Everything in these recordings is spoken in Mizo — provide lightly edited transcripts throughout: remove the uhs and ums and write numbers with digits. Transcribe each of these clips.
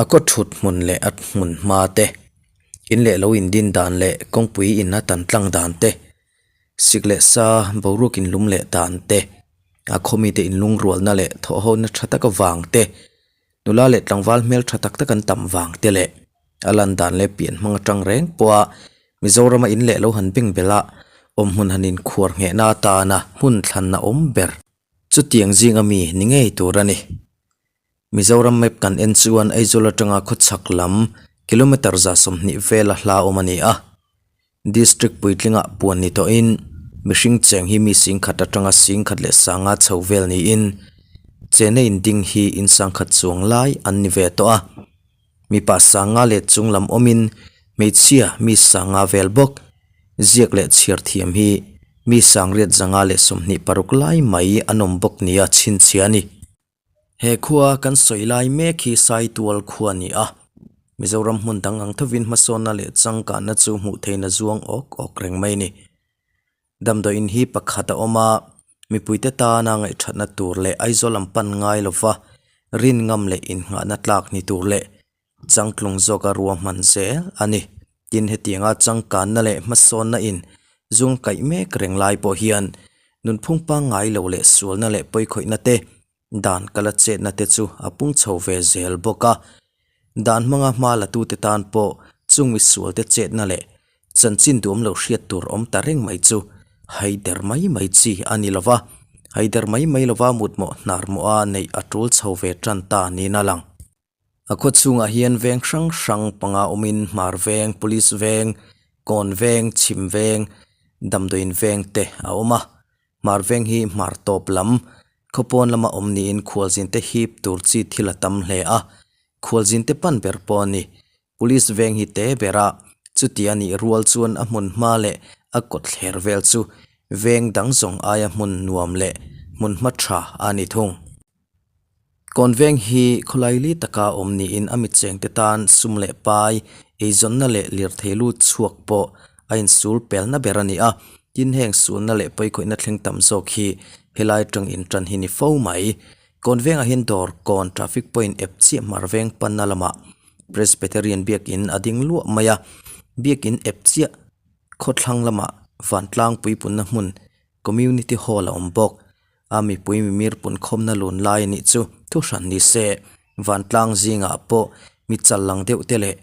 A kaw thut hmun leh a hmun hma te in leh lo in din dan leh kawngpui in a tan tlang dan te sik leh sa boruak in lum leh dan te a khaw mite in lungrualna leh thawh ho na tha tak avang te nula leh tlangval hmel tha tak tak an tam vang te leh a lan dan leh pian hmang atang reng pawha Mizorama in leh lo han beng belh a awmhmun han inkhuar nghehna atana hmun thlanna awm ber chutiang zinga mi ni ngei tur a ni. Mizoram map kan en chuan Aizawl atanga khawchhak lam kilometre 120 vela hla awm a ni a. District puitlingah puan ni tawhin mihring cheng hi mi singkhat atanga singkhat leh sanga chho vel niin chena inding hi insangkhat chuang lai an ni ve tawh a. Mipa sanga leh chung lam awmin hmeichhia mi sanga vel bawk. Ziak leh chhiar thiam hi mi sangriat 526 lai mai an awm bawk nia chhinchhiah a ni. He khua kan sawi lai mek hi Saitual khua a ni a, Mizoram hmun dang ang thovin hmasawnna leh changkanna chu hmuh theihna zuang awk awk reng mai a ni. Damdawiin hi pakhat a awm a, mipuite tana ngaihthatna tur leh Aizawl an pan ngai lova rin ngam leh innghahna tlak ni tur leh changtlung zawka ruahman zel a ni. Tin, hetianga changkanna leh hmasawnna in zung kaih mek reng lai pawh hian nunphung pangngai lo leh sualna leh pawikhawihna te, dan kala chetna te chu a pung chho ve zel bawk a. Dan hmanga hma latute tan pawh chung misualte chetna leh chanchin duam lo hriat tur awm ta reng mai chu haider mai mai chi a ni lova, haider mai mai lova mutmawh hnarmawha neih a tul chho ve tan ta niin a lang. A khaw chhungah hian veng hrang hrang panga awmin Hmar veng, Police veng, Kawn veng, Chhim veng, Damdawiin veng te a awm a. Hmar veng hi hmar tawp lam, khaw pawn lama awm niin khualzin te hip tur chi thil a tam hle a. Khualzin te pan ber pawh a ni. Police veng hi te ber a, chuti a nih rual chuan a hmun hma leh a kawt thler vel chu veng dang zawng aia hmun nuam leh hmun hma tha a ni thung. Kawn veng hi khawlai li taka awm niin a mitchengte tan sum leh pai, eizawnna leh lirthei lut chhuak pawh a insul pelna ber a ni a, tin heng sulna leh pawikhawihna thleng tam zawk hi helai tang intan hi ni fo mai. Kawn vengah hian dawr kawn traffic point ep chiah hmar veng panna lamah Presbyterian biakin a ding luah mai a, biakin ep chiah khawthlang lamah vantlang puipunna hmun community hall a awm bawk. A mipui mimir punkhawmna lun lai a nih chu thu hran ni se, vantlang zingah pawh mi chal lang deuh te leh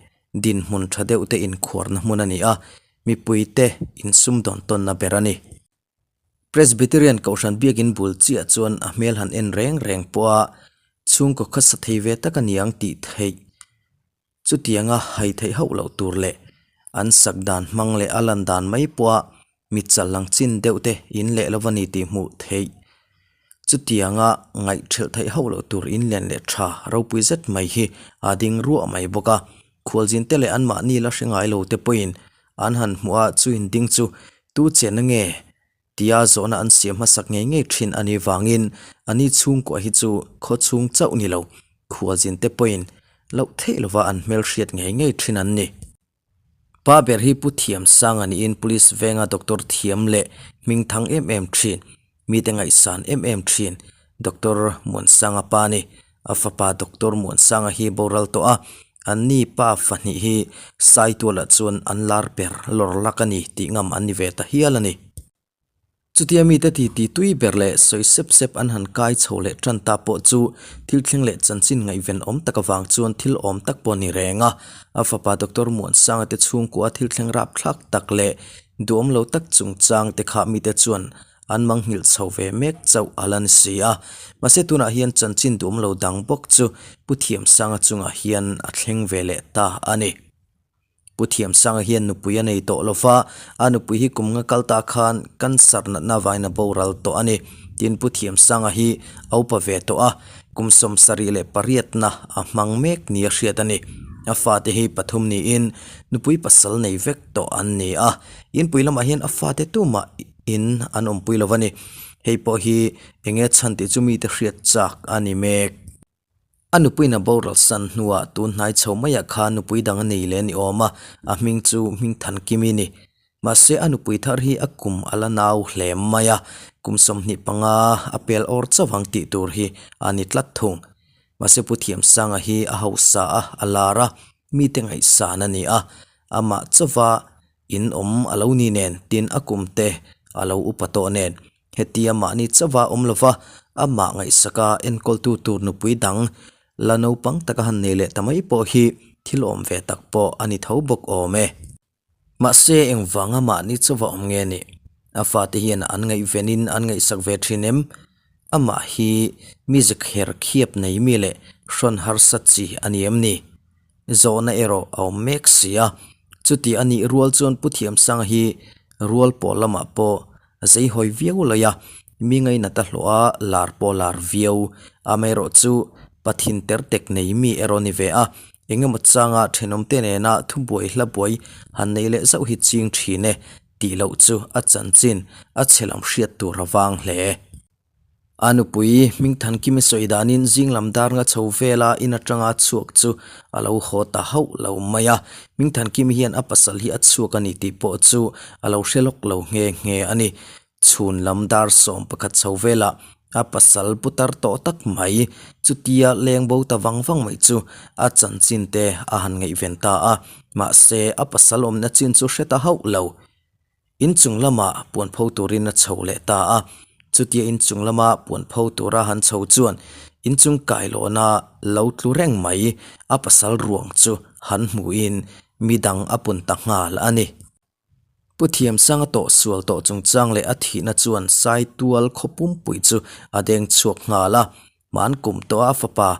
dinhmun tha deuh te inkhuarna hmun a ni a, mipui te insumdawn tawnna ber a ni. Presbyterian Kohhran biakin bul chiah chuan a hmel han en reng reng pawh a chhungkaw khawsa thei ve tak a niang tih theih. Chutianga hai theih hauh loh tur leh an sak dan hmang leh a lan dan mai pawha mi chal lang chin deuh te in leh lo va ni tih hmuh theih. Chutianga ngaihthelh theih hauh loh tur in len leh tha ropui zet mai hi a ding ruah mai bawk a. Khualzin te leh anmahni la hre ngai lo te pawhin an han hmuh a chu in ding chu tu chenna nge Tia zawhna an siam hmasak ngei ngei thin a nih vangin a ni chhungkuah hi chu khaw chhung chauh ni lo, khualzin te pawhin loh theih lova an hmelhriat ngei ngei thin an ni. Pa ber hi Pu Thiamsang a niin Police venga doctor thiam leh hmingthang em em thin, mite ngaihsan em em thin Doctor Muansanga pa a ni. A fapa Doctor Muansanga hi boral tawh a, an ni pa fahnih hi Saitualah chuan an lar ber lawr lak a ni tih ngam an ni ve ta hial a ni. Chutia mite titi tui ber leh sawi sep sep an han kai chho leh tan ta pawh chu thil thleng leh chanchin ngaihven awm tak avang chuan thil awm tak pawh a ni reng a. A fapa Doctor Muansanga te chhungkua thil thleng rapthlak tak leh duhawm lo tak chungchang te kha mite chuan An manghilh chho ve mek chauh a la ni si a. Mahse tunah hian chanchin duhawm lo dang bawk chu Pu Thiamsanga chungah hian a thleng ve leh ta a ni. Pu Thiamsanga hian nupui a nei tawh lo va, a nupui hi kum nga kal ta khan cancer natna avangin a boral tawh a ni. Tin, Pu Thiamsanga hi a upa ve tawh a, kum 78 na a hmang mek nia hriat a ni. A fate hi pathum niin nupui pasal nei vek tawh an ni a. Inpui lamah hian a fate tumah in an awmpui lo a ni. Hei pawh hi eng nge chhan tih chu mite hriat chak a ni mek. A nupuiin a boral san hnuah tun hnai chho maiah khan nupui dang a nei leh a ni awm a, a hming chu Hmingthankimi a ni. Mahse a nupui thar hi a kum a la nau hle mai a, kum 25 a pel awr chauh ang tih tur hi a ni tlat thung. Mahse Pu Thiamsanga hi a hausa a, a lar a, mite ngaihsan a ni a, amah chauva in awm a lo ni nen, tin a kum te a lo upa tawh nen. Hetia mahni chauva awm lova amah ngaihsaka enkawltu tur nupui dang la naupang taka han nei leh ta mai pawh hi thil awm ve tak pawh a ni tho bawk awm e. Mahse, engvanga mahni chauva awm nge ni? A fate hian an ngaihvenin an ngaihsak ve thin em? Amah hi mi zakher khiap nei mi leh hrawn harsa chi a ni em ni? Zawhna erawh a awm mek si a. Chuti a nih rual chuan Pu Thiamsanga hi rual pawh lamah pawh a zeihawi viau laih a, mi ngainat a hlawh a, lar pawh lar viau. Amaherawhchu, Pathin tertek nei mi erawh ni ve a, Engemaw changa thenawmte nena thubuai hla buai han nei leh zauh hi ching thin e tih loh chu a chanchin a chhe lam hriat tur a vang hle. A nupui Hmingthankimi sawi danin zing lam dar nga chho vela in atanga chhuak chu a lo haw ta hauh lo mai a. Hmingthankimi hian a pasal hi a chhuak a ni tih pawh chu a lo hre lawk lo nghe nghe a ni. Chhun lam dar 11 chho velah a pasal putar tawh tak mai chutia leng bo ta vang vang mai chu a chanchin te a han ngaihven ta a, mahse a pasal awmna chin chu hre ta hauh lo. Inchung lamah puan pho turin a chho leh ta a, chutia inchung lama puan pho tura han chho chuan inchung kailawna lo tlu reng mai a pasal ruang chu han hmuhin midang a pun ta nghal a ni. Pu Thiamsanga tawh sual tawh chungchang leh a thihna chuan Saitual khaw pumpui chu a deng chhuak nghal a, hman kum tawha a fapa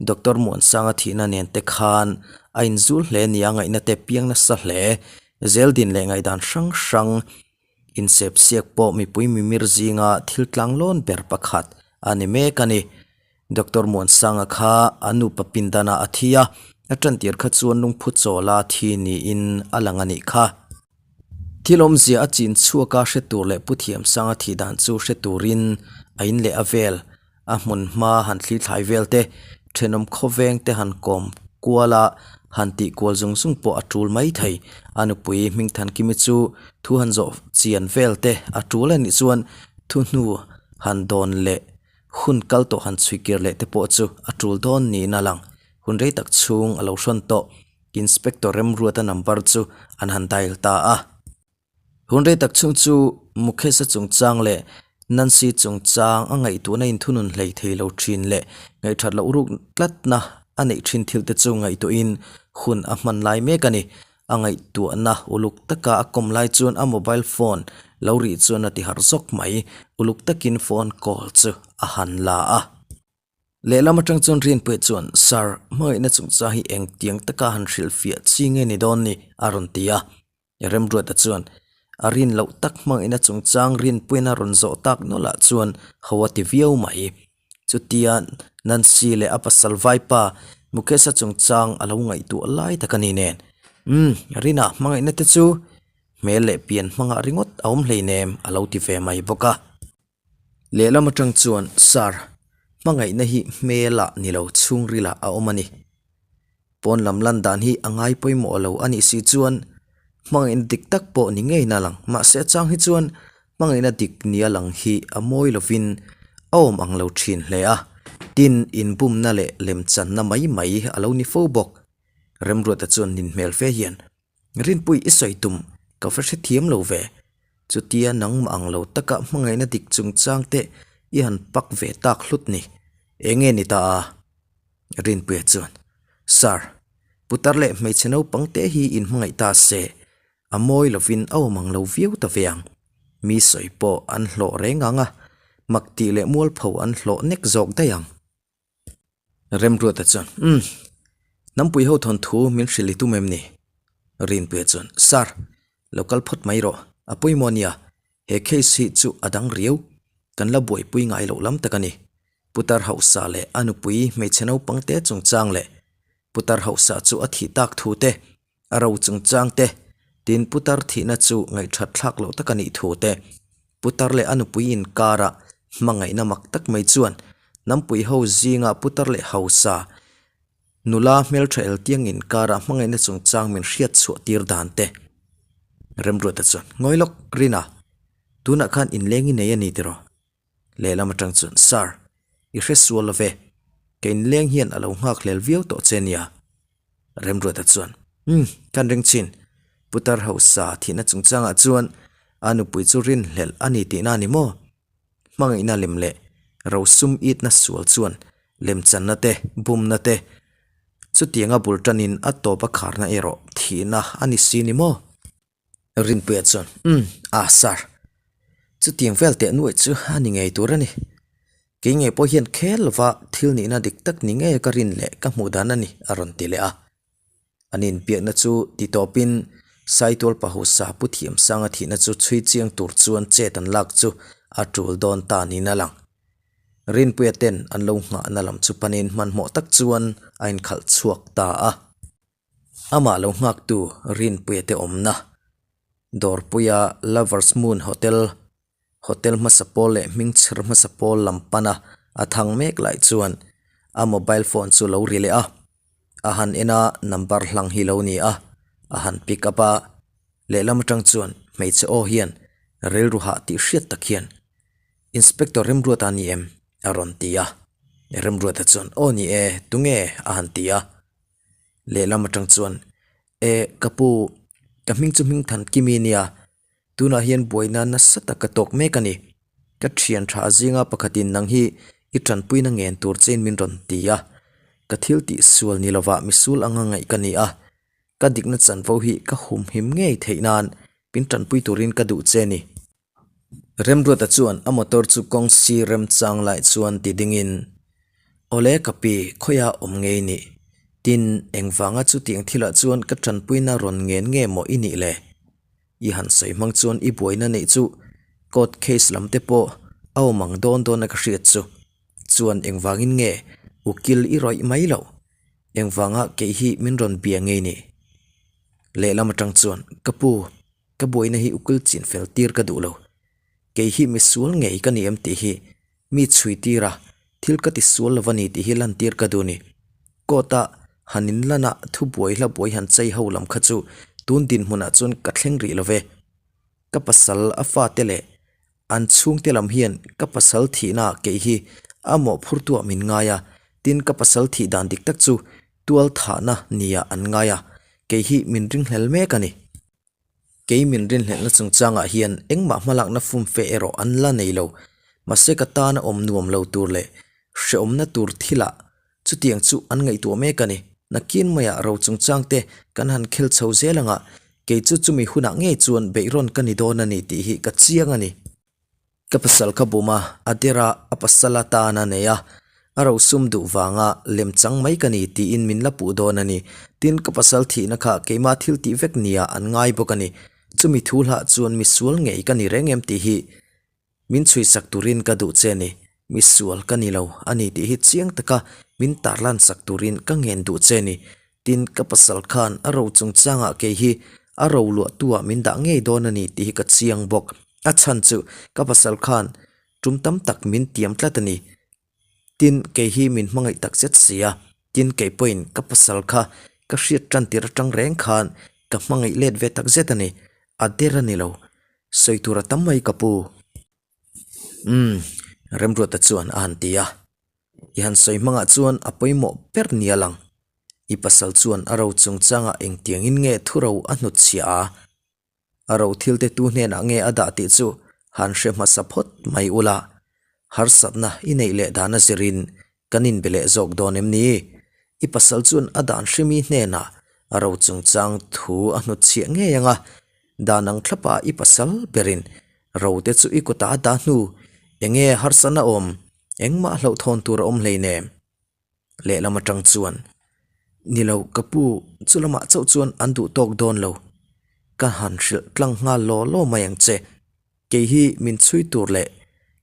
Doctor Muansanga thihna nen te khan a inzul hle nia ngaihna te piang nasa hle. Zeldin leh ngaihdan hrang hrang insepsiak pawh mipui mimir zinga thil tlanglawn ber pakhat a ni mek a ni. Doctor Muansanga kha a nupa pindanah a thi a, a tantir kha chuan lungphu chawla thi niin a lang a nih kha. Thil awmzia a chin chhuak a hre tur leh Pu Thiamsanga thih dan chu hre turin a in leh a vel, a hmun hma han thli thlai vel te, thenawm khawveng te han kawm kual a, han tih kual zung zung pawh a tul mai thei. A nupui Hmingthankimi chu thu han zawh chian vel te a tul a nih chuan thu hnu han dawn leh Hun kal tawh han chhui kir leh te pawh chu a tul dawn niin a lang. Hun rei tak chhung a lo hrawn tawh. Inspector Remruata number chu an han dial ta a. Hun rei tak chhung chu Mukesh-a chungchang leh Nancy chungchang a ngaihtuahna inthunun hlei thei lo thin leh ngaihthat loh ruk tlatna a neih thin thil te chu ngaihtuahin hun a hman lai mek a ni. A ngaihtuahna uluk taka a kawm lai chuan a mobile phone lo rih chuan a ti harh zawk mai. Uluk takin phone call chu a han la a. Lehlam atang chuan Rinpuia chuan, Sir, hmangaihna chungchang hi engtiang taka han hrilhfiah chi nge ni dawn ni? a rawn ti a. Remruata chuan, A rin loh tak hmangaihna chungchang Rinpuiin a rawn zawh tak nawlh ah chuan ho a ti viau mai. Chutia Nancy leh a pasal vaipa Mukesh-a chungchang a lo ngaihtuah lai tak a ni nen. Umm, Rina hmangaihna te chu hmel leh pian hmangah ringawt a awm hleinem a lo ti ve mai bawk a. Lehlam atang chuan, Sir, hmangaihna hi hmelah ni lo chhungrilah a awm a ni. Pawn lam lan dan hi a ngai pawimawh lo a nih si chuan hmangaihna dik tak pawh ni ngeiin a lang. Mahse a chang hi chuan hmangaihna dik nia lang hi a mawi lovin a awm ang lo thin hle a, tin inbumna leh lemchanna mai mai a lo ni fo bawk. Remruata chuan nin hmel fe hian, Rinpui i sawi tum ka va hrethiam lo ve. Chutia nangmah ang lo taka hmangaihna dik chungchang te i han pak ve tak hlut ni. Enge ni ta a? Rinpuia chuan, Sir, putar leh hmeichhe naupang te hi inhmangaih ta se, a mawi lovin a awm ang lo viau ta ve ang. Mi sawi pawh an hlawh reng ang a, mak tih leh mualpho an hlawh nek zawk daih ang. Remruata chuan, Umm, hnampui ho thawnthu min hrilh i tum em ni? Rinpuia chuan, Sir, lo kal phawt mai rawh, a pawimawh nia, he case hi chu a dang riau, kan la buaipui ngai loh lam tak a ni. Putar hausa leh a nupui hmeichhe naupang te chungchang leh Putar hausa chu a thih tak thu te, a ro chungchang te, tin Putar thihna chu ngaihthat thlak loh tak a nih thu te, Putar leh a nupui inkara hmangaihna mak tak mai chuan hnampui ho zinga Putar leh hausa nula hmeltha eltiang inkara hmangaihna chungchang min hriat chhuah tir dan te. Remruata chuan, Ngawi lawk, Rina, tunah khan inleng i nei a ni tiraw? Lehlam atang chuan, Sir, i hre sual lo ve. Ka inleng hian a lo nghak hlel viau tawh che nia. Remruata chuan, Umm, kan ring chin. Putar hausa thihna chungchangah chuan a nupui chu rinhlelh a ni tihna a ni maw? Hmangaihna lem leh rosum itna sual chuan lemchanna te, bumna te, chutianga bul tanin a tawp a kharna erawh thihna a ni si ni maw? Rinpuia chuan, Umm, ah sir, chutiang vel teh nuaih chu a ni ngei tur a ni. Kei ngei pawh hian khel lova thil nihna dik tak ni ngei ka rin leh ka hmuh dan a ni, a rawn ti leh a. An inbiakna chu ti tawpin Saitual Pahusa Pu Thiamsanga thihna chu chhui chiang tur chuan chet an lak chu a tul dawn ta niin a lang. Rinpuia ten an lo nghahna lam chu panin hmanhmawh tak chuan a inkhalh chhuak ta a. Amah lo nghaktu Rinpuia te awmna Dawrpuia Lovers Moon Hotel Hotel hmasa pawl leh hming chher hmasa pawl lam pana a thang mek lai chuan a mobile phone chu lo ri leh a, a han en a number hlang hi lo ni a, a han pick up a, lehlam atang chuan hmeichhe aw hian rilru hah tih hriat tak hian Inspector Remruata ni em? a rawn ti a, Remruata chuan aw ni e, tunge? a han ti a, lehlam atang chuan e ka pu ka hming chu Hmingthankimi nia Tunah hian buaina nasa tak ka tawk mek a ni. Ka thian tha zinga pakhatin nang hi i tanpuina ngen tur chein min rawn ti a. Ka thil tih sual ni lovah misul anga ngaih ka ni a. Ka dikna chanvo hi ka humhim ngei theih nan min tanpui turin ka duh che ni. Remruata chuan a motor chu kawng sir remchang lai chuan ti dingin, Awle ka pi, khawiah awm ngei nih? Tin, engvanga chutiang thilah chuan ka tanpuina rawn ngen nge maw i nih le? I han sawi hmang chuan i buaina neih chu court case lam te pawh a awm ang dawn dawn a ka hriat chu. Chuan engvangin nge ukil i rawih mai loh? Engvanga kei hi min rawn bia ngei ni? Lehlam atang chuan ka pu, ka buaina hi ukil chin fel tir ka duh lo. Kei hi misual ngei ka ni em tih hi Mi chhui tir a, thil ka ti sual lo a ni tih hi lantir ka duh ni. Court a han in lan a, thu buai hla buai han chei ho lam kha chu tun dinhmunah chuan ka thleng rih lo ve. Ka pasal a fate leh an chhungte lam hian ka pasal thihna kei hi a mawhphurtuah min ngai a, tin ka pasal thih dan dik tak chu tual thahna nia an ngai a, kei hi min ringhlel mek a ni. Kei min rinhlelhna chungchangah hian engmah hmalakna fumfe erawh an la nei lo. Mahse ka tana awm nuam lo tur leh hrehawmna tur thilah chutiang chu an ngaihtuah mek a ni. Nakin maiah ro chungchangte kan han khel chho zel anga kei chu chumi hunah ngei chuan beihrawn ka ni dawn a ni tih hi ka chiang a ni. Ka pasal kha bum a, a der a, a pasal atan a nei a, a rosum duh vanga lem chang mai ka ni tiin min la puh dawn a ni. Tin, ka pasal thihna kha keimah thil tih vek nia an ngai bawk a ni. Chumi thu hlah chuan misual ngei ka ni reng em tih hi min chhuisak turin ka duh che a ni. Misual ka ni lo a ni tih hi chiang taka min tarlan sak turin ka ngen duh che a ni. Tin, ka pasal khan a ro chungchangah kei hi a ro luahtuah min dah ngei dawn a ni tih hi ka chiang bawk. A chhan chu ka pasal khan tum tam tak min tiam tlat a ni. Tin, kei hi min hmangaih tak zet si a. Tin, kei pawhin ka pasal kha ka hriat tan tir atang reng khan ka hmangaih let ve tak zet a ni. A der a ni lo. Sawi tur a tam mai ka pu. Umm, Remruata chuan a han ti a. I han sawi hmangah chuan a pawimawh ber nia lang. I pasal chuan a ro chungchangah engtiangin nge thuro a hnutchhiah a? A ro thilte tu hnenah nge a dah tih chu han hre hmasa phawt mai ula, harsatna i neih leh dan a zirin kan inbe leh zawk dawn em ni? I pasal chuan a dan hrimi hnenah a ro chungchang thu a hnutchhiah ngei ang a, dan ang thlapa i pasal berin ro te chu i kutah a dah hnu enge harsatna awm engmah hlauhthawn tur a awm hleinem. Lehlam atang chuan, Ni lo, ka pu, chu lamah chauh chuan an duh tawk dawn lo. Ka han hrilh tlang nghal law law mai ang che. Kei hi min chhui tur leh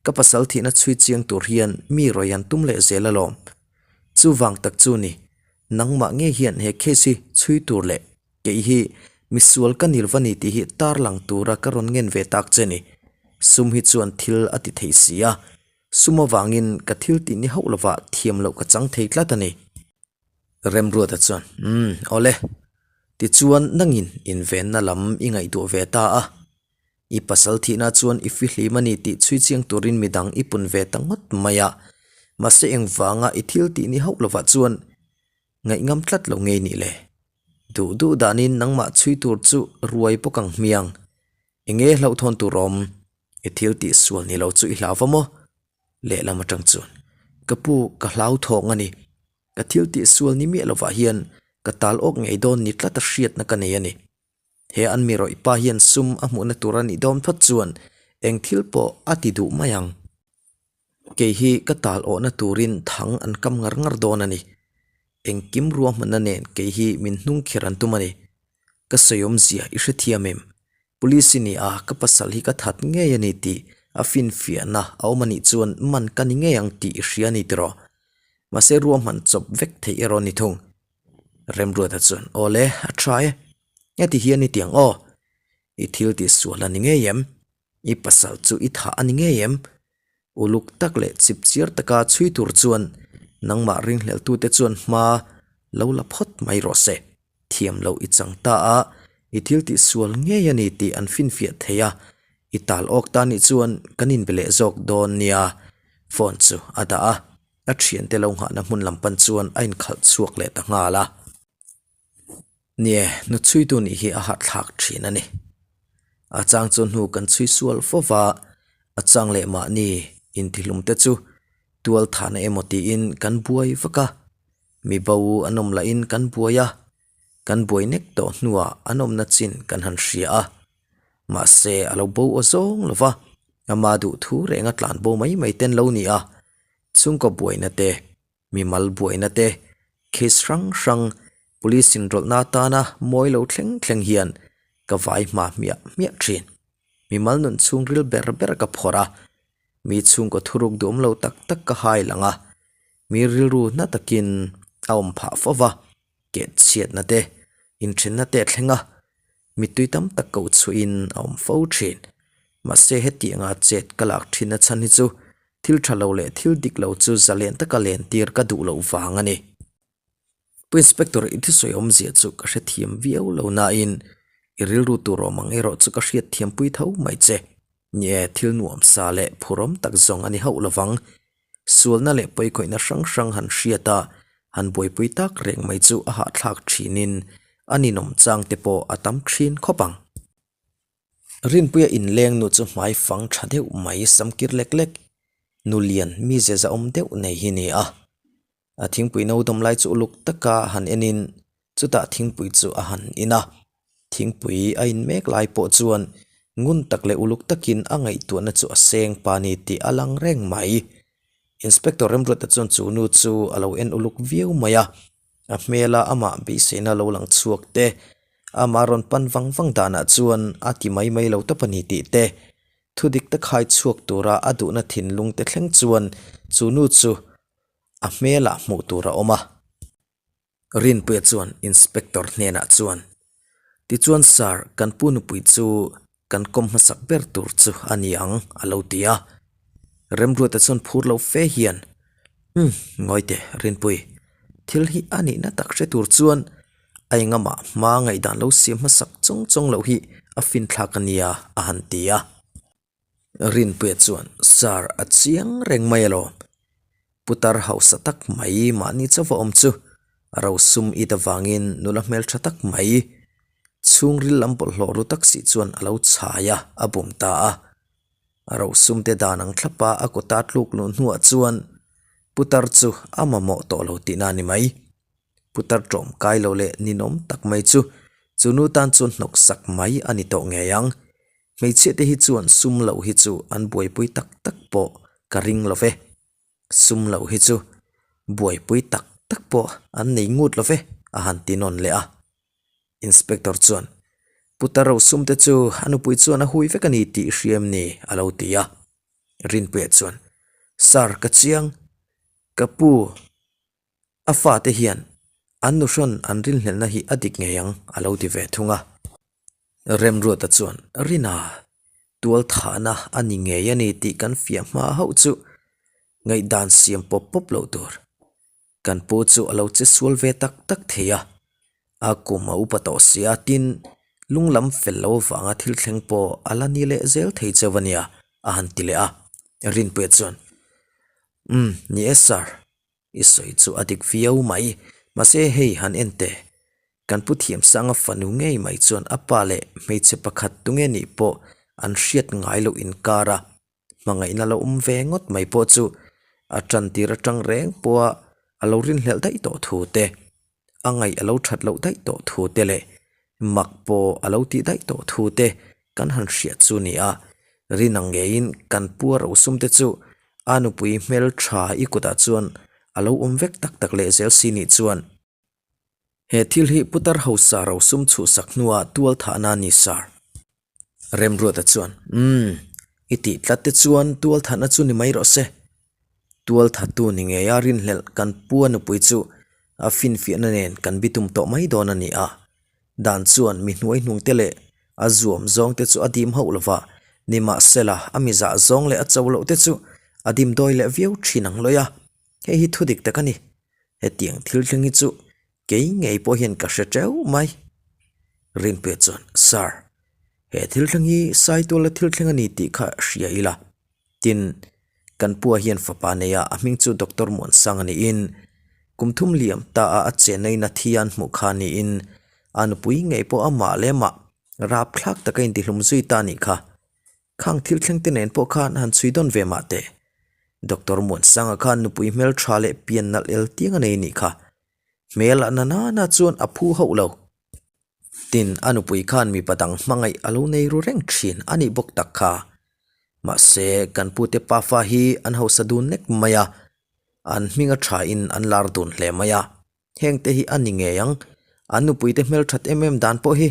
ka pasal thihna chhui chiang tur hian mi rawi an tum leh zel alawm. Chuvang tak chu ni, nangmah ngei hian he case hi chhui tur leh kei hi misual ka nil va ni tih hi tarlang tura ka rawn ngen ve tak che ni. Sum hi chuan thil a ti thei si a, Sum avangin ka thil tih ni hauh lovah thiam loh ka chang thei tlat a ni. Remruata chuan, Umm, awle. Tichuan nangin invenna lam i ngaihtuah ve ta a. I pasal thihna chuan i fihlim a ni tih chhui chiang turin midang i pun ve ta ngawt mai a. Mahse engvanga i thil tih ni hauh lovah chuan ngaihngam tlat lo ngei nih le. Duh duh danin nangmah chhui tur chu ruai bawk ang hmiang. Enge hlauhthawn tur awm? I thil tih sual ni lo chu i hlau va maw? Lehlam atang chuan, Ka pu, ka hlauthawng a ni. Ka thil tih sual ni miah lovah hian ka tal awk ngei dawn ni tlat a hriatna ka nei a ni. He an mi rawih pa hian sum a hmuhna tur a nih dawn phawt chuan eng thil pawh a ti duh mai ang. Kei hi ka tal awhna turin thang an kam ngar ngar dawn a ni. Engkim ruahmanna nen kei hi min hnung kher an tum a ni. Ka sawiawmzia i hrethiam em? Police i ni a, ka pasal hi ka that ngei a ni tih a finfiahna a awm a nih chuan man ka ni ngei ang tih i hria a ni tiraw? Mahse ruahman chawp vek theih erawh a ni thung. Remruata chuan, Aw le, a tha e. Heti hian i ti ang aw. I thil tih sual a ni ngei em? I pasal chu i thah a ni ngei em? Uluk tak leh chip chiar taka chhui tur chuan nangmah ringhleltute chuan hma lo la phawt mai rawh se. Thiam loh i chang ta a, i thil tih sual ngei a ni tih an finfiah thei a, i tal awk ta nih chuan kan inbe leh zawk dawn nia. Phone chu a dah a, a thiante lo nghahna hmun lam pan chuan a inkhalh chhuak leh ta nghal a. Nie, hnuchhuitu nih hi a hahthlak thin a ni. A chang chu hnu kan chhui sual fo va, a chang leh mahni intihlumte chu tual thahna emaw tiin kan buai vak a, mi bo an awm lahin kan buai a, kan buai nek tawh hnuah an awmna chin kan han hria a. Mahse, a lo bo aw zawng lo va, ama duh thu renga tlan bo mai mai ten lo ni a, chhungkaw buaina te, Mimal buaina te, case hrang hrang, police inrawlhna atana mawi lo thleng thleng hian ka vai hma hmiah hmiah thin. Mimal nun chhungril ber ber ka phawrh a, mi chhungkaw thuruk duhawm lo tak tak ka hai lang a, mi rilru hna takin a awm phah fo va, keh chhiatna te, inthenna te a thleng a, mittui tam tak koh chhuahin a awm fo thin. Mahse hetianga chet ka lak thinna chhan hi chu thil tha lo leh thil dik lo chu zalen taka len tir ka duh loh vang a ni. Pu Inspector i thusawi awmzia chu ka hrethiam viau lo nain i rilru tur awm ang erawh chu ka hriatthiampui tho mai che. Ni e, thil nuamsa leh phurawm tak zawng a ni hauh lovang. Sualna leh pawikhawihna hrang hrang han hriat a, han buaipui tak reng mai chu a hahthlak thinin a ninawm chang te pawh a tam thin khawp ang. Rinpuia inleng nu chu hmai fang tha deuh mai samkir lek lek, nu lian mi ze zahawm deuh nei hi ni a. A thingpui no dawm lai chu uluk taka han enin chutah thingpui chu a han in a. Thingpui a in mek lai pawh chuan ngun tak leh uluk takin a ngaihtuahna chu a seng pa ni tih a lang reng mai. Inspector Remruata chuan chu nu chu a lo en uluk viau mai a. A hmela amah beiseina lo lang chhuak te, amah rawn pan vang vang danah chuan a ti mai mai lo tawp a ni tih te, thu dik tak hai chhuak tura a duhna thinlung te thleng chuan chu nu chu a hmelah hmuh tur a awm a. Rinpuia chuan Inspector hnenah chuan, Tichuan Sir, kan pu nupui chu kan kawm hmasak ber tur chu a ni ang, a lo ti a. Remruata chuan phur lo fe hian, Umm, ngawi teh Rinpui, thil hi a nihna tak hre tur chuan a engamah hma ngaihdan lo siam hmasak chawng chawng loh hi a finthlak a nia, a han ti a. Rinpuia chuan, Sir, a chiang reng mai alawm. Putar hausa tak mai mahni chauva awm chu a rosum it avangin nula hmeltha tak mai chhungril lam bawlhhlawh ru tak si chuan a lo chhai a, a bum ta a. A rosum te dan ang thlapa a kawta tluk luh hnuah chuan putar chu a mamawh tawh lo tihna a ni mai. Putar tawmkai lo leh ninawm tak mai chu chu nu tan chuan hnawksak mai a ni tawh ngei ang. Hmeichhia te hi chuan sum loh hi chu an buaipui tak tak pawh ka ring lo ve. Sum loh hi chu buaipui tak tak pawh an nei ngut lo ve a han ti nawn leh a. Inspector chuan, Putar rosum te chu a nupui chuan a hui vek a ni tih i hria em ni? a lo ti a. Rinpuia chuan, Sir, ka chiang. Ka pu. A fate hian an nuhrawn an rinhlelhna hi a dik ngei ang a lo ti ve thung a. Remruata chuan, Rina, tualthahna a ni ngei a ni tih kan fiah hma hauh chu ngaihdan siam pawp pawp loh tur. Kan pu chu a lo che sual ve tak tak thei a, a kum a upa tawh sia tin lung lam fel lo avanga thil thleng pawh a la ni leh zel thei cheu a nia a han ti leh a. Rinpuia chuan. Umm, ni e Sir, i sawi chu a dik viau mai, mahse hei han en teh. Kan pu Thiamsanga fanu ngei mai chuan a pa leh hmeichhe pakhat tunge nih pawh an hriat ngai loh inkar a, hmangaihna lo awm ve ngawt mai pawh chu a tan tir atang reng pawha a lo rinhlelh daih tawh thu te, a ngaih a lo that loh daih tawh thu te leh mak pawh a lo tih daih tawh thu te kan han hriat chu ni a, rin ang ngeiin kan pu a rosum te chu a nupui hmeltha i kutah chuan a lo awm vek tak tak leh zel si nih chuan. He thil hi Putar hausa rosum chhuhsak hnua tual thahna a ni sir. Remruata chuan, Umm, i tih tlat te chuan tual thahna chu ni mai rawh se. Tual thatu ni ngeia rinhlelh kan pu a nupui chu a finfiahna nen kan bitum tawh mai dawn a ni a. Dan chuan mi hnuai hnungte leh a zuam zawng te chu a dim hauh lova, nimahsela a mi zah zawng leh a cho loh te chu a dimdawi leh viau thin ang lawih a. Hei hi thudik tak a ni. Hetiang thil thleng hi chu kei ngei pawh hian ka hre teuh mai. Rinpuia chuan, Sir, he thil thleng hi Saituala thil thleng a ni tih kha hria ila. Tin, kan pua hian fapa nei a, a hming chu Doctor Muansang a niin, kum thum liam ta a a chenna in a thi a an hmuh kha niin, a nupui ngei pawh amah leh amah rapthlak taka intihlum zui ta a nih kha. Khang thil thleng te nen pawh khan han chhui dawn ve mah teh. Doctor Muansanga khan nupui hmel tha leh pian nalh el tiang a nei nih kha. Hmel a na nana chuan a phu hauh lo. Tin, a nupui khan mipa dang hmangaih a lo nei ru reng thin a nih bawk tak kha. Mahse, kan pute pafa hi an hausa dun nek mai a, an hming a tha in an lar dun hle mai a. Heng te hi a ni ngei ang, an nupuite hmelthat em em dan pawh hi.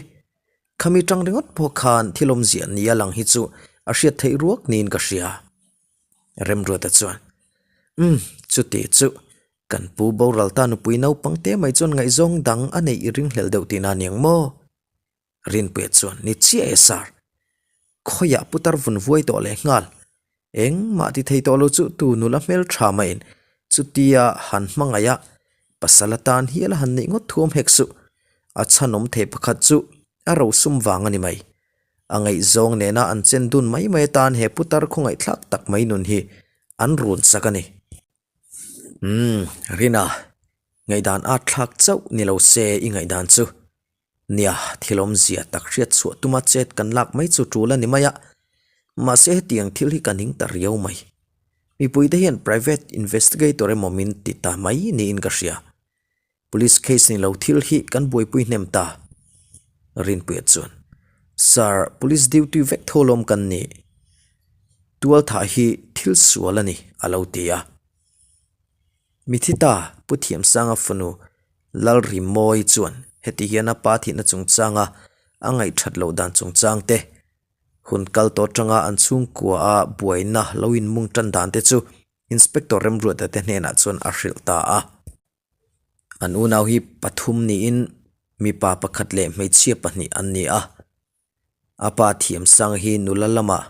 Khami tang ringawt pawh khan thil awmzia nia lang hi chu a hriat theih ruak niin ka hria. Remruata chuan, Umm, chuti chu, kan pu boral ta nupui naupang te mai chuan ngaihzawng dang a neih i ringhlel deuh tihna aniang maw? Rinpuia chuan, Ni chiah e sir. Khawiah putar vun vuai tawh leh nghal. Engmah ti thei tawh lo chu tu nula hmel tha maiin chutia han hmangaih a, pasal atan hial a han neih ngawt thuam hek suh. A chhanawm thei pakhat chu a rosum vang a ni mai. A ngaihzawng nena an chen dun mai mai atan he putar khawngaihthlak tak mai nun hi an run sak a ni. Umm, Rina, ngaihdan at thlak chauh ni lo se i ngaihdan chu. Nia, thil awmzia tak hriat chhuah tuma chet kan lak mai chu tul a ni mai a, mahse hetiang thil hi ka ning ta riau mai. Mipuite hian private investigator emaw min ti ta mai niin ka hria. Police case ni lo thil hi kan buaipui hnem ta. Rinpuia chuan, Sir, police duty vek tho lawm kan ni. Tualthah hi thil sual a ni, a lo ti a. Mithi ta, Pu Thiamsanga fanu Lalrimawi chuan heti hian a pa thihna chungchanga a ngaihthat loh dan chungchang te, hun kal tawh atanga an chhungkua a buaina lo inmung tan dan te chu Inspector Remruata te hnenah chuan a hrilh ta a. An unau hi pathum niin mipa pakhat leh hmeichhia pahnih an ni a, a pa Thiamsanga hi nula lamah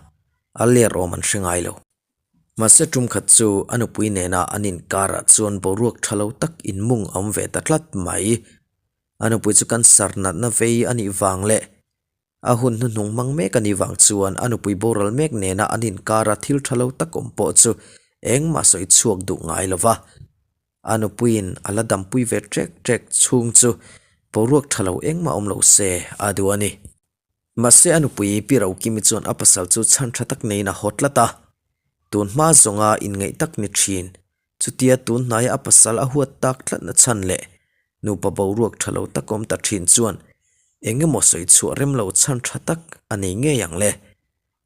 a ler awm an hre ngai lo. Mahse tum khat chu a nupui nena an inkarah chuan boruak tha lo tak inmung a awm ve ta tlat mai. A nupui chu cancer natna vei a nih vang leh a hun hnuhnung hmang mek a nih vang chuan a nupui boral mek nena an inkara thil tha lo tak awm pawh chu engmah sawi chhuak duh ngai lo va. A nupuiin a la dampui ve ṭek ṭek chhung chu boruak tha lo engmah awm lo se a duh a ni. Mahse a nupui Pi Rokimi chuan a pasal chu chhan tha tak neiin a haw tlat a, tun hma zawnga inngaih tak ni thin. Chutia tun hnaia a pasal a huat tak tlatna chhan leh nupa boruak tha lo tak awm ta thin chuan eng emaw sawi chhuah rem lo chhan tha tak a nei ngei ang le.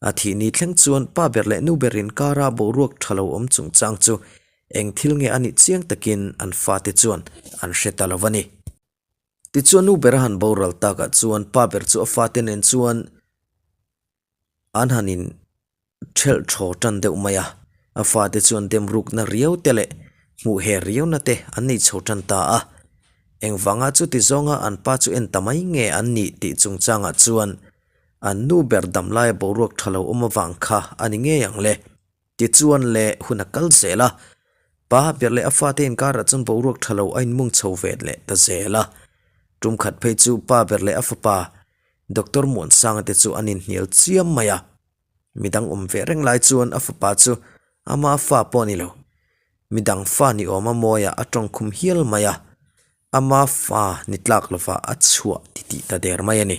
A thih ni thleng chuan pa ber leh nu ber inkara boruak tha lo awm chungchang chu eng thil nge a nih chiang takin an fate chuan an hre ta lo a ni. Tichuan nu ber a han boral takah chuan pa ber chu a fate nen chuan an han in thelh thaw tan deuh mai a, a fate chuan dem rukna riau te leh hmuh her riauna te an nei chho tan ta a. Engvanga chuti zawnga an pa chu en ta mai nge an nih tih chungchangah chuan an nu ber damlaia boruak tha lo awm avang kha a ni ngei ang le. Tichuan le hun a kal zel a, pa ber leh a fate inkarah chuan boruak tha lo a inmung chho ve leh ta zel a. Tum khat phei chu pa ber leh a fapa Doctor Muansanga te chu an inhnial chiam mai a. Midang awm ve reng lai chuan a fapa chu ama fa pawh a ni lo. Midang fa ni awma mawiah a tawngkhum hial mai a, ama fa ni tlak lovah a chhuah titih ta der mai a ni.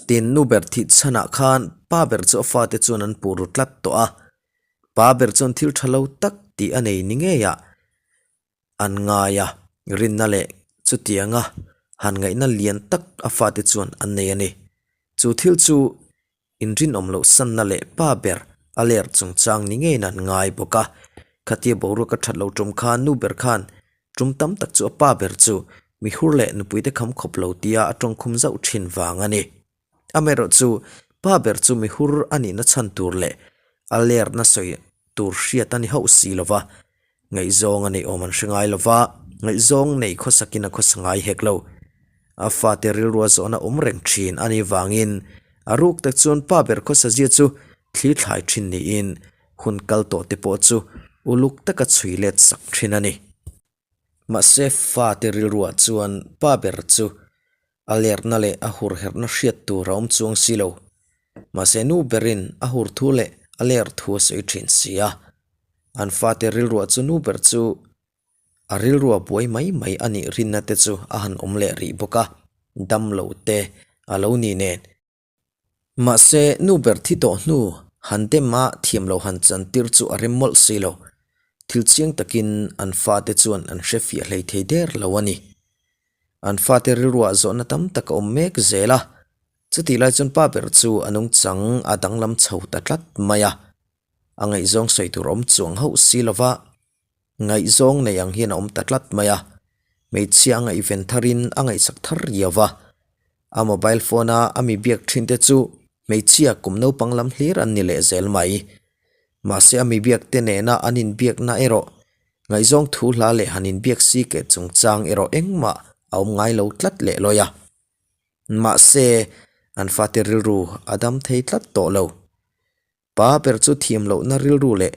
Tin, nu ber thih chhanah khan pa ber chu a fate chuan an puh ru tlat tawh a, pa ber chuan thil tha lo tak tih a nei ni ngeiah an ngai a, rinna leh chutianga han ngaihna lian tak a fate chuan an nei a ni. Chu thil chu inrinawm loh sanna leh pa ber a ler chungchang ni ngeiin an ngai bawk a. Khatia boruak a that lo tum khan nu ber khan tum tam tak chu a pa ber chu mihur leh nupuite kham khawp lo tia a tawngkhum zauh thin vang a ni. Amaherawh chu pa ber chu mihur a nihna chhan tur leh a lerna sawi tur hriat a ni hauh si lo va, ngaihzawng a neih awm an hre ngai lo va, ngaihzawng nei khawsakin a khawsa ngai hek lo. A fate rilrua zawhna awm reng thin a nih vangin a ruk tak chuan pa ber khawsa zia chu thli thlai thin niin hun kal tawh te pawh chu uluk taka chhui let sak thin a ni. Mahse fate rilruah chuan pa ber chu a lerna leh a hurherhna hriat tur a awm chuang si lo. Mahse nu berin a hur thu leh a ler thu a sawi thin si a. An fate rilruah chu nu ber chu a rilrua buai mai mai a nih rinna te chu a han awm leh rih bawk a, dam lo te a lo ni nen. Mahse nu ber thi tawh hnu han dem a thiam lo han chan tir chu a rem mawlh si lo. Thil chiang takin an fate chuan an hre fiah hlei thei der lo a ni. An fate rilruah zawhna tam tak a awm mek zel a, chutih lai chuan pa ber chu a nungchang a danglam chho ta tlat mai a. A ngaihzawng sawi tur awm chuang hauh si lova, ngaihzawng nei ang hian a awm ta tlat mai a. Hmeichhia a ngaihven tharin a ngaihsak thar riau va. A mobile phone a a mi biak thin te chu hmeichhia kum naupang lam hlir an ni leh zel mai. Mahse a mi biak te nena an inbiakna erawh ngaihzawng thu hla leh han inbiak si keh chungchang erawh engmah a awm ngai lo tlat leh lawi a. Mahse an fate rilru a dam thei tlat tawh lo. Pa ber chu thiam lohna rilru leh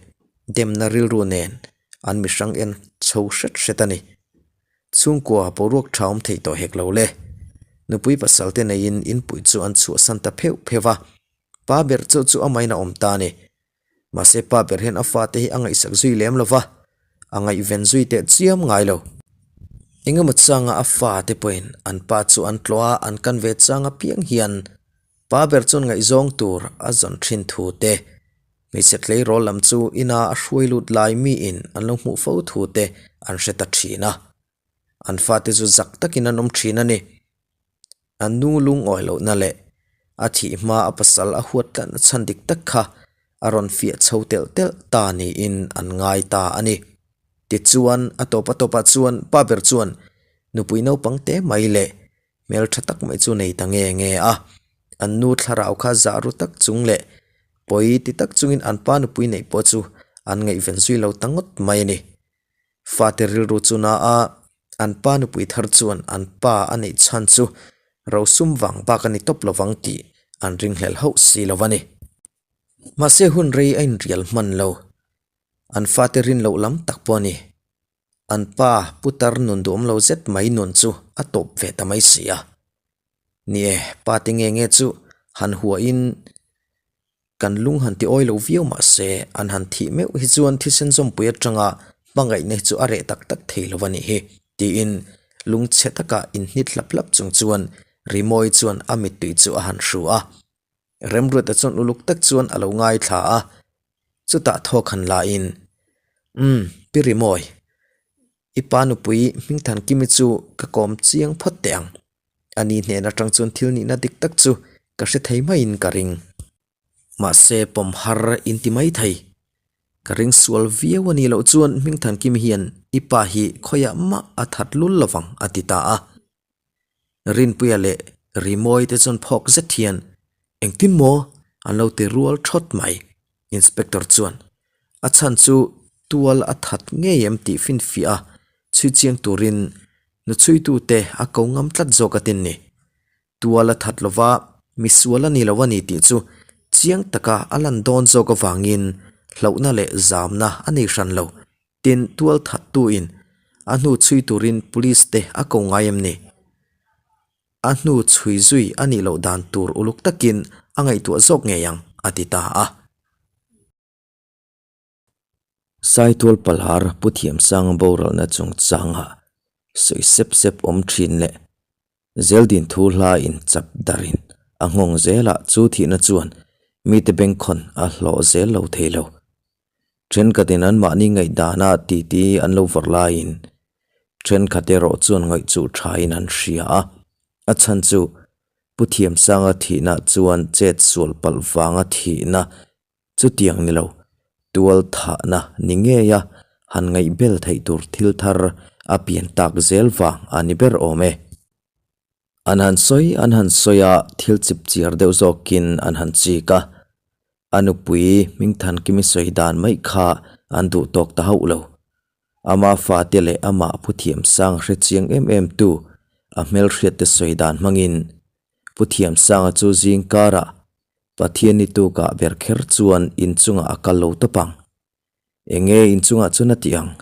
demna rilru nen an mihrang en chho hret hret a ni. Chhungkua boruak tha awm thei tawh hek lo le. Nupui pasal te neiin inpui chu an chhuahsan ta pheuh pheuh a, pa ber chauh chu amahin a awm ta a ni. Mahse pa ber hian a fate hi a ngaihsak zui lem lo va, a ngaihven zui teh chiam ngai lo. Engemaw changa a fate pawhin an pa chu an tlawh a, an kan ve chang apiang hian Pa ber chuan ngaihzawng tur a zawn thin thu te, hmeichhe tleirawl lam chu ina a hruai lut lai miin an lo hmuh fo thu te an hre ta thin a. An fate chu zak takin an awm thin a ni. A nu lungawi lohna leh a thih hma a pasal a huat tlatna chhan dik tak kha a rawn fiah chho telh telh ta niin an ngai ta a ni. Tichuan a tawp a tawpah chuan pa ber chuan nupui naupang te mai leh Hmel tha tak mai chu nei ta nge nge a, an nu thlarau kha zah ru tak chung leh pawi ti tak chungin an pa nupui neih pawh chu an ngaihven zui lo ta ngawt mai a ni. Fate rilru chu na a, an pa nupui thar chuan an pa a neih chhan chu rosum vang bak a ni tawp lovang tih an ringhlel hauh si lo a ni. Mahse hun rei a inrial hman lo, an fate rin loh lam tak pawh a ni. An pa putar nun duhawm lo zet mai nun chu a tawp ve ta mai si a. Ni e, pa te nge nge chu han huahin kan lung han ti awi lo viau mah se an han thih meuh hi chuan thisen zawmpui atanga hmangaihna hi chu a reh tak tak thei lo a nih hi tiin lungchhe taka inhnit hlap hlap chung chuan Rimawi chuan a mittui chu a han hru a. Remruata chuan uluk tak chuan a lo ngaithla a, chutah thawk han la in, Umm, Pi Rimawi, i pa nupui Hmingthankimi chu ka kawm chiang phawt teh ang. Ani hnen atang chuan thil nihna dik tak chu ka hre thei maiin ka ring. Mahse pawm har in ti mai thei. Ka ring sual viau a nih loh chuan Hmingthankimi hian i pa hi khawiah mah a that lul lovang a ti ta a. Rinpuia leh Rimawi te chuan phawk zet hian engtin maw an lo ti rual thawt mai. Inspector chuan a chhan chu tual a that ngei em tih finfiah a chhui chiang turin nu chhuitute a ko ngam tlat zawk a tin ni. Tual a that lova misual a ni lo a ni tih chu chiang taka a lan dawn zawk avangin hlauhna leh zamna a nei hran lo. Tin, tual thattuin a hnu chhui turin police te a ko ngai em ni? A hnu chhui zui a nih loh dan tur uluk takin a ngaihtuah zawk ngei ang, a ti ta a. Saitual Palhar Pu Thiamsanga boralna chungchangah sawi sep sep awm thin leh Zeldin thu hla in chap darin a nghawng zelah chu thihna chuan mite bengkhawn a hlawh zel lo thei lo. Thenkhatin anmahni ngaihdana titi an lo vawrh laiin thenkhat erawh chuan ngaihchuh thain an hria a, a chhan chu Pu Thiamsanga thihna chuan chet sual palh vanga thihna Chutiang ni lo, tual thahna ni ngeia han ngaihbel theih tur thil thar a pian tak zel vang a ni ber awm e. An han sawi an han sawi a, thil chip chiar deuh zawkin an han chik a, a nupui Hmingthankimi sawi dan mai kha an duh tawk ta hauh lo. Ama fate leh amah Pu Thiamsanga hre chiang em em tu a hmelhriatte sawi dan hmangin Pu Thiamsanga chu zing karah Pathian ni tukah ber kher chuan inchungah a kal lo tawp ang. Enge inchungah chuan a tih ang?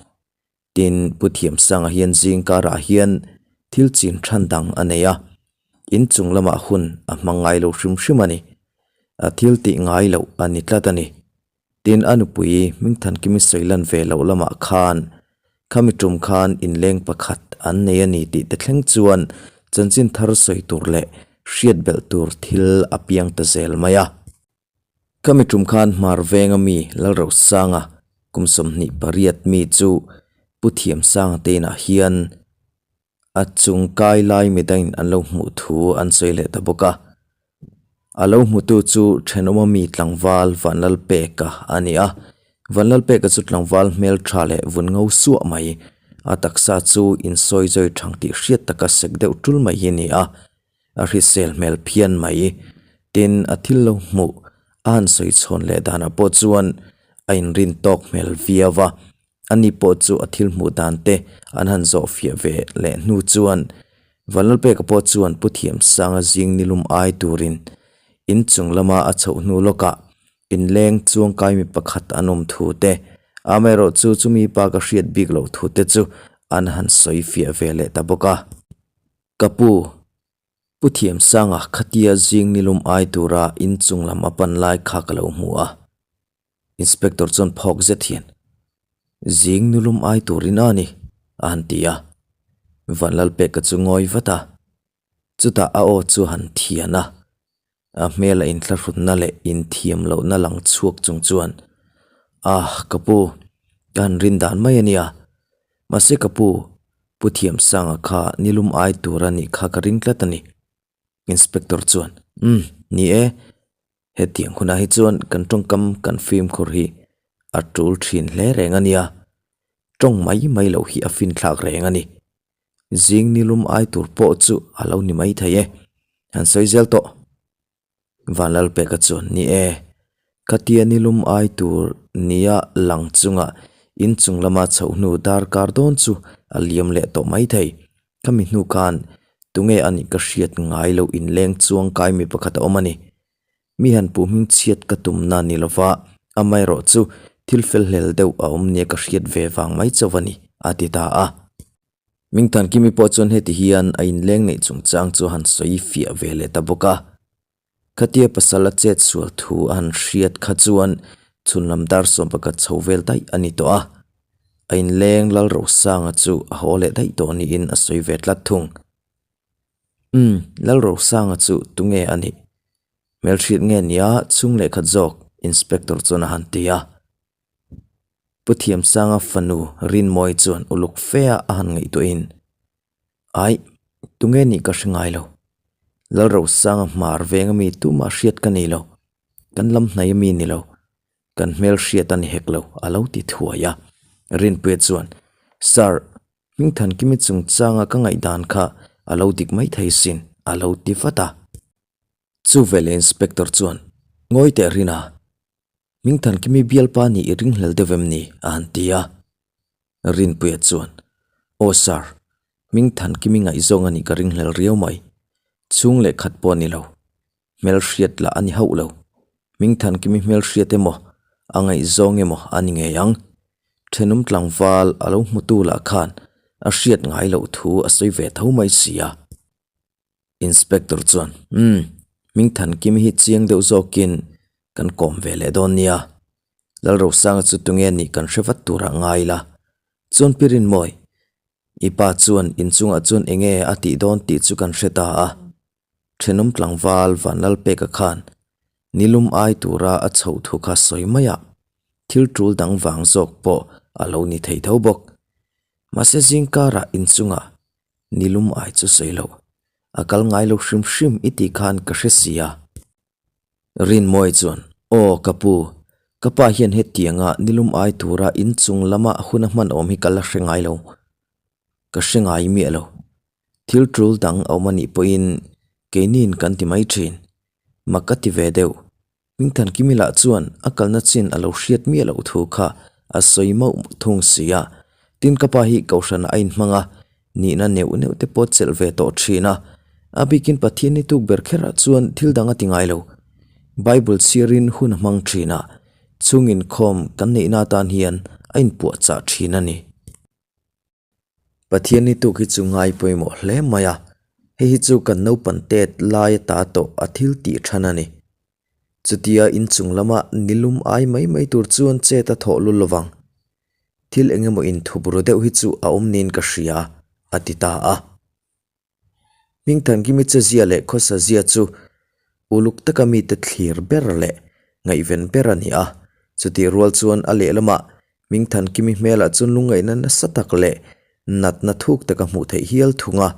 Tin, Pu Thiamsanga hian zing karah hian thil chin than dang a nei a, inchung lamah hun a hmang ngai lo hrim hrim a ni. A thil tih ngai loh a ni tlat a ni. Tin, a nupui Hmingthankimi sawi lan ve loh lamah khan khami tum khan inleng pakhat an nei a ni tih te thleng chuan chanchin thar sawi tur leh hriat belh tur thil a piang ta zel mai a. Khami tum khan Hmar venga mi Lalrosanga kum 28 mi chu Pu Thiamsanga te inah hian A chung kai lai midangin an lo hmuh thu an sawi leh ta bawk a. A lo hmutu chu thenawma mi tlangval Vanlalpeka a ni a. Vanlalpeka chu tlangval hmel tha leh vun ngo suah mai. A taksa chu insawi zawi thang tih hriat taka sek deuh tul mai hi a ni a. A hrisel hmel phian mai. Tin, a thil lo hmuh a han sawi chhawn leh danah pawh chuan a inrin tawk hmel viau a. Ani pawh chu a thil hmuh dan te an han zawh fiah ve leh hnu chuan Vanlalpeka pawh chuan Pu Thiamsanga zing nilum ai turin inchung lama a chhoh hnu lawkah inleng chuangkai mi pakhat an awm thu te, amaherawh chu chumi pa ka hriat bik loh thu te chu an han sawi fiah ve leh ta bawk a. Ka pu, Pu Thiamsanga khatia zing nilum ai tura inchung lam a pan lai kha ka lo hmu a. Inspector chuan phawk zet hian, Zing nulum ai turin a ni, a han ti a. Vanlalpeka chu ngawi vat a, chutah a aw chu a han thian a. A hmela inthlahrunna leh inthiam lohna lang chhuak chung chuan, Ah, ka pu, ka han rin dan mai a nia. Mahse ka pu, Pu Thiamsanga kha nilum ai tur a nih kha ka ring tlat a ni. Inspector chuan, Umm, ni e. Hetiang hunah hi chuan kan tawngkam kan fimkhur hi a tul thin hle reng a nia, tawng mai mai loh hi a finthlak reng a ni. Zing nilum ai tur pawh chu a lo ni mai thei e, han sawi zel tawh. Vanlalpeka chuan ni e, khatia nilum ai tur nia lang chunga inchung lama chhoh hnu darkar dawn chu a liam leh tawh mai thei. Khami hnu khan tunge a nih ka hriat ngai loh inleng chuang kai mi pakhat a awm a ni. Mi han puh hming chhiat ka tumna ni lova, amaherawh chu thil fel hlel deuh a awm nia ka hriat ve vang mai chauh a ni, a ti ta a. Mingthankimi pawh chuan heti hian a inleng neih chungchang chu a han sawi fiah ve leh ta bawk a. Khatia pasal a chet sual thu a han hriat kha chuan chhun lam dar 11 chho vel daih a ni tawh a, a inleng Lalrosanga chu a haw leh daih tawh niin a sawi ve tlat thung. Umm, Lalrosanga chu tunge a nih? Hmelhriat nge nia chhung lehkhat zawk Inspector chuan a han ti a. Pu Thiamsanga fanu Rinmawi chuan uluk fe a a han ngaihtuahin, Aih, tunge nih ka hre ngai lo. Lalrosanga hmar veng ami tumah hriat ka nei lo. Kan lam hnai ami ni lo. Kan hmel hriat a ni hek lo, a lo ti thuai a. Rinpuia chuan, Sir, Hmingthankimi chungchanga ka ngaihdan kha a lo dik mai thei sin, a lo ti vat a. Chu veleh Inspector chuan, Ngawi teh Rina, Hmingthankimi bialpa nih i ringhlel deuh em ni? a han ti a. Rinpuia chuan, Aw Sir, Hmingthankimi ngaihzawng a nih ka ringhlel riau mai. Chhung leh khat pawh a ni lo. Hmelhriat lah a ni hauh lo. Hmingthankimi hmelhriat emaw, a ngaihzawng emaw a ni ngei ang. Thenawm tlangval a lo hmutu lah khan a hriat ngai loh thu a sawi ve tho mai si a. Inspector chuan, Umm, Hmingthankimi hi chiang deuh zawkin kan kawm ve leh dawn nia. Lalrosanga chu tunge nih kan hre vat turah ngai la. Chuan Pi Rinmawi, i pa chuan inchungah chuan enge a tih dawn tih chu kan hre ta a. Thenawm tlangval Vanlalpeka khan nilum ai tura a chhoh thu kha sawi mai a, thil tul dang vang zawk pawh a lo ni thei tho bawk. Mahse zingkarah inchungah nilum ai chu sawi loh, a kal ngai lo hrim hrim i tih khan ka hre si a. Rinmawi chuan, Aw ka pu, ka pa hian hetianga nilum ai tura inchung lama hun a hman awm hi ka la hre ngai lo. Ka hre ngai miah lo. Thil tul dang a awm a nih pawhin keiniin kan ti mai thin. Mak ka ti ve deuh. Hmingthankimi lah chuan a kalna chin a lo hriat miah loh thu kha a sawi mauh thung si a. Tin ka pa hi kohhranah a inhmang a, nihna neuh neuh te pawh chelh ve tawh thin a. A bikin Pathian ni tuk ber kherah chuan thil dang a ti ngai lo. Bible chhiarin hun a hmang thin a, chhung inkhawm kan neihna atan hian a inpuahchah thin a ni. Pathian ni tuk hi chu ngai pawimawh hle mai a, hei hi chu kan naupan tet lai ata tawh a thil tih than a ni. Chutia inchung lama nilum ai mai mai tur chuan chet a thawh lul lovang. Thil eng emaw inthup ru deuh hi chu a awm niin ka hria, a ti ta a. Hmingthankimi chezia leh khawsazia chu uluk taka mite thlir ber leh ngaihven ber a ni a. Chutih rual chuan a lehlamah Hmingthankimi hmelah chuan lungngaihna nasa tak leh natna thuk tak a hmuh theih hial thung a.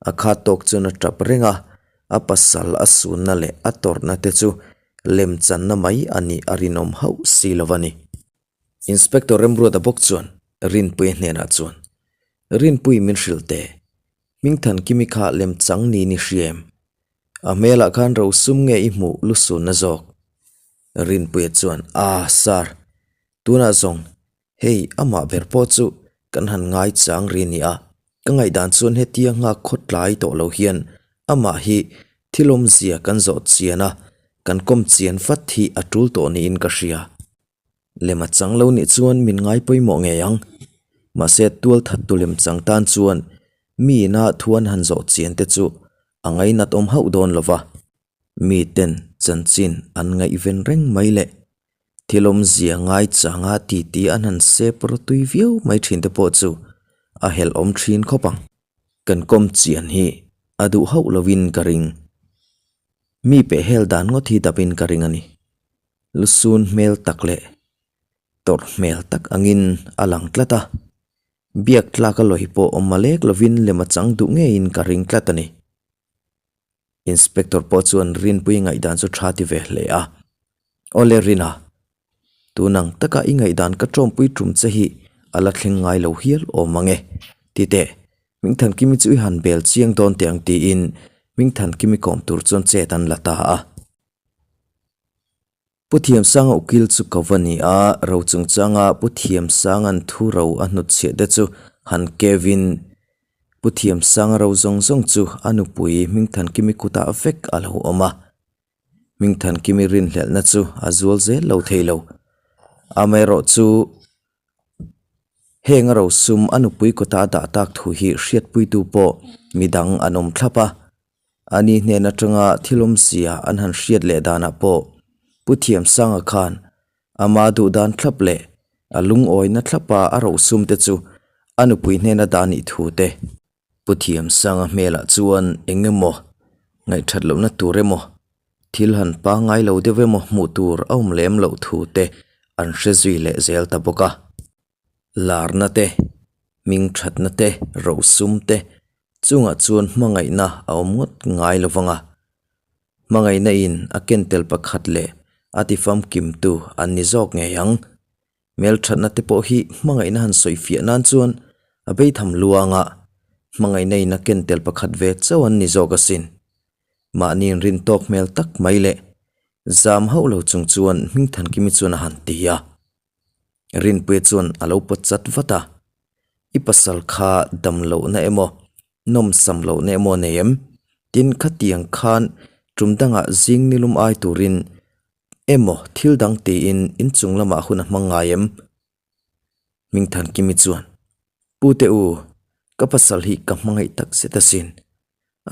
A khat tawk chuan a tap reng a, a pasal a sunna leh a tawrhna te chu lemchanna mai a nih a rinawm hauh si lo a ni. Inspector Remruata bawk chuan Rinpuia hnenah chuan, Rinpui min hrilh teh, Hmingthankimi kha lemchang niin i hria em? A hmelah khan rosum nge i hmuh lusunna zawk? Rinpuia chuan, Ah, Sir, tunah zawng hei amah ber pawh chu kan han ngaichang ri ni a, ka ngaihdan chuan hetia nghak khawtlai tawh lo hian amah hi thil awmzia kan zawh chian a, kan kawm chian vat hi a tul tawh niin ka hria. Lem a chang lo nih chuan min ngai pawimawh ngei ang. Mahse tual thattu lem chang tan chuan mi ina thu an han zawh chian te chu a ngainat awm hauh dawn lo va. Mi ten chanchin an ngaihven reng mai leh thil awmzia ngai changa titi an han sep rawtui viau mai thin te pawh chu a helh awm thin khawp ang. Kan kawm chian hi a duh hauh lovin ka ring. Mi pehhel dan ngawt hi dapin ka ring a ni. Lusun hmel tak leh tawrh hmel tak angin a lang tlat a, biak tlak a lawi pawh awm malek lovin lem a chang duh ngeiin ka ring tlat a ni. Inspector pawh chuan Rinpui ngaihdan chu tha ti ve hle a, Awle Rina, tunang taka i ngaihdan ka tawmpui tum che hi a la thleng ngai lo hial awm ang e, ti teh, Hmingthankimi chu i han bel chiang dawn teh ang tiin Hmingthankimi kawm tur chuan chet an la ta a. Pu Thiamsanga ukil chu ko va ni a, ro chungchanga Pu Thiamsanga'n thu ro a hnutchhiah te chu han kevin Pu Thiamsanga ro zawng zawng chu a nupui Hmingthankimi kutah vek a lo awm a. Hmingthankimi rinhlelhna chu a zual zel lo thei lo. Amaherawh chu heng a rosum a nupui kawta a dah tak thu hi hriatpuitu pawh midang an awm thlap a. Ani hnen atanga thil awmzia an han hriat leh danah pawh Pu Thiamsanga khan ama duh dan thlap leh a lungawina thlapa a rosum te chu a nupui hnena dah nih thu te, Pu Thiamsanga hmelah chuan eng emaw ngaihthat lohna tur emaw thil han pangngai lo deuh emaw hmuh tur a awm lem loh thu te an hre zui leh zel ta bawk a. Larna te, hming thatna te, rosum te chungah chuan hmangaihna a awm ngawt ngai lo vang a. Hmangaihna in a ken tel pakhat leh a ti famkimtu an ni zawk ngei ang. Hmelthatna te pawh hi hmangaihna han sawi fiah nan chuan a beitham luanga hmangaihna in a ken tel pakhat ve chauh an ni zawk asin. Mahni inrin tawk hmel tak mai leh zam hauh lo chung chuan Hmingthankimi chuan a han ti a. Rinpuia chuan a lo pawt chat vat a, I pasal kha dam lohna emaw, nawmsam lohna emaw a nei em? Tin, khatiang khan tum dangah zing nilum ai turin emaw thil dang tiin inchung lamah hun a hmang ngai em? Hmingthankimi chuan, Pute u, ka pasal hi ka hmangaih tak zet asin.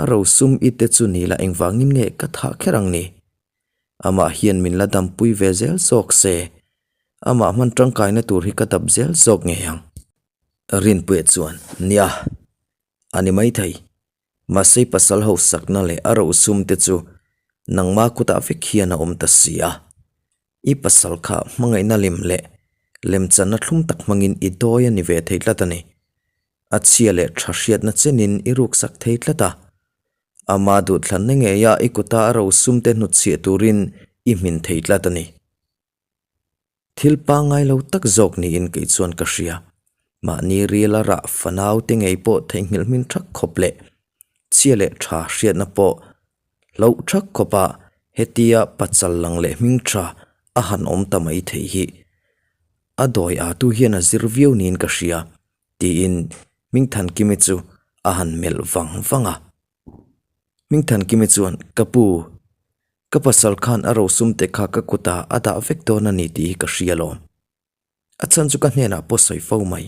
A rosum i te chu ni la engvangin nge ka thah kher ang ni? Amah hian min la dampui ve zel zawk se. Amah hman tangkaina tur hi ka dap zel zawk ngei ang. Rinpuia chuan, Nia, a ni maithei. Mahse i pasal hausakna leh a rosum te chu nangma kutah vek hian a awm ta si a. I pasal kha hmangaihna lem leh lemchanna thlum tak hmangin i dawi a ni ve thei tlat a ni. A chhia leh tha hriatna chenin i ruksak thei tlat a. Ama duhthlanna ngeia i kuta a rosum te hnutchhiah turin i hmin thei tlat a ni. Thil pangngai lo tak zawk niin kei chuan ka hria. Mahni rila rah fanau te ngei pawh theihnghilh hmin thak khawp leh chhia leh tha hriatna pawh hloh thak khawpa hetia pachal lang leh hming tha a han awm ta mai thei hi a dawi a tu hian a zir viau niin ka hria tiin Hmingthankimi chu a han melh vang vang a. Hmingthankimi chuan, Ka pu, ka pasal khan a rosum te kha ka kutah a dah vek dawn a ni tih hi ka hria alawm. A chhan chu ka hnenah pawh sawi fo mai.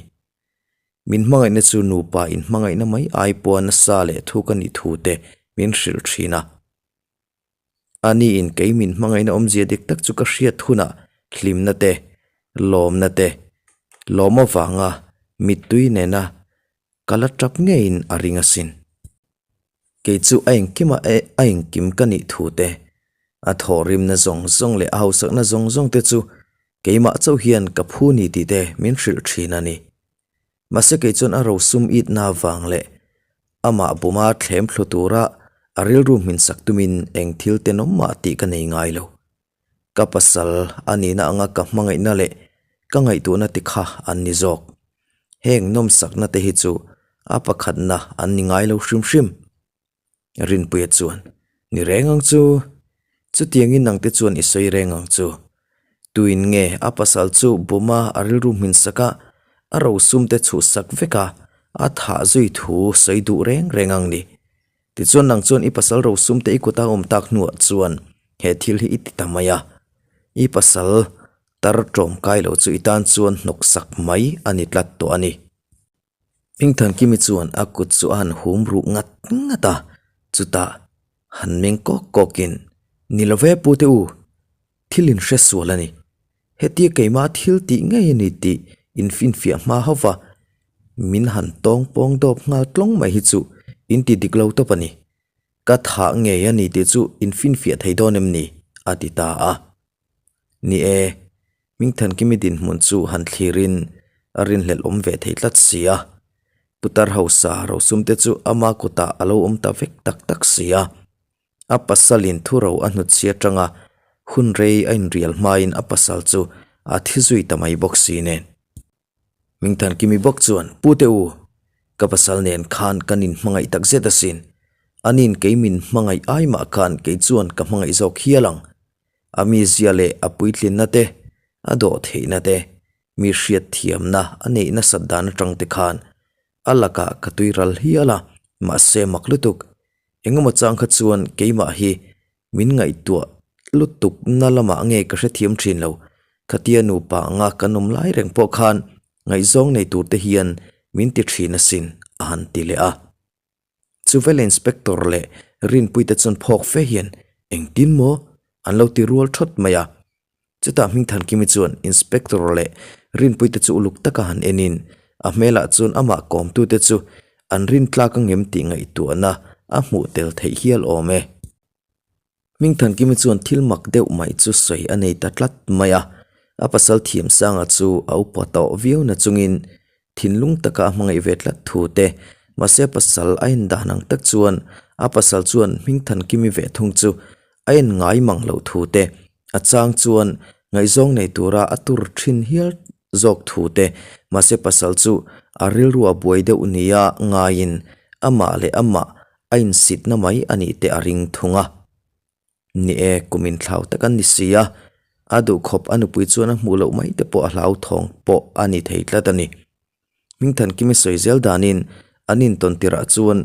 Min hmangaihna chu nupa inhmangaihna mai ai pawha nasa leh thu ka nih thu te min hrilh thin a. Aniin kei min hmangaihna awmzia dik tak chu ka hriat hunah hlimna te, lawmna te, lawm avanga mittui nena ka la tap ngeiin a ring asin. Kei chu a engkima e a engkim ka nih thu te, a thawhrimna zawng zawng leh a hausakna zawng zawng te chu keimah chauh hian ka phu ni tih te min hrilh thin a ni. Mahse kei chuan a rosum itna avang leh amah buma thlem thlu tura a rilru hminsak tumin eng thil tenawm mah tih ka nei ngai lo. Ka pasal a nihna anga ka hmangaihna leh ka ngaihtuahna te kha an ni zawk. Heng nawmsakna te hi chu a pakhatna an ni ngai lo hrim hrim. Rinpuia chuan, Ni reng ang chu. Chutiangin nangte chuan i sawi reng ang chu. Tuin nge a pasal chu buma a rilru hminsak a, a rosum te chhuhsak vek a, a thah zui thu sawi duh reng reng ang ni. Tichuan nang chuan i pasal rosum te i kuta awm tak hnuah chuan he thil hi i ti ta mai a, i pasal tar tawmkai lo chu i tan chuan hnawksak mai a ni tlat tawh a ni. Hmingthankimi chuan a kut chu a han hum ruh ngat ngat a, chutah han meng kawk kawkin, Ni lo ve pute u, thil in hre sual a ni. Hetia keimah thil tih ngei a ni tih infinfiah hma hauh va, min han tawng pawng dawp nghal tlawng mai hi chu in ti dik lo tawp a ni. Ka thah ngei a ni tih chu infinfiah thei dawn em ni? a ti ta a. Ni e, Hmingthankimi dinhmun chu han thlirin a rinhlelh awm ve thei tlat si a. Putar hausa rosum te chu ama kutah a lo awm ta vek tak tak si a. A pasalin thuro a hnutchhi atanga hun rei a inrial hmain a pasal chu a thi zui ta mai bawk si nen. Hmingthankimi bawk chuan, Pute u, ka pasal nen khan kan inhmangaih tak zet asin. Ani'n kei min hmangaih ai mah khan kei chuan ka hmangaih zawk hial ang. A mizia leh a puitlinna te, a dawhtheihna te, mi hriatthiamna a neih nasat dan atang te khan a lakah ka tui ral hial a, mahse mak lutuk. Engemaw chang kha chuan keimah hi min ngaihtuah lutuk na lamah nge ka hrethiam thin lo. Khatia nupa anga kan awm lai reng pawh khan ngaihzawng nei tur te hian min ti thin asin a han ti leh a. Chuvel Inspector leh Rinpuite chuan phawk fe hian engtin maw an lo ti rual thawt mai a. Chutah Hmingthankimi chuan Inspector leh Rinpuite chu uluk taka han enin a hmelah chuan amah kawmtute chu an rintlak angem tih ngaihtuahna a hmuh tel theih hial awm e. Hmingthankimi chuan thil mak deuh mai chu sawi a nei ta tlat mai a, a pasal Thiamsanga chu a upa tawh viau na chungin thinlung taka a hmangaih ve tlat thu te, mahse a pasal a en dan ang tak chuan a pasal chuan Hmingthankimi ve thung chu a en ngai mang loh thu te, a chang chuan ngaihzawng nei tura a tur thin hial zawk thu te, mahse pasal chu a rilru a buai deuh nia ngaiin amah leh amah A insitna mai a nih te a ring thung a. Ni e, kum inthlau tak an ni si a, a duhkhawp a nupui chuan a hmuh loh mai te pawh a hlauthawng pawh a ni thei tlat a ni. Hmingthankimi sawi zel danin an intawn tirah chuan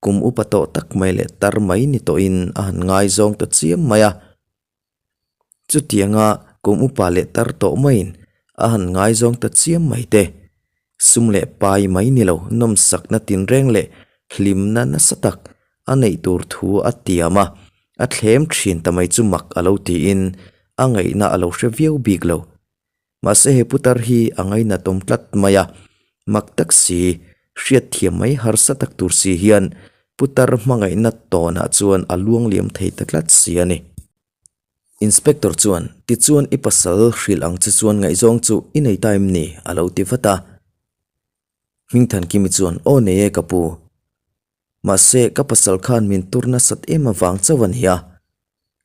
kum upa tawh tak mai leh tar mai ni tawhin a han ngaizawng ta chiam mai a. Chutianga kum upa leh tar tawh maiin a han ngaizawng ta chiam mai te, sum leh pai mai ni lo nawmsakna tinreng leh hlimna nasa tak a neih tur thu a tiam a, a thlem thin ta mai chu mak a lo tiin a ngaihna a lo hre viau bik lo. Mahse he putar hi a ngainatawm tlat mai a, mak tak si, hriatthiam mai harsa tak tur si hian putar hmangaihna tawnah chuan a luang liam thei ta tlat si a ni. Inspector chuan, Tichuan i pasal hrilh ang che chuan ngaihzawng chu i nei ta em ni? a lo ti vat a. Hmingthankimi chuan, Aw nei e ka pu. Mahse ka pasal khan min tur nasat em avang chauh a ni a,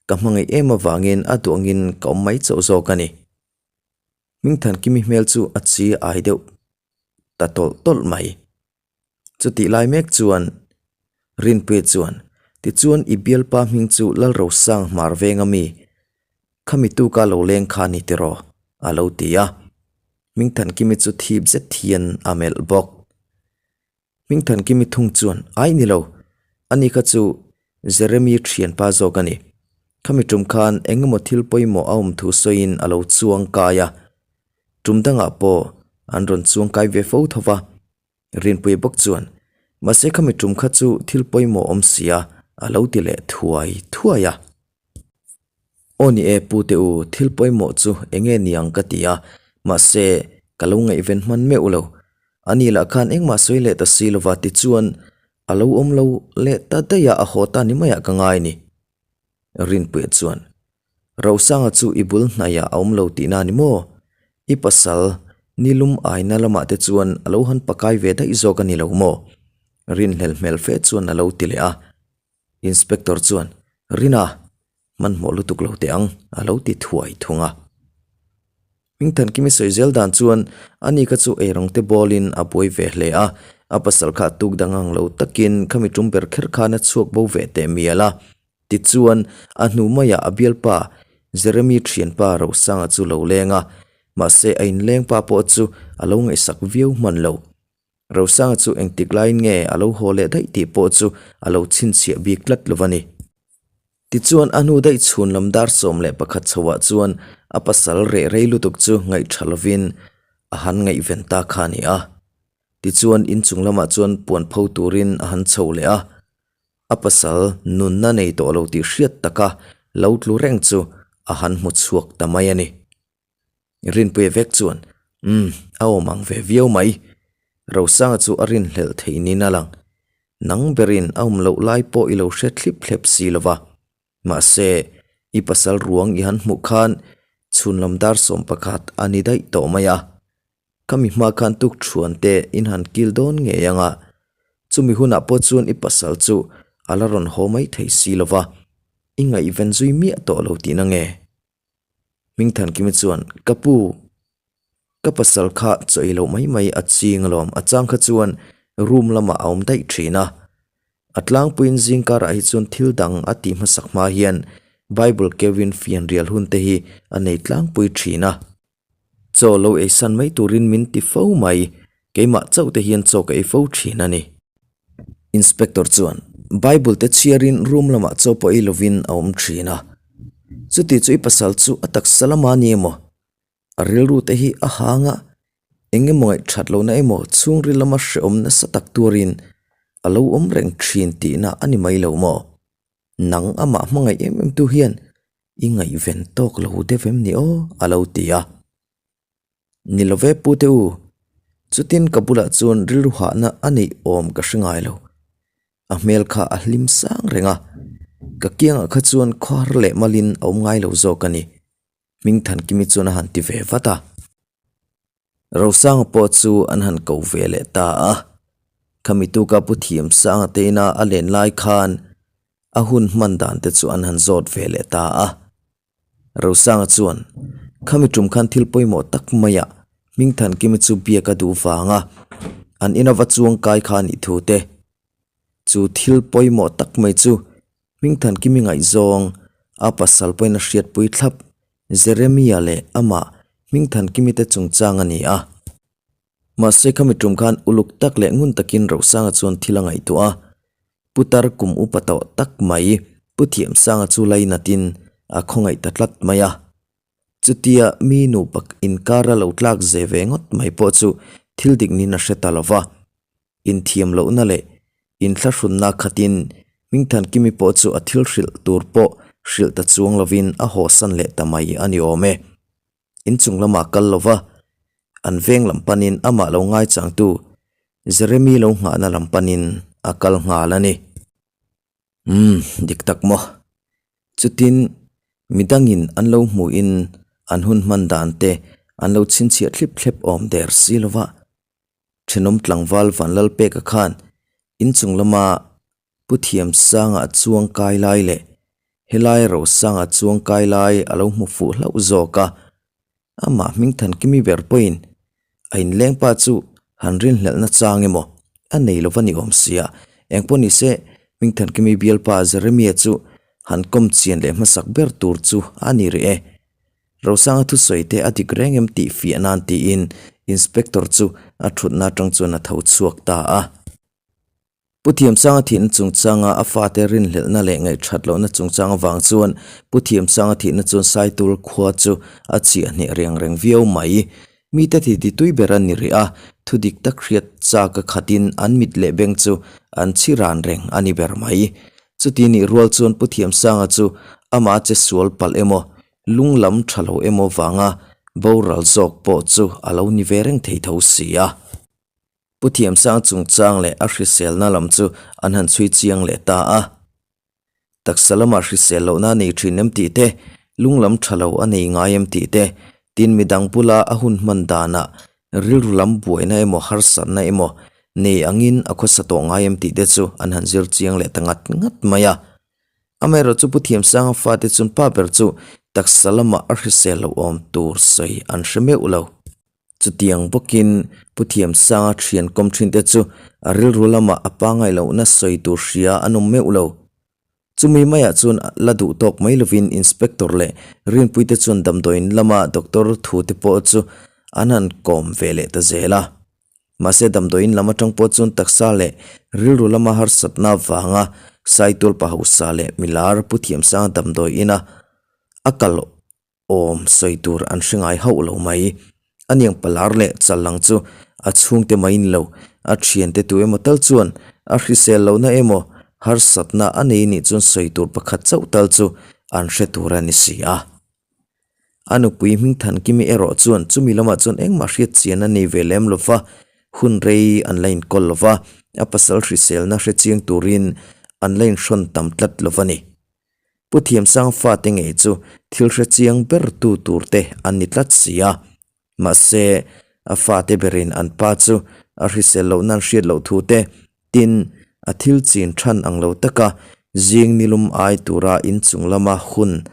ka hmangaih em avangin a duh angin ka awm mai chauh zawk a ni. Hmingthankimi hmel chu a chi ai deuh ta tawlh tawlh mai. Chutih lai mek chuan Rinpuia chuan, Tichuan i bialpa hming chu Lalrosang hmar veng ami, khami tuka lo leng kha ni tiraw? a lo ti a. Hmingthankimi chu thip zet hian a melh bawk. Hmingthankimi thung chuan, Ai ni lo, ani kha chu Jeremy thianpa zawk a ni. Khami tum khan eng emaw thil pawimawh a awm thu sawiin a lo chuang kai a. Tum dangah pawh an rawn chuang kai ve fo tho va. Rinpui bawk chuan, Mahse khami tum kha chu thil pawimawh awm sia, a lo ti leh thuai thuai a. Aw ni e pu te u, thil pawimawh chu eng nge ni ang ka ti a, mahse ka lo ngaihven hman meuh lo. Ani lah khan engmah sawi leh ta si lova tichuan a lo awm lo leh ta daih a, a haw ta ni maiah ka ngai ni. Rinpuia chuan, Rosanga chu i bul hnaiah a awm lo tihna ni maw? I pasal nilum aina lamah te chuan a lo han pakai ve daih zawk a ni lo maw? Rinhlel hmel fe chuan a lo ti leh a. Inspector chuan, Rina, hmanhmawh lutuk lo teh ang, a lo ti thuai thung a. Hmingthankimi sawi zel dan chuan ani kha chu eirawng te bawlin a buai ve hle a, a pasal kha tuk dang ang lo takin khami tum ber kher khan a chhuak bo ve teh mial a. Tichuan, a hnu maiah a bialpa Jeremy thianpa Rosanga chu lo leng a, mahse a inlengpa pawh chu a lo ngaihsak viau hman lo. Rosanga chu engtik laiin nge a lo haw leh daih tih pawh chu a lo chhinchhiah bik tlat lo a ni. Tichuan a hnu daih chhun lam dar 11 chhoah chuan a pasal reh rei lutuk chu ngaihtha lovin a han ngaihven ta kha a ni a. Tichuan inchung lamah chuan puan pho turin a han chho leh a, a pasal nunna nei tawh lo tih hriat taka lo tlu reng chu a han hmu chhuak ta mai a ni. Rinpuia vek chuan, Umm, a awm ang ve viau mai. Rosanga chu a rinhlelh theih niin a lang. Nang berin a awm loh lai pawh i lo hre thlip thlep si lo va. Mahse, i pasal ruang i han hmuh khan chhun lam dar 11 a ni daih tawh mai a. Khami hma khan tuk thuan te in han kil dawn ngei ang a. Chumi hunah pawh chuan i pasal chu a la rawn haw mai thei si lo va. I ngaihven zui miah tawh lo tihna nge? Hmingthankimi chuan, Ka pu, ka pasal kha chaw ei loh mai mai a ching alawm, a chang kha chuan room lamah a awm daih thin a. A tlangpuiin zing karah hi chuan thil dang a tih hmasak hma hian Bible keuhin fianrial hun te hi a nei tlangpui thin a. Chaw lo ei san mai turin min ti fo mai, keimah chauh te hian chaw ka ei fo thin a ni. Inspector chuan Bible te chhiarin room lamah chaw pawh ei lovin a awm thin a, chuti chu i pasal chu a taksa lama ni emaw, a rilru te hi a hang a, eng emaw ngaihthat lohna emaw chhungril lama hrehawm nasa tak tuarin a lo awm reng thin tihna a ni mai lo maw? Nang amah hmangaih em em tu hian i ngaihven tawk lo deuh em ni aw? a lo ti a. Ni lo ve pu te u, chutin ka bulah chuan rilru hahna a neih awm ka hre ngai lo. A hmel kha a hlim sang reng a, ka kiangah kha chuan khawhar leh malin a awm ngai lo zawk a ni, Hmingthankimi chuan a han ti ve vat a. Rosanga pawh chu an han ko ve leh ta a, khami tuka Pu Thiamsanga te ina a len lai khan a hun hman dan te chu an han zawt ve leh ta a. Rosanga chuan, Khami tum khan thil pawimawh tak maiah Hmingthankimi chu biak a duh vanga an ina va chuang kai kha a nih thu te. Chu thil pawimawh tak mai chu Hmingthankimi ngaihzawng a pasal pawhin a hriatpui thlap Jeremia leh amah Hmingthankimi te chungchang a ni a. Mahse khami tum khan uluk tak leh ngun takin Rosanga chuan thil a ngaihtuah a. Putar kum upa tawh tak mai Pu Thiamsanga chu lainatin a khawngaih ta tlat mai a. Chutia mi nupa inkara lo tlak ze ve ngawt mai pawh chu thil dik niin a hre ta lo va. Inthiam lohna leh inthlahrunna khatin Hmingthankimi pawh chu a thil hrilh tur pawh hrilh ta chuang lovin a hawsan leh ta mai a ni awm e. Inchung lamah kal lo va, an veng lam panin amah lo ngaichangtu Jeremy lo nghahna lam panin a kal nghal a ni. Umm, dik tak maw? Chutin midangin an lo hmuhin an hun hman dan te an lo chhinchhiah thlip thlep awm der si lo va. Thenawm tlangval Vanlalpeka khan inchung lama Pu Thiamsanga chuang kai lai leh helai Rosanga chuang kai lai a lo hmu fuh hlauh zawk a. Amah Hmingthankimi ber pawhin a inlengpa chu han rinhlelhna chang emaw a nei lova ni awm sia. Engpawh ni se Hmingthankimi bialpa Jeremia chu han kawm chian leh hmasak ber tur chu a ni rih e. Rosanga thusawi te a dik reng em tih fiah nan tiin Inspector chu a thutna atang chuan a tho chhuak ta a. Pu Thiamsanga thihna chungchanga a fate rinhlelhna leh ngaihthat lohna chungchang avang chuan Pu Thiamsanga thihna chuan Saitul khua chu a chhiah hneh reng reng viau mai. Mite ti ti tui ber a ni rih a, thu dik tak hriat chak a khatin an mit leh beng chu an chhi ran reng a ni ber mai. Chuti nih rual chuan Pu Thiamsanga chu amah che sual palh emaw, lung lam tha lo emaw vanga boral zawk pawh chu a lo ni ve reng thei tho si a. Pu Thiamsang chungchang leh a hriselna lam chu an han chhui chiang leh ta a. Taksa lama hrisel lohna a nei thin em tih te, lung lam tha lo a nei ngai em tih te, tin midang bula a hun hman danah rilru lam buaina emaw harsatna emaw nei angin a khawsa tawh ngai em tih te chu an han zir chiang leh ta ngat ngat mai a. Amaherawh chu Pu Thiamsanga fate chuan pa ber chu taksa lama a hrisel loh awm tur sawi an hre meuh lo. Chutiang bawkin Pu Thiamsanga thian kawm thinte chu a rilru lamah a pangngai lohna sawi tur hria an awm meuh lo. Chumi maiah chuan la duh tawk mai lovin Inspector leh Rinpuite chuan damdawiin lama doctor thute pawh chu an han kawm ve leh ta zel a. Mahse damdawiin lam atang pawh chuan taksa leh rilru lama harsatna vanga Saitual pa hausa leh milar Pu Thiamsanga damdawiina a kal Awm sawi tur an hre ngai hauh lo mai. A niang palar leh chal lang chu a chhungte mai ni lo, a thiante tu emaw tal chuan a hrisel lohna emaw harsatna a nei nih chuan sawi tur pakhat chauh tal chu an hre tur a ni si a. A nupui Hmingthankimi erawh chuan chumi lamah chuan engmah hriat chian a nei ve lem lo va, hun rei an la inkawl lo va, a pasal hriselna hre chiang turin an la inhrawn tam tlat lo va ni. Pu Thiamsang fate ngei chu thil hre chiang ber tu tur te an ni tlat si a. Mahse, a fate berin an pa chu a hrisel loh nan hriat loh thu te, tin, a thil chin than ang lo taka zing nilum ai tura inchung lama hun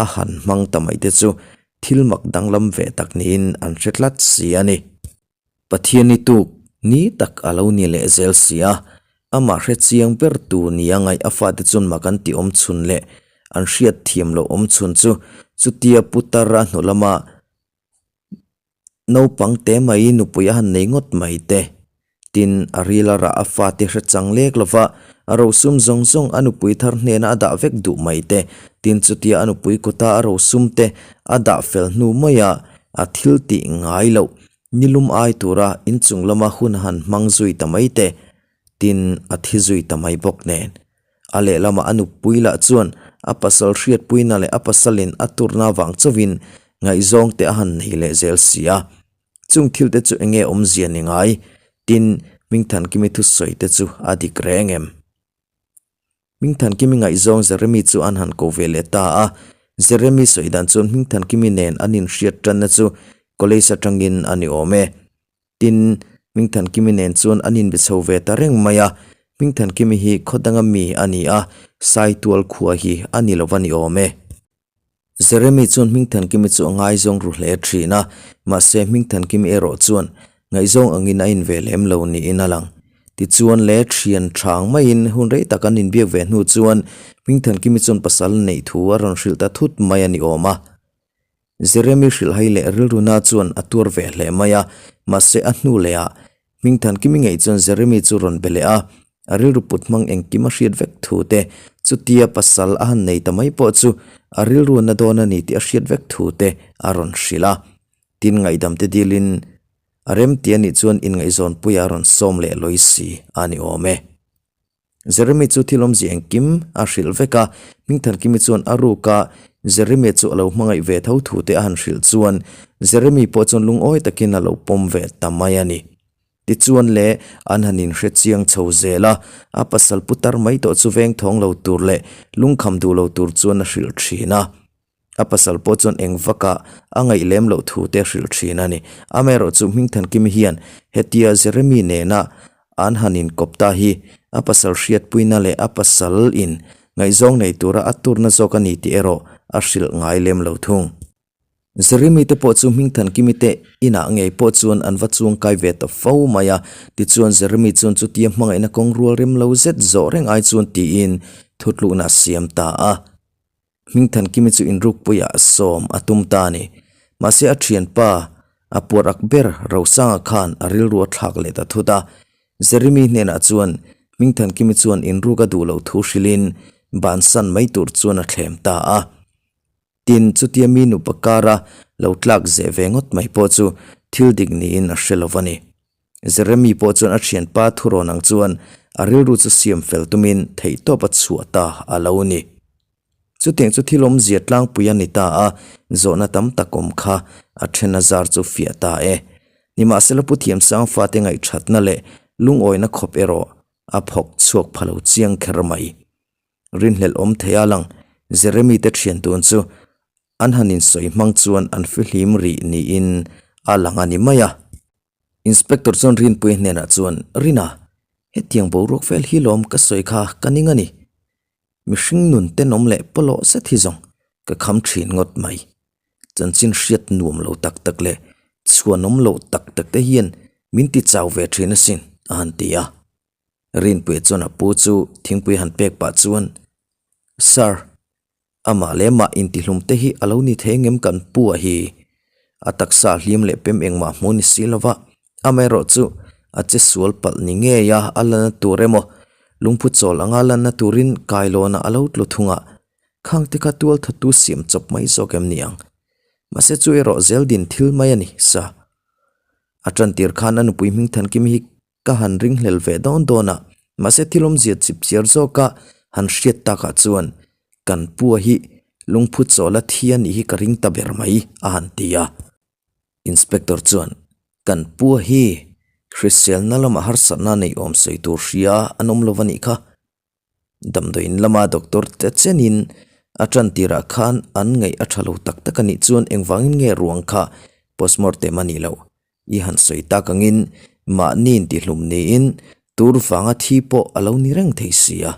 a han hmang ta mai te chu thil mak danglam ve tak niin an hre tlat si a ni. Pathian i tuk ni tak a lo ni leh zel si a, amah hre chiang ber tu nia ngaih a fate chuan mak an ti awm chhun leh an hriat thiam loh awm chhun chu chutia putar a hnu lama naupang te mai nupui a han nei ngawt mai te. Tin, a ril a rah a fate hre chang lek lova a rosum zawng zawng a nupui thar hnena a dah vek duh mai te. Tin, chutia a nupui kuta a rosum te a dah fel hnu maia a thil tih ngai loh Nilum ai tura inchung lama hun han hmang zui ta mai te, tin a thi zui ta mai bawk nen. A lehlamah a nupui lah chuan a pasal hriatpuina leh a pasalin a turna vang chauhin ngaihzawng te a han nei leh zel si a. Chung thil te chu enge awmzia ni ngai? Tin, Hmingthankimi thusawi te chu a dik reng em? Hmingthankimi ngaihzawng Jeremy chu an han ko ve leh ta a, Jeremy sawi dan chuan Hmingthankimi nen an inhriat tanna chu college atangin a ni awm e. Tin, Hmingthankimi nen chuan an inbe chho ve ta reng mai a, Hmingthankimi hi khaw danga mi a ni a, Saitual khua hi a ni lo va ni awm e. Jeremy chuan Hmingthankimi chu a ngaizawng ru hle thin a, mahse Hmingthankimi erawh chuan ngaihzawng angin a in ve lem lo niin a lang. Tichuan le thian thang maiin hun rei tak an inbiak ve hnu chuan Hmingthankimi chuan pasal neih thu a rawn hrilh ta thut mai a ni awm a. Jeremy hrilhhai leh rilruna chuan a tuar ve hle mai a, mahse a hnu leh ah Hmingthankimi ngei chuan Jeremy chu rawn be leh a, a rilru put hmang engkim a hriat vek thu te, chutia pasal a han nei ta mai pawh chu a rilru na dawn a ni tih a hriat vek thu te a rawn hrilh a. Tin, ngaihdam te dilin a remti a nih chuan inngaihzawnpuia a rawn sawm leh lawi si a ni awm e. Jeremy chu thil awmzia engkim a hrilh vek a, Hmingthankimi chuan a ruk a, Jeremy chu a lo hmangaih ve tho thu te a han hrilh chuan Jeremy pawh chuan lungawi takin a lo pawm ve ta mai a ni. Tichuan le, an han inhre chiang chho zel a, a pasal putar mai tawh chu veng thawng lo tur leh lungkham duh lo tur chuan a hrilh thin a. A pasal pawh chuan eng vaka a ngaih lem loh thu te a hrilh thin a ni. Amaherawhchu Hmingthankimi hian hetia Jeremy nena an han inkawp ta hi a pasal hriatpuina leh a pasal in ngaihzawng nei tura a turna zawk a ni tih erawh a hrilh ngai lem lo thung. Jeremy te pawh chu Hmingthankimi te inah ngei pawh chuan an va chuangkai ve ta fo mai a. Tichuan Jeremy chuan chutia hmangaihna kawng rual rem lo zet zawh reng ai chuan tiin thutlukna a siam ta a. Hmingthankimi chu inrukpuiah sawm a tum ta a ni. Mahse a thianpa, a puar ak ber Rosanga khan a rilru a thlak leh ta thut a. Jeremy hnenah chuan Hmingthankimi chuan inruk a duh loh thu hrilhin bansan mai tur chuan a thlem ta a. Tin, chutia mi nupa kara lo tlak zeh ve ngawt mai pawh chu thil dik niin a hre lo va ni. Jeremy pawh chuan a thianpa thurawn ang chuan a rilru chu siam fel tumin theihtawp a chhuah ta a lo ni. Chutiang chu thil awmzia tlangpui a ni ta a, zawhna tam tak awm kha a then a zar chu fiah ta e. Nimahsela Pu Thiamsang fate ngaihthatna leh lungawina khawp erawh a phawk chhuak pha lo chiang kher mai. Rinhlelh awm thei a lang, Jeremy te thian tun chu an han insawi hmang chuan an fihlim rih niin a lang a ni mai a. Inspector chuan Rinpuia hnenah chuan, Rina, hetiang boruak vel hi lawm ka sawi kha ka ning a ni. Mihring nun tenawm leh pawlawh zet hi zawng ka kham thin ngawt mai. Chanchin hriat nuam lo tak tak leh chhuanawm loh tak tak te hian min ti chau ve thin asin, a han ti a. Rinpuia chuan a pu chu thingpui han pek pah chuan, Sir, Amah leh mah intihlum te hi a lo ni thei ngem kan pu a hi. A taksa hlim leh pem engmah hmu ni si lova, amaherawh chu a che sual palh ni ngei a, a lanna tur emaw lungphu chawl anga lanna turin kailawnah a lo tlu thung a, khang te kha tual thattu siam chawp mai zawk em ni ang. Mahse chu erawh zel din thil mai a ni, sa. A tantir khan a nupui hming Thankimi hi Ka han ringhlel ve dawn dawn a, mahse thil awmzia chip chiar zawka han hriat takah chuan kan pua hi lungphu chawla thi a nih hi ka ring ta ber mai a han ti a. Inspector chuan kan pua hi hriselna lamah harsatna nei awm sawi tur hria an awm lo a nih kha. Damdawiin lama doctor te chenin a tan tirah khan an ngaih a tha lo tak tak a nih chuan engvangin nge ruang kha postmortem a nih loh I han sawi tak angin mahni intihlum niin tur vanga thi pawh a lo ni reng thei si a.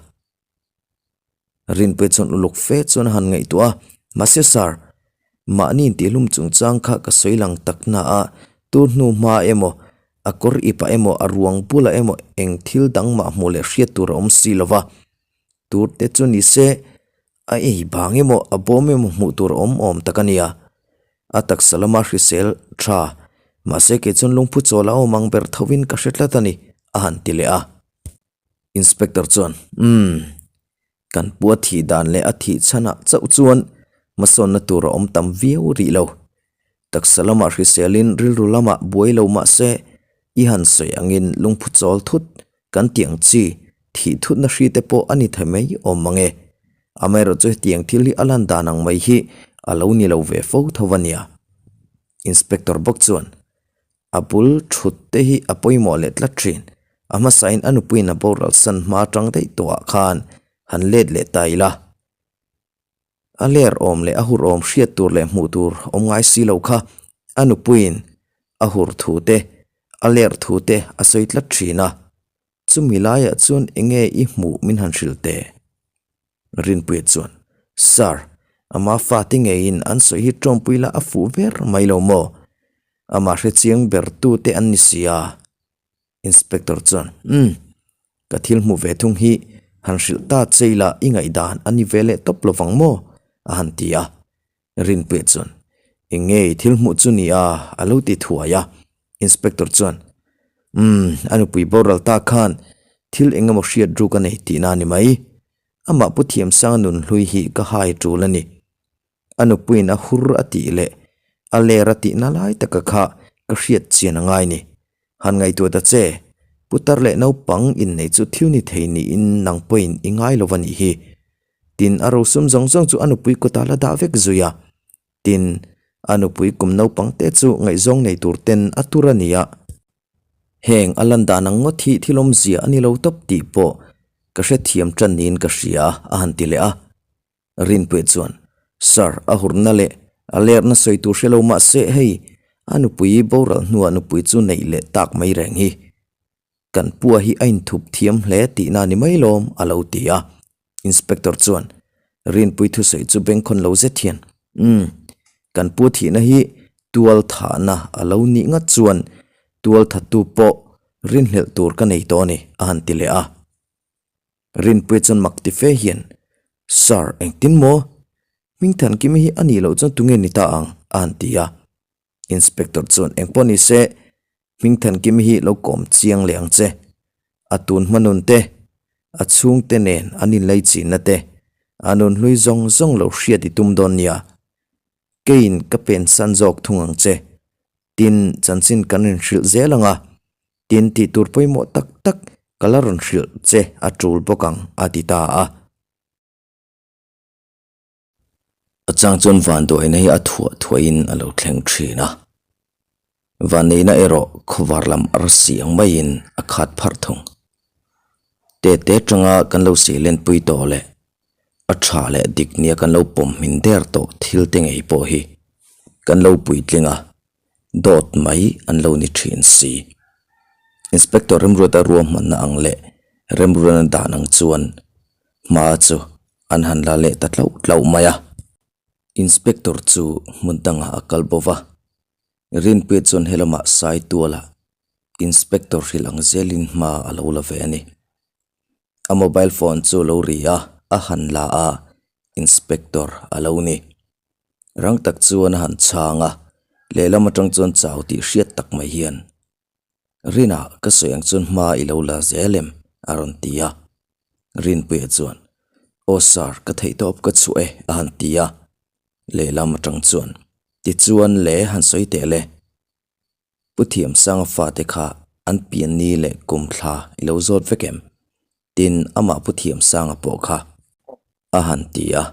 Rinpuia chuan uluk fe chuan a han ngaihtuah a, Mahse sir, mahni intihlum chungchang kha ka sawi lang tak na a, tur hnu hma emaw, a kawr ipah emaw, a ruang bulah emaw eng thil dang mah hmuh leh hriat tur a awm si lo va. Tur te chu ni se, a ei bang emaw a bawm emaw hmuh tur a awm awm tak a nia. A taksa lama hrisel tha, mahse kei chuan lungphu chawl a awm ang ber tho in ka hre tlat a ni, a han ti leh a. Inspector chuan, Umm, kan pu a thih dan leh a thih chhanah chauh chuan hmasawnna tur a awm tam viau rih lo. Taksa lamah hriselin rilru lamah buai lo mah se, i han sawi angin lungphu chawl thut kan tih ang chi thih thutna hri te pawh a ni thei mai awm mang e. Amaherawh chu hetiang thil hi a lan dan ang mai hi a lo ni lo ve fo tho a nia. Inspector bawk chuan a bul thut te hi a pawimawh leh tlat thin. A hmasain a nupuiin a boral san hma tang daih tawhah khan han let leh ta ila. A ler awm leh a hur awm hriat tur leh hmuh tur awm ngai si lo kha a nupuiin a hur thu te, a ler thu te a sawi tlat thin a. Chumi laiah chuan enge i hmuh min han hrilh teh? Rinpuia chuan, Sir, ama fate ngeiin an sawi hi tawmpui la a fuh ber mai lo maw? Amah hrechiang ber tute an ni si a. Inspector chuan, Umm, ka thil hmuh ve thung hi han hrilh ta che ila i ngaihdan a ni ve leh tawp lo vang maw? a han ti a. Rinpuia chuan, Eng nge i thil hmuh chu ni a? a lo ti thuai a. Inspector chuan, Umm, a nupui boral ta khan thil eng emaw hriat ruk a nei tihna a ni mai. Amah Pu Thiamsanga nunhlui hi ka hai tul a ni. A nupuiin a hur a tih leh a ler a tihna lai taka kha ka hriat chian a ngai ni. Han ngaihtuah ta che, Putar leh naupang innei chu thil ni thei niin nang pawhin i ngai lo a nih hi. Tin, a rosum zawng zawng chu a nupui kutah la dah vek zui a. Tin, a nupui kum naupang te chu ngaihzawng nei tur ten a tur a ni a. Heng a lan dan ang ngawt hi thil awmzia a ni lo tawp tih pawh ka hrethiam tan niin ka hria a han ti leh a. Rinpuia chuan, Sir, a hurna leh a lerna sawi tur hre lo mahse hei a nupui boral hnuah nupui chu neih leh tak mai reng hi. Kan pua hi a inthup thiam hle tihna a ni mai lawm a lo ti a. Inspector chuan Rinpui thusawi chu bengkhawn lo zet hian, Umm, kan pu thihna hi tual thahna a lo nih ngat chuan tual thattu pawh rinhlelh tur ka nei tawh a ni, a han ti leh a. Rinpui chuan mak ti fe hian, Sir, engtin maw? Hmingthankimi hi a nih loh chuan tunge ni ta ang? a han ti a. Inspector chuan engpawh ni se Hmingthankimi hi lo kawm chiang leh ang che. A tun hma nun te, a chhungte nen an inlei chinna te, a nun hlui zawng zawng lo hriat i tum dawn nia. Keiin ka pensan zawk thung ang che. Tin, chanchin kan inhrilh zel ang a, tin tih tur pawimawh tak tak ka la rawn hrilh che a tul bawk ang a ti ta a. A chang chuan vanduaina hi a thuah thuahin a lo thleng thin a, vanneihna erawh khawvar lam arsi ang maiin a khat pharh thung. Tete atanga kan lo seilenpui tawh leh a tha leh dik nia kan lo pawm hmin der tawh thil te ngei pawh hi kan lo puitling a, dawt mai an lo ni thin si. Inspector Remruata ruahmanna ang leh Remruana dan ang chuan hma chu An han la leh ta tlauh tlauh mai a. Inspector chu hmun dangah a kal bo va, Rinpuia chuan helamah Saitualah Inspector hrilh ang zelin hma a lo la ve a ni. A mobile phone chu a lo ri a, a han la a, Inspector a lo ni. Rang tak chuan a han chhang a, lehlam atang chuan chau tih hriat tak mai hian, Rinah ka sawi ang chuan hma i lo la zel em? a rawn ti a. Rinpuia chuan, Aw sir, ka theihtawp ka chhuah e a han ti a. Lehlam atang chuan, Tichuan le han sawi teh le. Pu Thiamsanga fate kha an pian ni leh kum thla i lo zawt vek em? Tin, amah Pu Thiamsanga pawh kha a han ti a.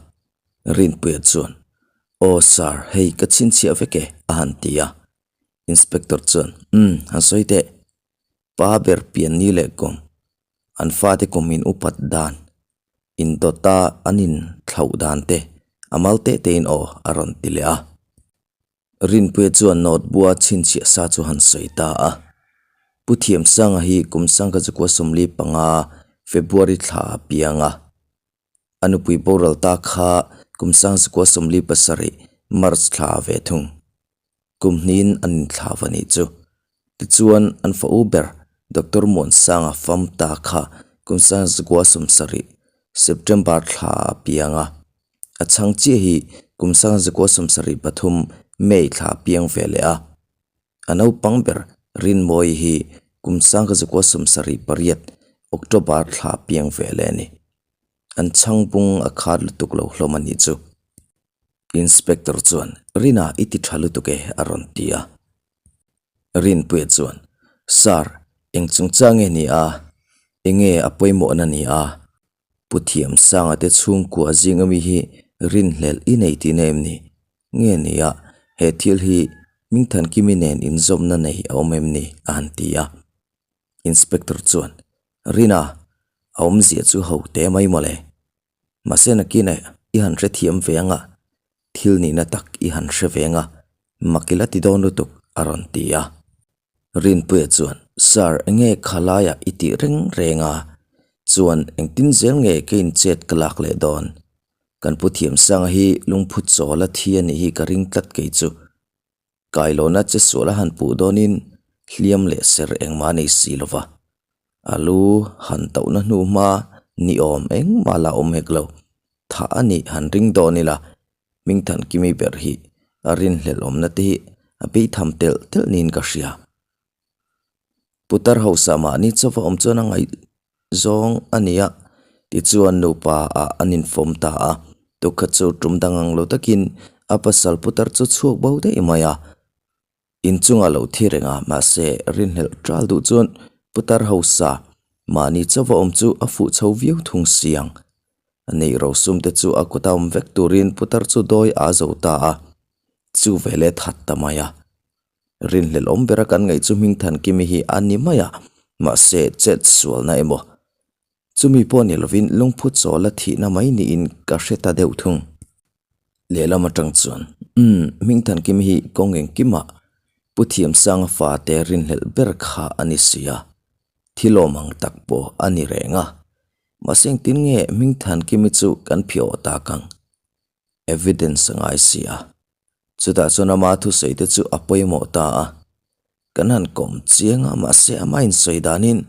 Rinpuia chuan, Aw sir, hei ka chhinchhiah vek e a han ti a. Inspector chuan, Umm, han sawi teh. Pa ber pian ni leh kum, an fate kum in upat dan, indawta an in thlauh dan te a mal teh tein aw a rawn ti leh a. Rinpuia chuan note bua chhinchhiah sa chu han sawi ta a. Pu Thiamsanga hi kum sangkhat zakua 45 February thla a piang a. A nupui boral ta kha kum sangzakua 47 March thla a ve thung. Kum hnihin an inthla va nih chu. Tichuan an fa u ber Doctor Muansanga fam ta kha kum sangzakua 70 September thla a piang a. A chhang chiah hi kum sangzakua 73 May thla a piang ve leh a. A naupang ber Rinmawii hi kum sangkazakua 78 October thla piang ve leh a ni. An chhangbung a khat lutuk lo hlawm a nih chu. Inspector chuan, Rina i ti tha lutuk e a rawn ti a. Rinpuia chuan, Sir, eng chungchang nge ni a? Enge a pawimawhna ni a? Pu Thiamsanga te chhungkua zing ami hi rinhlelh i nei tihna em ni? Nge ni a, he thil hi Hmingthankimi nen inzawmna nei a awm em ni? a han ti a. Inspector chuan, Rina, a awmzia chu ho teh mai mawle. Mahse nakinah i han hrethiam ve ang a, thil nihna tak i han hre ve ang a, mak i la ti dawn lutuk, a rawn ti a. Rinpuia chuan, Sir, enge khalaiah i tih reng reng a? Chuan engtin zel nge ka inchet ka lak leh dawn? Kan pu Thiamsanga hi lungphu chawl a thi a nih hi ka ring tlat kei chu. Kailawna che sual a han puh dawnin hliam leh ser engmah a nei si lo va. A lu han tauhna hnu hma ni awm engmah la awm hek lo. Thah a nih han ring dawn ila Hmingthankimi ber hi a rinhlelh awmna te hi a beitham telh telh niin ka hria. Putar hausa mahni chauva awm chuan a ngaih zawng a ni a, tichuan nupa ah an infawm ta a, tukhat chu tum dang ang lo takin a pasal putar chu chhuak bo daih mai a. Inchungah lo thi reng a, mahse rinhlelh ṭal duh chuan. Putar hausa, mahni chauva awm chu a fuh chho viau thung si ang. A neih rosum te chu a kuta awm vek turin putar chu dawi a zo ta a, chu veleh that ta mai a. Rinhlelh awm bera kan ngaih chu Hmingthankimi hi a ni mai a, mahse chet sualna emaw chumi pawh ni lovin lungphu chawla thihna mai niin ka hre ta deuh thung. Lehlam atang chuan, Umm, Hmingthankimi hi kawng engkimah Pu Thiamsanga fate rinhlelh ber kha a ni si a, thil awm ang tak pawh a ni reng a, mahse engtin nge Hmingthankimi chu kan phiawh tak ang? Evidence a ngai si a. Chutah chuan ama thusawi te chu a pawimawh ta a. Kan han kawm chiang a, mahse ama insawi danin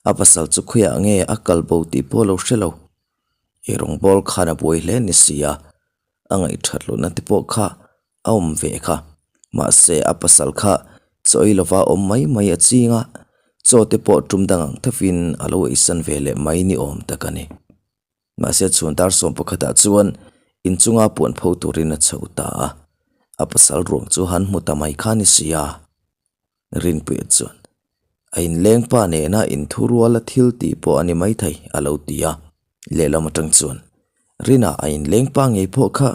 a pasal chu khawiah nge a kal bo tih pawh lo hre lo. Ei rawngbawl khan a buai hle ni si a, a ngaihthat lohna te pawh kha a awm ve kha. Mahse a pasal kha chaw ei lova awm mai mai a ching a, chaw te pawh tum dang ang thovin a lo eisan ve leh mai ni awm tak a ni. Mahse chhun dar sawm pakhatah chuan inchunga puan pho turin a chho ta a, a pasal ruang chu han hmu ta mai kha ni si a. Rinpuia chuan, A inleng pa nena inthuruala thil tih pawh a ni maithei, a lo ti a. Lehlam atang chuan, Rina a inleng pa ngei pawh kha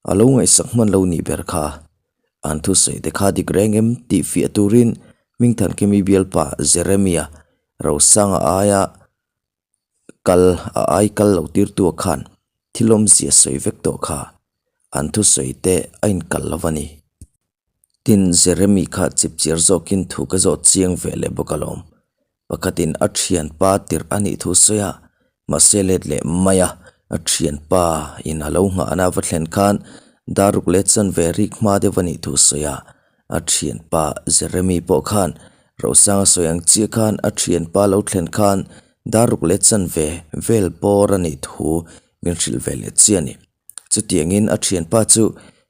a lo ngaihsak hman lo nih ber kha. An thusawi te kha dik reng em tih fiah turin Hmingthankimi bialpa Jeremia Rosanga aia Kal a ai kal lo tirtu a khan thil awmzia sawi vek tawh kha an thusawi te a inkal lo a ni. Tin, Jeremy kha chipchiar zawkin thu ka zawt chiang ve leh bawk alawm. Pakhatin a thianpa tirh a nih thu sawi a, mahse let leh mai a, a thianpa in a lo nghahna va thlen khan daruk leh chanve rik hma deuh a nih thu sawi a, A thianpa Jeremy pawh khan Rosanga sawi ang chiah khan a thianpa lo thlen khan daruk leh chanve vel bawr a nih thu min hrilh ve leh chiah a ni. Chutiangin a thianpa chu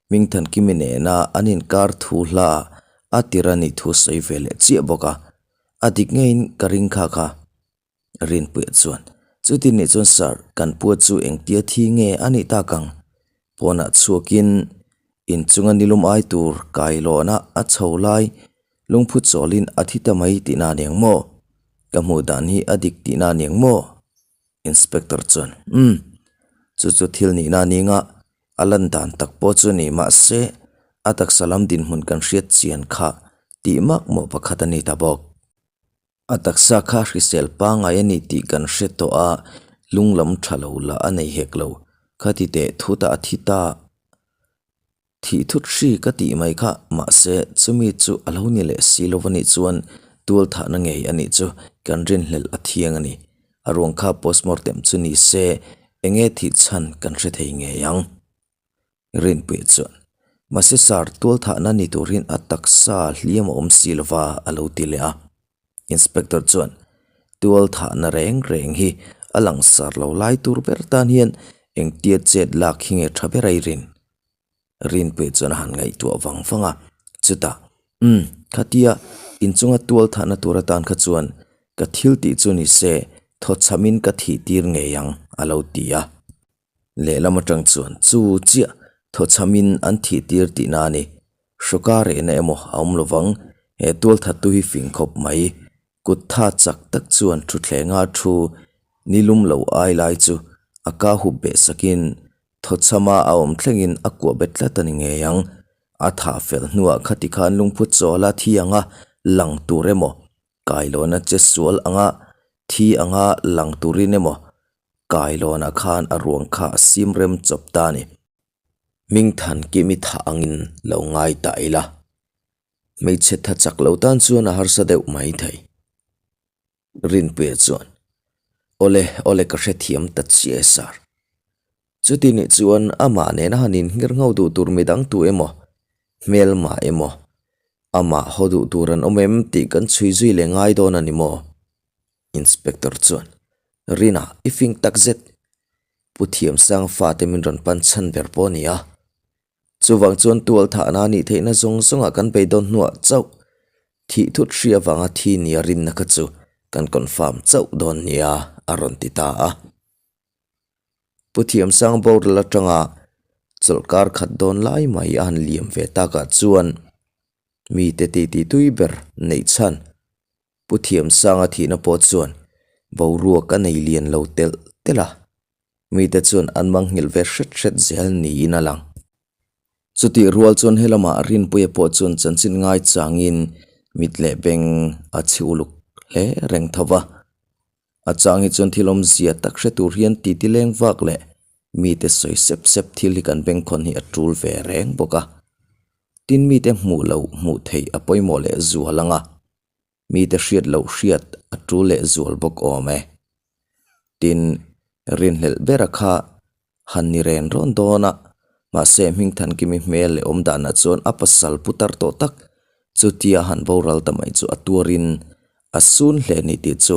Hmingthankimi nena an inkar thu hla a tir a nih thu sawi ve leh chiah bawk a, a dik ngeiin ka ring kha kha. Rinpuia chuan, Chutin nih chuan Sir, kan pua chu engtia thi nge a nih tak ang? Pawnah chhuakin inchunga nilum ai tur kailawna a chho lai lungphu chawlin a thi ta mai tihna a niang maw? Ka hmuh dan hi a dik tihna a niang maw? Inspector chuan, Umm, chu chu thil nihna a ning a, a lan dan tak pawh chu ni mahse a taksa lam dinhmun kan hriat chian kha tih makmawh pakhat a ni ta bawk. A taksa kha hrisel pangngai a ni tih kan hre tawh a, lung lam tha lo lah a nei hek lo. Khati teh thut a a thi ta. Thih thut hri ka tih mai kha, mahse chumi chu a lo ni leh si lo a nih chuan tual thahna ngei a nih chu kan rinhlelh a thiang a ni. A ruang kha postmortem chu ni se enge thih chhan kan hre thei ngei ang. Rinpuia chuan, Mahse sir, tualthahna ni turin a taksa hliam a awm si lova, a lo ti leh a. Inspector chuan, Tualthahna reng reng hi a langsar lo lai tur ber tan hian engtia chet lak hi nge tha ber a i rin? Rinpuia chuan a han ngaihtuah vang vang a, chutah, Umm, khatia inchunga tualthahna tur atan kha chuan ka thil tih chu ni se thawchhamin ka thih tir ngei ang, a lo ti a. Lehlam atang chuan chu chiah thawchhamin an thih tir tihna a ni. Hrawka rehna emaw a awm lovang, he tualthattu hi fing khawp mai. Kut tha chak tak chuan thuthlenga thu nilum lo ai lai chu a ka hup beh sakin thawchhama a awm thlengin a kuah bet tlat a ni ngei ang. A thah fel hnuah khati khan lungphu chawla thi anga lang tur emaw, kailawna che sual anga thi anga lang turin emaw Kailawnah khan a ruang kha a sim rem chawp ta a ni. Hmingthan kim i thah angin lo ngai ta ila. Hmeichhe tha chak lo tan chuan a harsa deuh mai thei. Rinpuia chuan, Awle, awle ka hrethiam ta chiah e sir. Chuti nih chuan amah nena han inhngir ngho duh tur midang tu emaw, hmelma emaw, amah haw duh tur an awm em tih kan chhui zui leh ngai dawn a ni maw? Inspector chuan, Rina, i fing tak zet. Pu Thiamsanga fate min rawn pan chhan ber pawh a ni a. Chuvang chuan tual thahna a nih theihna zawng zawngah kan beidawn hnuah chauh thih thut hri avanga thi nia rinna kha chu kan confirm chauh dawn nia, a rawn ti ta a. Pu Thiamsang boral atanga chawlhkar khat dawn lai mai a han liam ve takah chuan mite titi tui ber neih chhan. Pu Thiamsanga thihna pawh chuan boruak a nei lian lo telh telh a, mite chuan an mangnghilh ve hret hret zel niin a lang. Chutih rual chuan helamah Rinpuia pawh chuan chanchin ngai changin mit leh beng a chhi uluk hle reng tho va. A chang hi chuan thil awmzia tak hre tur hian titi leng vak leh mite sawi sep sep thil hi kan bengkhawn hi a tul ve reng bawk a. Tin mite hmuh loh hmuh theih a pawimawh leh zual ang a, mite hriat loh hriat a tul leh zual bawk awm e. Tin, rinhlelh bera kha han ni ren rawn dawn a, mahse Hmingthankimi hmel leh awm danah chuan a pasal putar tawh tak chutia han boral ta mai chu a tuarin a sun hle ni tih chu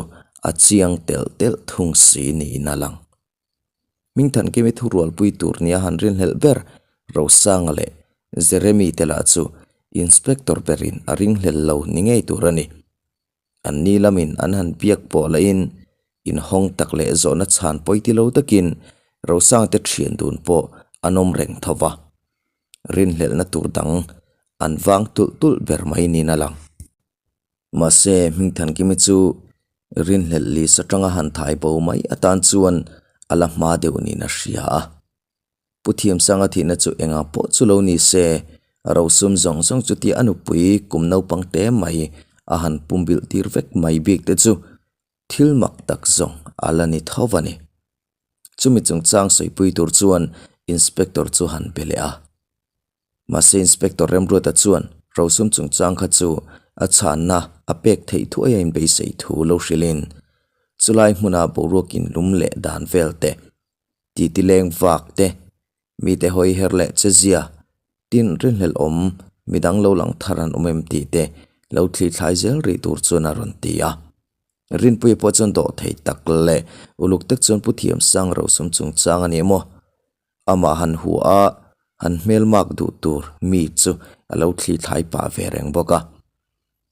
a chiang telh telh thung si niin a lang. Hmingthankimi thurualpui tur nia han rinhlelh ber Rosanga leh Jeremy te lah chu Inspector berin a ringhlel lo ni ngei tur a ni. An ni lamin an han biak pawh lahin inhawng tak leh zawhna chhan pawi ti lo takin Rosangte thian dun pawh an awm reng tho va. Rinhlelhna tur dang an vang tulh tulh ber mai niin a lang. Mahse, Hmingthankimi chu rinhlelh list atanga han thai bo mai atan chuan a la hma deuh niin a hria a. Pu Thiamsanga thihna chu engah pawh chu lo ni se, rosum zawng zawng chutia a nupui kum naupang te mai a han pumbilh tir vek mai bik te chu thil mak tak zawng a la ni tho a ni. Chumi chungchang sawipui tur chuan Inspector chu han be leh a. Mahse Inspector Remruata chuan rosum chungchang kha chu a chhanna a pek theih thuai a inbeisei thu lo hrilhin chulai hmuna boruak inlum leh dan vel te Titi leng vak te, mite hawi her leh che zia, tin rinhlelh awm, midang lo lang thar an awm em tih te lo thli thlai zel rih tur chuan a rawn ti a. Rinpuia pawh chuan dawh thei tak leh uluk tak chuan Pu Thiamsang rosum chungchang a ni emaw, amah han hua a, han hmelmak duh tur mi chu a lo thli thlai pah ve reng bawk a.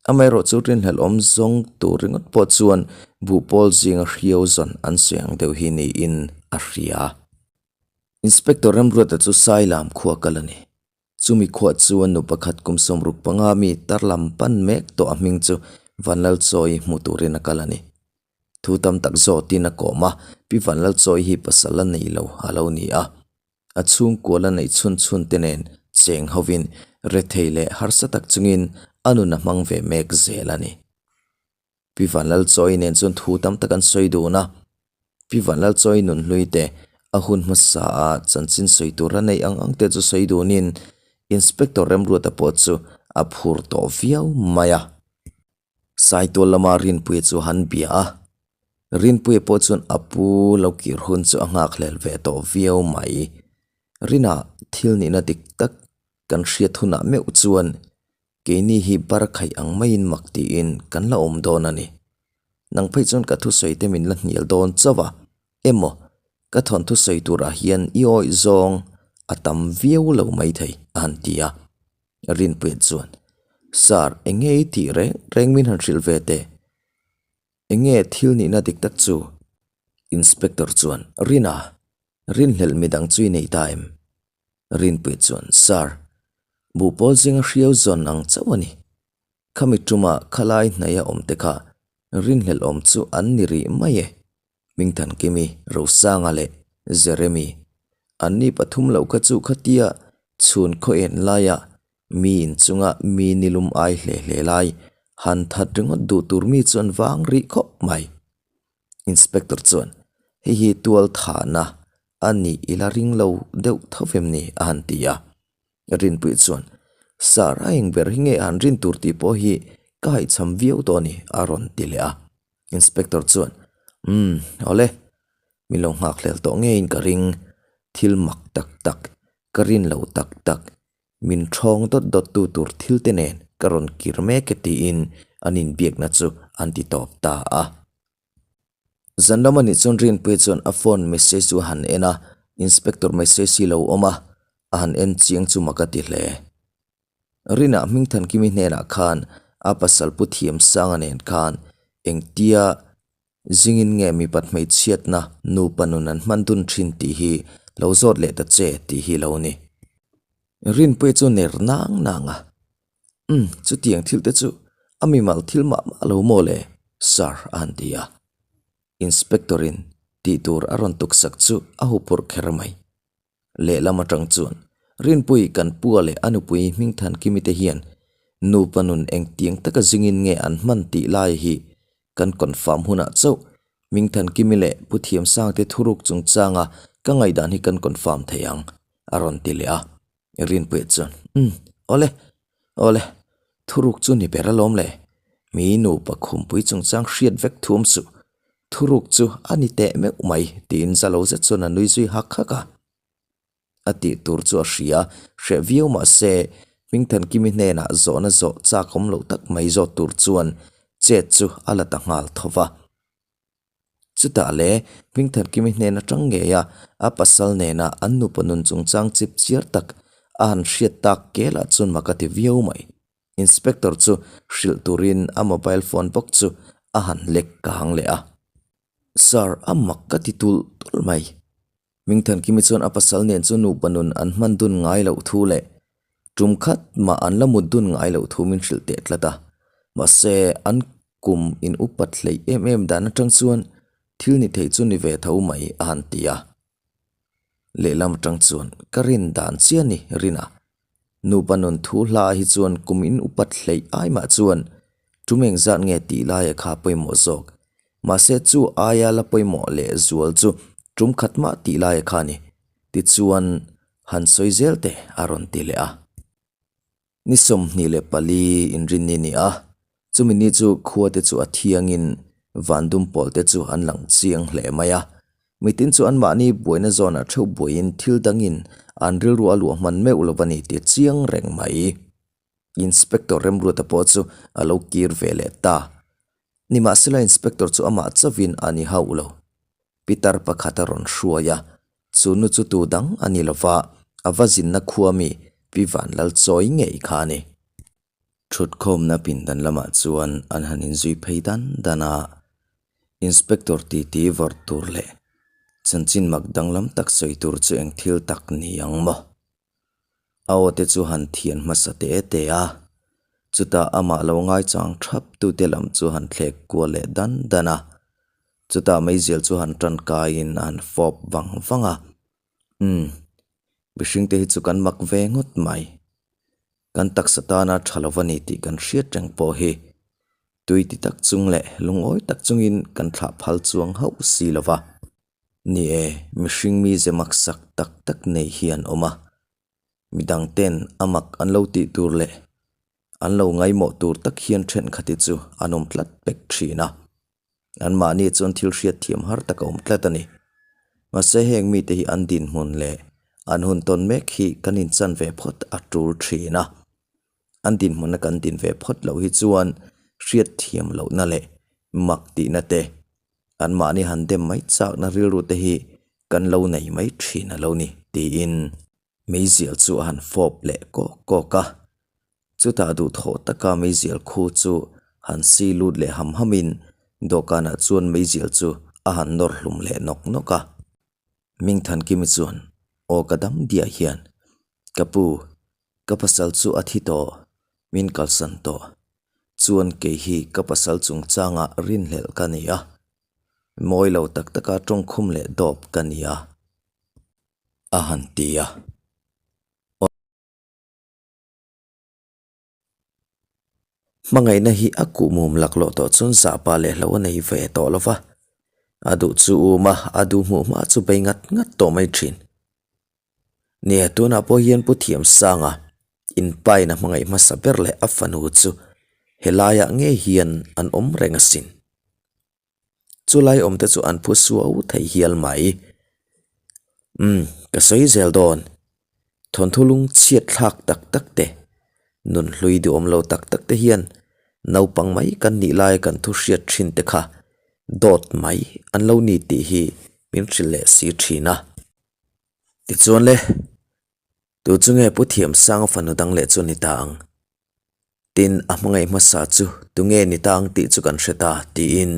Amaherawh chu rinhlelh awm zawng tur ringawt pawh chuan buhpawl zinga hriau zawn an sawi ang deuh hi niin a hria. Inspector Remruata chu Sailam khua kal a ni. Chumi khuah chuan nu pakhat kum 65 mi tar lam pan mek tawh a hming chu Vanlalchawi hmu turin a kal a ni. Thu tam tak zawtin a kawm a, Pi Vanlalchawi hi pasal a nei lo a lo ni a. A chhungkua la neih chhun chhun te nen cheng hovin rethei leh harsa tak chungin a nun a hmang ve mek zel a ni. Pi Vanlalchawi nen chuan thu tam tak an sawi dun a, Pi Vanlalchawi nun hlui te a hun hmasa a chanchin sawi tur a neih ang ang te chu sawi dunin Inspector Remruata pawh chu a phur tawh viau mai a. Saitual lama Rinpuia chu han bia a, Rinpuia pawh chuan a pu lo kir hun chu a nghakhlel ve tawh viau mai. Rina thil nihna dik tak kan hriat hunah meuh chuan keini hi bar khaih ang maiin mak tiin kan la awm dawn a ni. Nang phei chuan ka thusawi te min la hnial dawn chauh a, emaw ka thawnthu sawi turah hian i awih zawng a tam viau lo maithei a han ti a. Rinpuia chuan, Sir, eng nge i tih reng reng min han hrilh ve teh? Eng nge thil nihna dik tak chu? Inspector chuan, Rina, rinhlelh midang chu i nei ta em? Rinpuia chuan, Sir, buhpawl zinga hriau zawn ang chauh a ni. Khami ṭuma khalai hnaia awm te kha rinhlelh awm chu an ni rih mai e. Hmingthankimi, Rosanga leh Jeremy anni pathum loh kha chu khatia chhun khaw en laia mi inchunga mi nilum ai hle hle lai han that ringawt duh tur mi chuan vang rih khawp mai. Inspector chuan, Hei hi tual thahna a nih i la ring lo deuh tho em ni? a han ti a. Rinpuii chuan, Sir, a eng ber hi nge han rin tur tih pawh hi ka haihchham viau tawh a ni, a rawn ti leh a. Inspector chuan, Umm, awle, min lo nghakhlel tawh ngeiin ka ring, thil mak tak tak, ka rin lo tak tak, min thawng dawt dawt tu tur thil te nen ka rawn kir mek e tiin an inbiakna chu an ti tawp ta a. Zan lam anih chuan Rinpuia chuan a phone message chu a han en a, Inspector message hi lo awm a, a han en chiang chu mak a ti hle. Rinah Hmingthankimi hnenah khan a pasal Pu Thiamsanga nen khan engtia zingin nge mipat hmeichhiatna nupa nun an hman dun thin tih hi lo zawt leh ta che tih hi lo ni. Rinpuia chu ner nang nang a, Umm, chutiang thil te chu A mimal thil mah mah lo maw le? Sir a han ti a. Inspector in tih tur a rawn tuksak chu a huphurh kher mai. Lehlam atang chuan Rinpui kan pua leh a nupui Hmingthankimi te hian nupa nun engtiang taka zingin nge an hman tih lai hi kan confirm hunah chauh Hmingthankimi leh Pu Thiamsangte thuruk chungchanga ka ngaihdan hi kan confirm thei ang a rawn ti leh a. Rinpuia chuan, Umm, awle, awle, thuruk chu ni ber alawm le. Mi nupa khumpui chungchang hriat vek thuam suh, thuruk chu a ni teh meuh mai, tiin za lo zet chuan a nui zui hak hak a. A tih tur chu a hria, hreh viau mah se, Hmingthankimi hnenah zawhna zawh chak awm loh tak mai zawt tur chuan chet chu a la ta nghal tho va. Chutah le, Hmingthankimi hnen atang ngei a, a pasal nena an nupa nun chungchang chip chiar tak a han hriat tak kelah chuan mak a ti viau mai. Inspector chu hrilh turin a mobile phone bawk chu a han lek kang leh a. Sir, a mak ka ti tulh tulh mai. Hmingthankimi chuan a pasal nen chu nupa nun an hman dun ngai loh thu leh tum khat mah an la mut dun ngai loh thu min hrilh teh tlat a. Mahse, an kum in upat hleih em em dan atang chuan thil ni thei chu ni ve tho mai a han ti a. Lehlam atang chuan ka rin dan chiah ni Rina. Nupa nun thu hla hi chuan kum in upat hleih ai mah chuan tum engzat nge tih laia kha pawimawh zawk. Mahse chu aia la pawimawh leh zual chu tum khat mah tih laia kha a ni. Tichuan han sawi zel teh a rawn ti leh a. Ni 24 inrinni ni a, chumi ni chu khua te chu a thiangin van dum pawl te chu an lang chiang hle mai a. Mitin chu anmahni buaina zawnah theuh buaiin thil dangin an rilru a luah hman meuh lo a ni ti chiang reng mai. Inspector Remruata pawh chu a lo kir ve leh ta. Nimahsela Inspector chu amah chauhin a ni hauh lo. Pitar pakhat a rawn hruai a, chu nu chu tu dang a ni lova, a va zinna khua mi Pi Vanlalchawi ngei kha a ni. Thutkhawmna pindan lamah chuan an han inzui phei dan dan a, Inspector titi vawrh tur leh chanchin mak danglam tak sawi tur chu eng thil tak ni ang maw? A aw te chu han thian hmasa te te a, chutah amah lo ngaichang thap tute lam chu han thlek kual leh dan dan a, chutah meizial chu han tan kaiin a han fawp vang vang a, Umm, mihring te hi chu kan mak ve ngawt mai, kan taksa tana tha lo a ni tih kan hriat reng pawh hi tui ti tak chung leh lungawi tak chungin kan thlah phal chuang hauh si lo va. Ni e, mihring mize maksak tak tak nei hi an awm a, midang ten a mak an lo tih tur leh an lo ngaimawh tur tak hian thenkhat hi chu an awm tlat pek thin a, anmahni chuan thil hriat thiam har tak a awm tlat a ni. Mahse heng mite hi an dinhmun leh an hun tawn mek hi kan inchan ve phawt a tul thin a, an dinhmuna kan din ve phawt loh hi chuan hriat thiam lohna leh mak tihna te Anmahni han dem mai chakna rilru te hi kan lo nei mai thin a lo ni, tiin meizial chu a han fawp leh kawk kawk a. Chutah duhthawh taka meizial khu chu han si lut leh ham hamin dawhkanah chuan meizial chu a han nawr hlum leh nawk nawk a. Mingthankimi chuan aw ka dam diah hian, Ka pu, ka pasal chu a thi tawh, min kalsan tawh. Chuan kei hi ka pasal chungchangah rinhlelh ka ni a, mawi lo tak taka tawngkhum leh dawp ka ni a, a han ti a. Hmangaihna hi a kuhmum laklawh tawh chuan zahpah leh hlo a nei ve tawh lo va, a duh chu um a, a duh hmuh hma chu bei ngat ngat tawh mai thin. Nia, tunah pawh hian Pu Thiamsanga inpain a hmangaih hmasa ber leh a fanu chu helaiah ngei hian an awm reng asin. Chu lai awm te chu an phu suau thei hial mai. Umm, ka sawi zel dawn. Thawnthu lung chhiat thlak tak tak te, nun hlui duhawm lo tak tak te hian naupang mai kan nih lai kan thu hriat thin te kha dawt mai an lo ni tih hi min hrilh leh si thin a. Tichuan le, tu chu nge Pu Thiamsanga fanu dang leh chu ni ta ang? Tin, a hmangaih hmasa chu tunge ni ta ang tih chu kan hre ta, tiin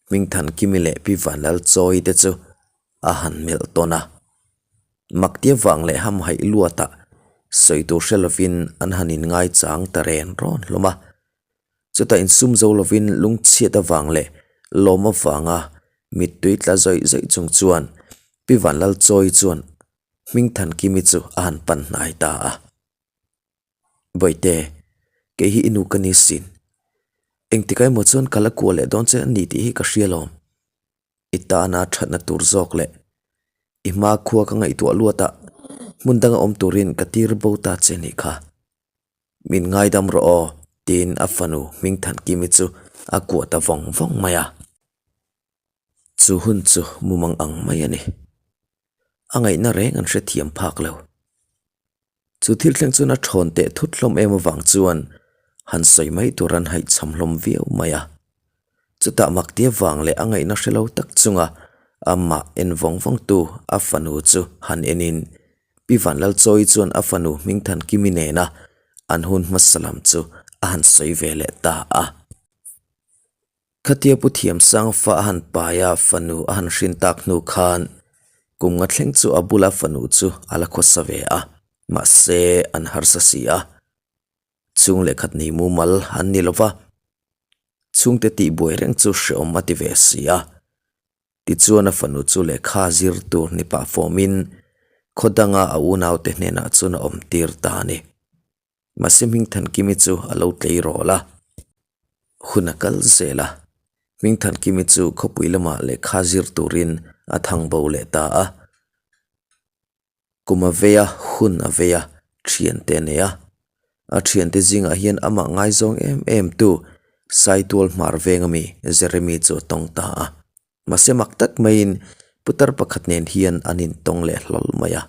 Hmingthankimi leh Pi Vanlalchawi te chu a han melh tawn a. Maktia vang leh hamhaih luatah sawi tur hre lovin an han inngaichang ta ren rawn hlawm a. Chutah insum zo lovin lungchhiat avang leh lawm avanga mittui tla zawih zawih chung chuan Pi Vanlalchawi chuan Hmingthankimi chu a han pan hnai ta a. Bawihte, kei hi i nu ka ni sin. Engtik emaw chuan ka la kuah leh dawn che a ni tih hi ka hria lawm. I tana thatna tur zawk leh i hma khua ka ngaihtuah luat a, hmun danga awm turin ka tir bo ta che nih kha. Min ngaidam rawh aw, tiin a fanu Hmingthankimi chu a kuah ta vawng vawng mai a. Chu hun chu mumang ang mai a ni. A ngaihna reng an hrethiam phak lo. Chu thil thleng chuan a thawn teh thut hlawm em avang chuan han sawi mai tur an haihchham hlawm viau mai a. Chutah Maktia vang leh a ngaihna hre lo tak chunga amah en vawng vawngtu a fanu chu han enin Pi Vanlalchawi chuan a fanu Hmingthankimi nena an hun hmasa lam chu a han sawi ve leh ta a. Khatia Pu Thiamsang fa a han pai a, fanu a han hrin tak hnu khan kum nga thleng chu a bula fanu chu a la khawsa ve a, mahse an harsa si a. Chhung leh khat nei mumal an ni lo va, chhungte tihbuai reng chu hreawm a ti ve si a. Tichuan a fanu chu lehkha zir tur ni pah fawmin khaw danga a unaute hnenah chuan a awm tir ta a ni. Mahse Hmingthankimi chu a lo tleirawl a, hun a kal zel a. Hmingthankimi chu khawpui lamah lehkha zir turin a thang bo leh ta a. Kum a vei a, hun a vei a, thiante a nei a. A thiante zingah hian amah ngaizawng em em tu Saitual Hmar veng ami Jeremy chu a tawng ta a. Mahse mak tak maiin putar pakhat nen hian an intawng leh hlawl mai a.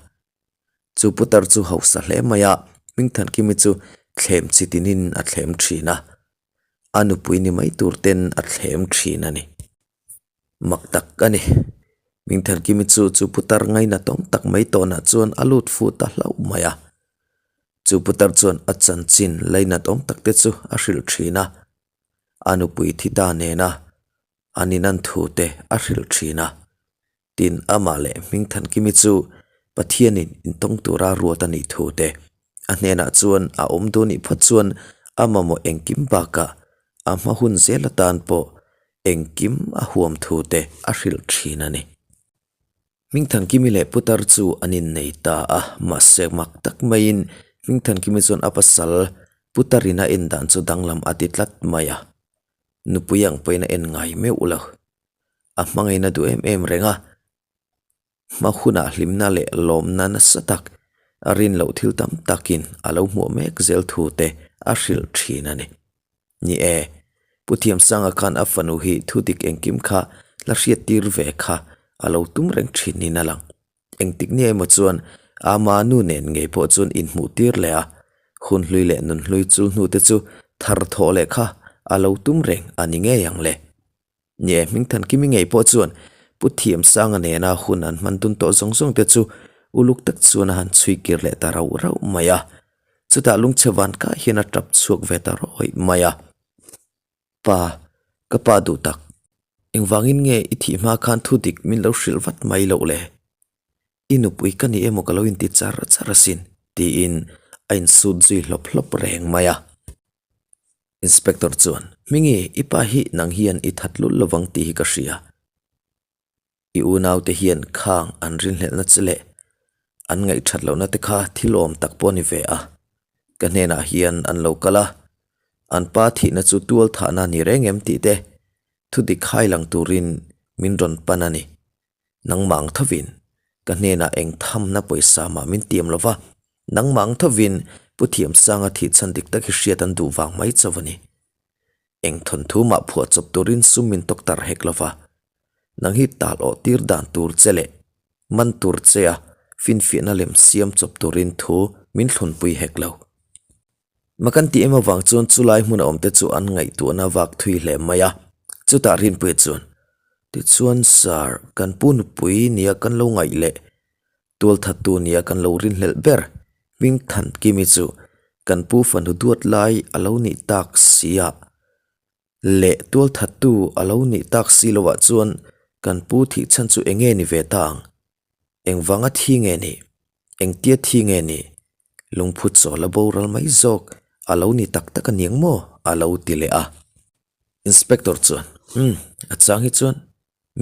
Chu putar chu hausa hle mai a, Hmingthankimi chu thlem chi tinin a thlem thin a, a nupui ni mai tur ten a thlem thin a ni. Mak tak a ni. Hmingthankimi chu chu putar ngainatawm tak mai tawnah chuan a lut fuh ta hlauh mai a. Chu putar chuan a chanchin lainatawm tak te chu a hrilh thin a, a nupui thi ta nena an inan thu te a hrilh thin a. Tin, amah leh Hmingthankimi chu Pathianin intawng tura ruat a nih thu te, a hnenah chuan a awm duh nih phawt chuan a mamawh engkim bakah a hma hun zel atan pawh engkim a huam thu te a hrilh thin a ni. Hmingthankimi leh Putar chu an innei ta a, mahse mak tak maiin Hmingthankimi chuan a pasal Putarin a en dan chu danglam a ti tlat mai a, nupui ang pawhin a en ngai meuh lo. A hmangaihna duh em em reng a, hma hunah hlimna leh lawmna nasa tak a rin loh thil tam takin a lo hmuh mek zel thu te a hrilh thin a ni. Ni e, Pu Thiamsanga khan a fanu hi thu dik engkim kha la hriat tir ve kha a lo tum reng thin niin a lang. Engtik ni emaw chuan ama nu nen ngei pawh chuan inhmuh tir leh a, hun hlui leh nun hlui chul hnu te chu thar thawh leh kha a lo tum reng a ni ngei ang le. Ni e, Hmingthankimi ngei pawh chuan Pu Thiamsanga nena hun an hman dun tawh zawng zawng te chu uluk tak chuan a han chhui kir leh ta rauh rauh mai a. Chutah lungchhe van kah hian a tap chhuak ve ta rawih mai a. Pa, ka pa duh tak, engvangin nge i thih hma khan thu dik min lo hrilh vat mai loh le? I nupui ka ni emaw ka lo inti char char asin, tiin a insut zui hlawp hlawp reng mai a. Inspector chuan, Hmingi, i pa hi nang hian i that lul lovang tih hi ka hria. I unaute hian khang an rinhlelhna che leh an ngaihthat lohna te kha thil awm tak pawh a ni ve a. Ka hnenah hian an lo kal a, an pa thihna chu tual thahna a ni reng em tih te thudik hai lang turin min rawn pan a ni. Nangmah ang thovin ka hnenah eng thamna pawisa mah min tiam lo va, nangmah ang thovin Pu Thiamsanga thih chhan dik tak hi hriat an duh vang mai chauh a ni. Eng thawnthu mah phuah chawp turin sum min tawk tar hek lo va, nang hi tal awh tir dan tur che leh man tur che a finfiahna lem siam chawp turin thu min thlunpui hek lo. Ma kan tih em avang chuan chulai hmun a awmte chu an ngaihtuahna vak thui hle mai a, chutah Rinpuia chuan, Tichuan Sir, kan pu nupui nia kan lo ngaih leh tualthattu nia kan lo rinhlelh ber Hmingthankimi chu kan pu fanu duat lai a lo nih tak si a leh tualthattu a lo nih tak si loah chuan kan pu thih chhan chu eng nge ni ve ta ang? Engvanga thi nge ni? Engtia thi nge ni? Lungphu chawl a boral mai zawk A lo ni tak tak a niang maw? A lo ti leh a. Inspector chuan, Umm, a chang hi chuan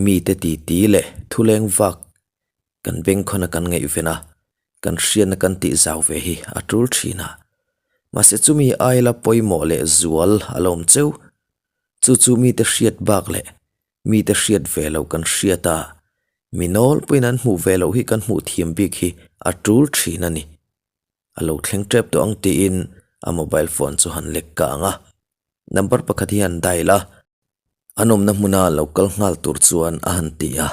mite titi leh thuleng vak kan bengkhawna kan ngaihven a, kan hriatna kan tih zau ve hi a tul thin a. Mahse chumi aila pawimawh leh zual a lo awm cheu. Chu chu mite hriat bak leh mite hriat ve loh kan hriat a, mi nawlpuiin an hmuh ve loh hi kan hmuh thiam bik hi a tul thin a ni. A lo thleng tep tawh ang tiin a mobile phone chu han lek kang a. Number pakhat hi han dial a, an awmna hmuna lo kal nghal tur chuan a han ti a.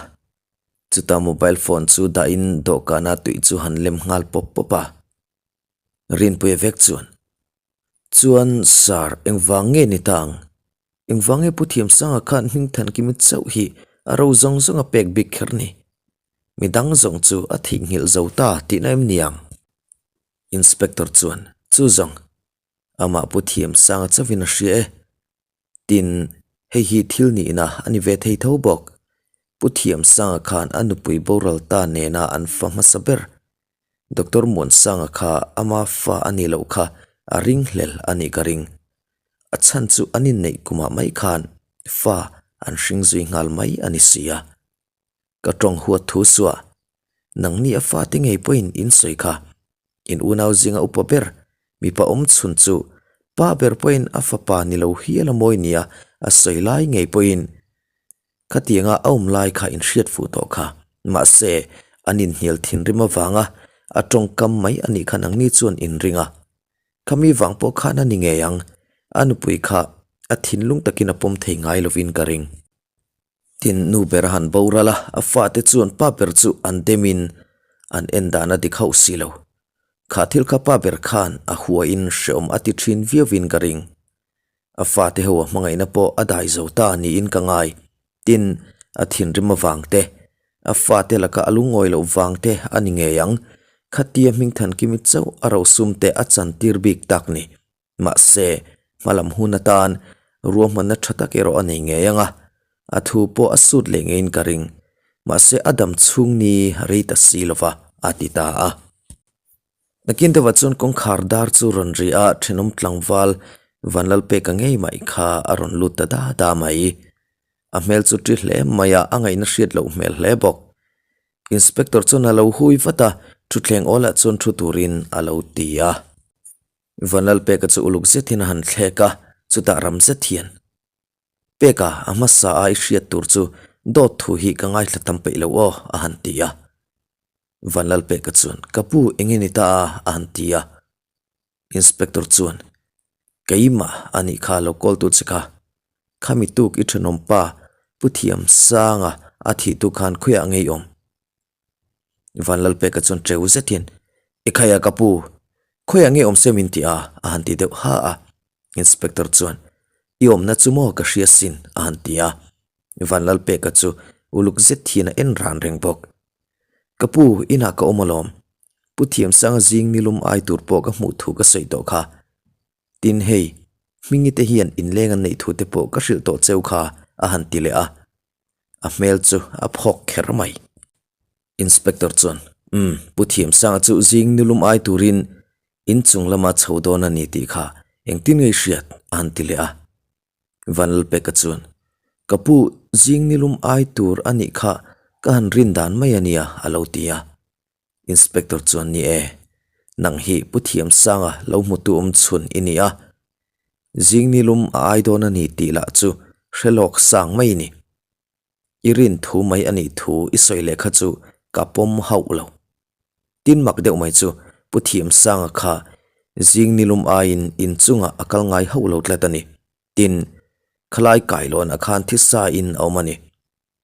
Chutah mobile phone chu dahin dawhkana tui chu han lem nghal pawp pawp a. Rinpuia vek chuan, Chuan sir engvang nge ni ta ang? Engvang nge Pu Thiamsanga khan Hmingthankimi chauh hi a ro zawng zawng a pek bik kher ni? Midang zawng chu a theihnghilh zo ta tihna em ni ang? Inspector chuan, Chu zawng, amah Pu Thiamsanga chauhin a hria e. Tin, hei hi thil nihna a ni ve thei tho bawk. Pu Thiamsanga khan a nupui boral ta nena an fa hmasa ber. Doctor Muansanga kha ama fa a nih loh kha a ringhlel a nih ka ring. A chhan chu an inneih kumah mai khan fa an hring zui nghal mai a ni si a. Ka tawng huat thu suah, nangni a fate ngei pawhin in sawi kha. In unau zinga upa ber, mipa awm chhun chu pa ber pawhin a fapa ni lo hial a mawi nia a sawi lai ngei pawhin khatianga a awm lai kha in hriat fuh tawh kha. Mahse, an inhnial thinrim avanga a tawngkam mai a nih kha nangni chuan in ring a. Khami vang pawh khan a ni ngei ang, a nupui kha a thinlung takin a pawm thei ngai lovin ka ring. Tin, nu ber a han boral a, a fate chuan pa ber chu an demin an en dan a dik hauh si lo. Kha thil kha pa ber khan a huain hreawm a ti thin viauin ka ring. A fate ho a hmangaihna pawh a dai zo ta niin ka ngai. Tin, a thinrim avang te, a fate laka a lungawi loh vang te a ni ngei ang. Khatia Hmingthankimi chauh a rosum te a chantir bik tak ni. Mahse, hmalam hun atan ruahmanna tha tak erawh a nei ngei ang a, a thu pawh a sut leh ngeiin ka ring. Mahse, a dam chhung ni rei ta si lo va, a ti ta a. Nakin deuhah chuan kawngkhar dar chu rawn ri a, thenawm tlangval Vanlalpeka ngei mai kha a rawn lut ta da da mai. A hmel chu ṭi hle mai a, a ngaihna hriat loh hmel hle bawk. Inspector chuan a lo hui vat a, thutthleng awlah chuan thu turin a lo ti a. Vanlalpeka chu uluk zetin a han thlek a, chutah ram zet hian, Peka, a hmasa a i hriat tur chu dawt thu hi ka ngaithla tam peih lo aw, a han ti a. Vanlalpeka chuan, Ka pu, eng nge ni ta a? a han ti a. Inspector chuan, Keimah a nih kha lo call tu che kha. Khami tuk i thenawm pa Pu Thiamsanga a thih tu khan khawiah ngei awm? Vanlalpeka chuan teu zet hian, I khaia ka pu, khawiah nge awm se min ti a? a han ti deuh ha a. Inspector chuan, I awmna chu maw ka hria sin? a han ti a. Vanlalpeka chu uluk zet hian a en ran reng bawk. Ka pu, inah ka awm alawm. Pu Thiamsanga zing nilum ai tur pawh ka hmuh thu ka sawi tawh kha. Tin hei, Hmingi te hian inleng an neih thu te pawh ka hrilh tawh cheu kha, a han ti leh a. A hmel chu a phawk kher mai. Inspector chuan, Umm, Pu Thiamsanga chu zing nilum ai turin inchung lama chho dawn a ni tih kha engtin nge i hriat? a han ti leh a. Vanlalpeka chuan, Ka pu, zing nilum ai tur a nih kha ka han rin dan mai a nia, a lo ti a. Inspector chuan, Ni e, nang hi Pu Thiamsanga lo hmutu awm chhun i ni a. Zing nilum a ai dawn a ni tih lah chu hre lawk sang mai i ni. I rin thu mai a nih thu i sawi leh kha chu ka pawm hauh lo. Tin mak deuh mai chu Pu Thiamsanga kha zing nilum aiin inchungah a kal ngai hauh lo tlat a ni. Tin, khalai kailawnah khan thisa in a awm a ni.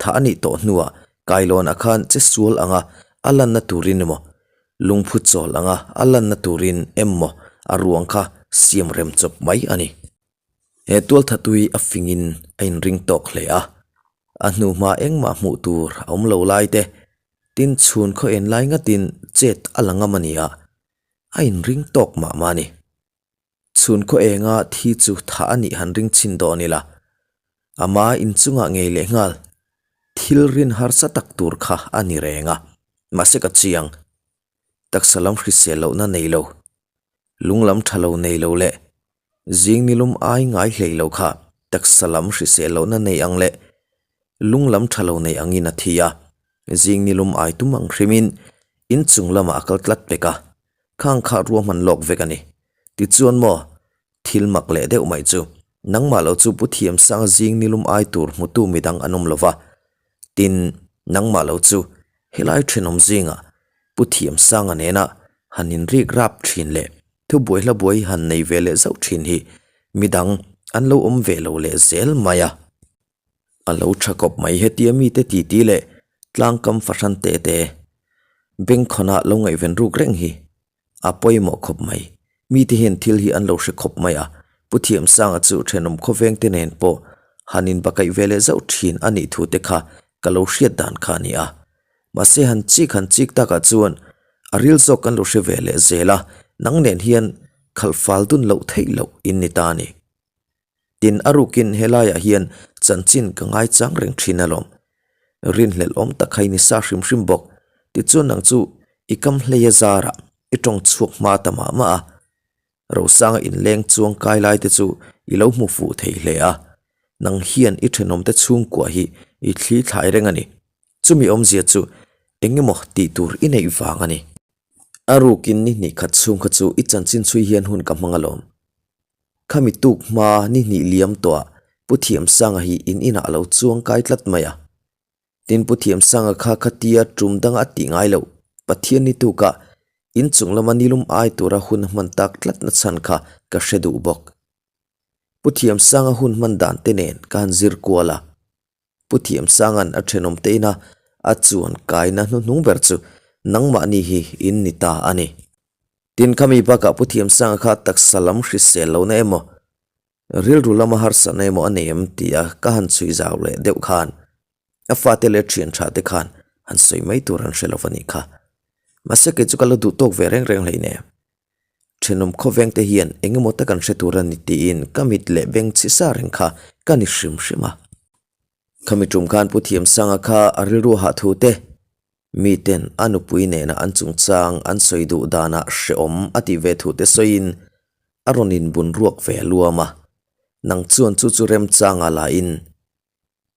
Thah a nih tawh hnuah kailawnah khan che sual anga a lanna turin emaw, lungphu chawl anga a lanna turin emaw a ruang kha siam rem chawp mai a ni. He tualthatui a fingin a inring tawk hle a, a hnuhma engmah hmuh tur a awm lo lai te, tin chhun khaw en lai ngatin chet a la ngam a ni a, a inring tawk mah mah a ni. Chhun khaw enga thi chu thah a nih han ring chhin dawn ila, ama inchungah ngei leh nghal thil rin harsa tak tur kha a ni reng a, mahse ka chiang, taksa lam hrisel lohna nei lo, lung lam tha lo nei lo leh. Zing nilum ai ngai hlei lo kha taksa lam hrisel lohna nei ang leh lung lam tha lo nei angin a thi a. Zing nilum ai tum ang hrimin inchung lamah a kal tlat pek a, khang kha ruahman lawk vek a ni. Tichuan maw, thil mak leh deuh mai chu nangmah lo chu Pu Thiamsanga zing nilum ai tur hmutu midang an awm lo va, tin nangmah lo chu helai thenawm zingah Pu Thiamsanga nena han inrik rap thin leh Thubuai hlabuai han nei ve leh zauh thin hi midang an lo awm ve lo leh zel mai a. A lo tha kawp mai hetia mite titi leh tlangkam fahran te te bengkhawnah lo ngaihven ruk reng hi a pawimawh khawp mai. Mite hian thil hi an lo hre khawp mai a, Pu Thiamsanga chu thenawm khawveng te nen pawh han inbakaih ve leh zauh thin a nih thu te kha ka lo hriat dan kha a ni a. Mahse han chik han chik takah chuan a ril zawk kan lo hre ve leh zel a, nang nen hian khalh fal dun loh theih loh in ni ta a ni. Tin, a rukin helaiah hian chanchin ka ngaichang reng thin alawm. Rinhlelh awm tak kha i ni sa hrim hrim bawk. Tichuan nang chu i kam hlei a zarah i tawng chhuak hma ta mah mah a. Rosanga inleng chuang kai lai te chu i lo hmu fuh thei hle a, nang hian i thenawmte chhungkua hi i thli thlai reng a ni. Chumi awmzia chu eng emaw tih tur i neih vang a ni. A rukin ni hnih khat chhung kha chu i chanchin chhui hian hun ka hmang alawm. Khami tuk hma ni hnih liam tawhah Pu Thiamsanga hi in inah a lo chuang kai tlat mai a. Tin Pu Thiamsanga kha khatia tum danga a tih ngai loh, Pathian ni tukah inchung lama nilum ai tura hun a hman tak tlat na chhan kha ka hre duh bawk. Pu Thiamsanga hun hman dan te nen ka han zir kual a. Pu Thiamsanga'n a thenawm te ina a chuan kaina hnuhnung ber chu nangmahni hi in ni ta a ni. Tin khami bakah Pu Thiamsanga kha taksa lam hrisel lohna emaw Rilru lama harsatna emaw a nei em tia ka han chhui zau leh deuh khan a fate leh thian tha te khan han sawi mai tur an hre lo a nih kha. Mahse kei chu ka la duh tawk ve reng reng hleinem. Thenawm khawveng te hian eng emaw tak an hre tur a ni tiin ka mit leh beng chhi sa reng kha ka ni hrim hrim a. Khami tum khan Pu Thiamsanga kha a rilru hah thu te Miten a nupui nena an chungchang an sawi duh danah hrehawm a tih ve thu te sawiin a rawn inbun ruak ve a luam a, nang chuan chu chu remchanga lahin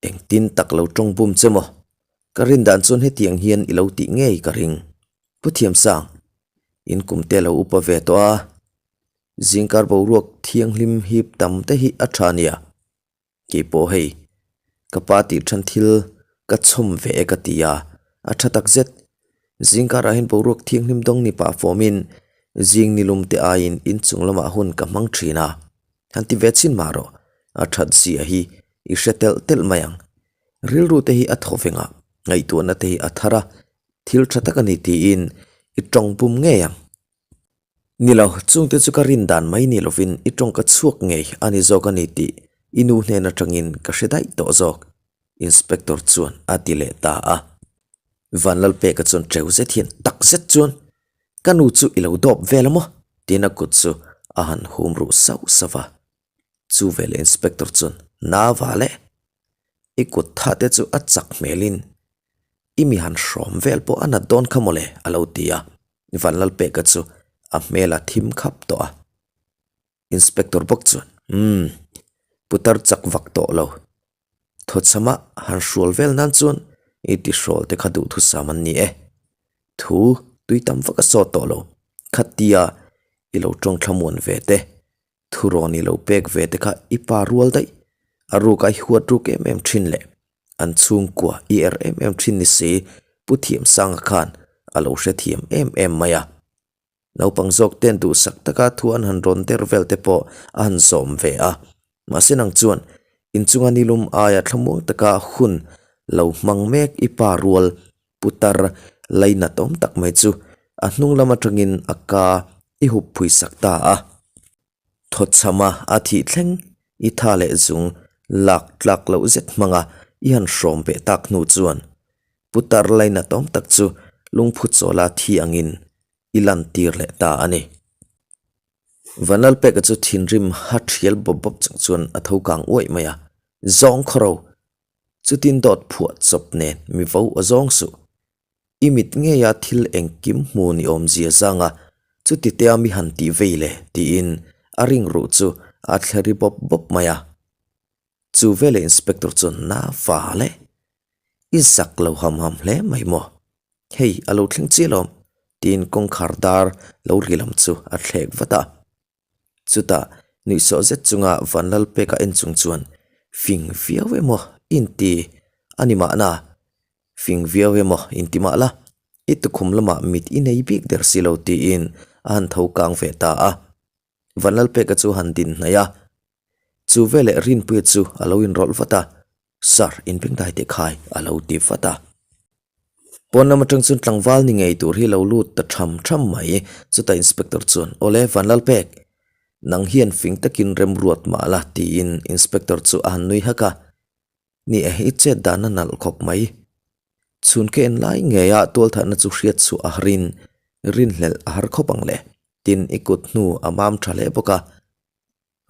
engtin tak lo tawng bum che maw? Ka rin dan chuan hetiang hian i lo tih ngei ka ring. Pu Thiamsang, in kum te lo upa ve tawh a, zingkar boruak thianghlim hip tam te hi a tha nia. Kei pawh hei, ka pa tih than thil ka chhawm ve e ka ti a, a tha tak zet. Zingkarah hian boruak thianghlim dawng ni pah fawmin zing nilum te aiin inchung lamah hun ka hmang thin a, han ti ve chin mah rawh, a that zia hi i hre telh telh mai ang. Rilru te hi a thaw veng a, ngaihtuahna te hi a thar a, thil tha tak a ni tiin i tawng pum ngei ang. Ni lo, chungte chu ka rin dan mai ni lovin i tawngka chhuak ngei a ni zawk a ni tih i nu hnen atangin ka hre daih tawh zawk, Inspector chuan a ti leh ta a. Vanlalpeka chuan teu zet hian tak zet chuan, Ka nu chu i lo dawp vel a maw? tiin a kut chu a han hum ruh sauh sauh a. Chu veleh Inspector chuan, Na val e, i kut tha te chu a chak hmelin i mi han hrawm vel pawh a nat dawn kha mawle a lo ti a. Vanlalpeka chu a hmel a thim khap tawh a. Inspector bawk chuan, Umm, putar chak vak tawh lo. Thawchhama han hrual vel nan chuan i tihrawl te kha duhthusam an ni e. Thu tui tam vak a sawt tawh lo. Khatia i lo tawng thlamuan ve te, thurawn i lo pek ve te kha i pa rual daih. A ruk a i huat ruk em em thin leh An chhungkua i er em em thin ni si, Pu Thiamsanga khan a lo hrethiam em em mai a. Naupang zawk ten duhsak taka thu an han rawn der vel te pawh a han zawm ve a. Mahse nang chuan inchunga nilum aia thlamuang taka hun lo hmang mek i pa rual putar lainat awm tak mai chu a hnung lam atangin a ka i hup phui sak ta a. Thawchhama a thih thleng i tha leh zung lak tlak loh zet hmanga i han hrawm beh tak hnu chuan putar lainatawm tak chu lungphu chawla thi angin i lantir leh ta a ni. Vanlalpeka chu thinrim ha thial bawp bawp chung chuan a tho kang uaih mai a, Zawng khawro! Chutin dawt phuah chawp nen mi vo a zawng suh. I mit ngeia thil engkim hmu ni awmzia zanga chuti tea mi han tih vei le tiin a ring ruh chu a thle ri bawp bawp mai a. Chu veleh Inspector chuan na val e, i zak lo ham ham hle mai maw? Hei a lo thleng chiah lawm tiin kawngkhar dar lo ri lam chu a thlek vat a. Chutah nuihsawh zet chunga Vanlalpeka en chung chuan fing viau emaw inti a ni mahna, fing viau emaw inti mah la, i tukhum lamah mit i nei bik der si lo tiin a han tho kang ve ta a. Vanlalpeka chu han din hnaih a, chu veleh Rinpuia chu a lo inrawlh vat a, Sir, inbengdai teh khai a lo ti vat a. Pawn lam atang chuan tlangval ni ngei tur hi lo lut ta tham tham mai. Chutah Inspector chuan, Awle, Vanlalpek, nang hian fing takin remruat mah la tiin Inspector chu a han nui hak a. Ni e, i chet dan a nalh khawp mai. Chhun ka en lai ngeia tualthatna chu hriat chhuah a harin rinhlelh a har khawp ang le, tin i kut hnu a mam tha hle bawk a.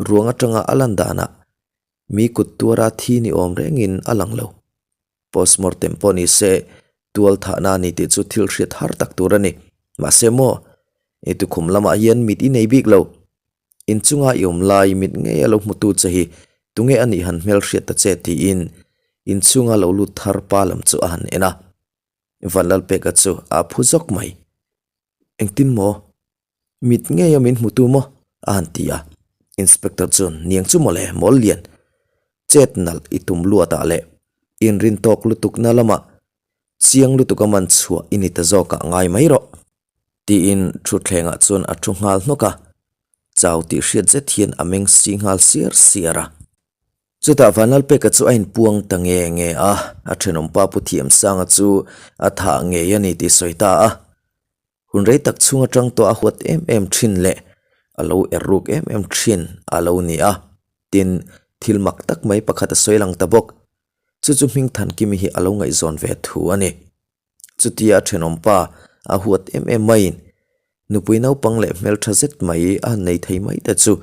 Ruang atanga a lan danah mi kut tuara thi ni awm rengin a lang lo. Postmortem pawh ni se tual thahna a ni tih chu thil hriat har tak tur a ni. Mahse maw, i tukhum lamah hian mit i nei bik lo. Inchunga i awm lai mit ngei a lo hmutu che hi tunge a nih han hmel hriat ta che tiin inchunga lo lut thar pa lam chu a han en a. Vanlalpeka chu a phu zawk mai. Engtin maw? Mit ngeia min hmutu maw? a han ti a. Inspector chuan, Niang chu mawle, mawl lian. Chet nalh i tum luatah leh inrin tawk lutukna lamah chiang lutuk a man chhuah i ni ta zawkah ngai mai rawh. Tiin thutthlengah chuan a thu nghal hnawk a, chau tih hriat zet hian a meng si nghal siar siar a. Chutah Vanlalpeka chu a inpuang ta nge nge a, a thenawmpa Pu Thiamsanga chu a thah ngei a ni tih sawi ta a. Hun rei tak chhung atang tawh a huat em em thin leh a lo er ruk em em thin a lo ni a, tin, thil mak tak mai pakhat a sawi lang ta bawk. Chu chu Hmingthankimi hi a lo ngaihzawn ve thu a ni. Chutia a thenawmpa a huat em em maiin nupui naupang leh hmeltha zet mai a han nei thei mai te chu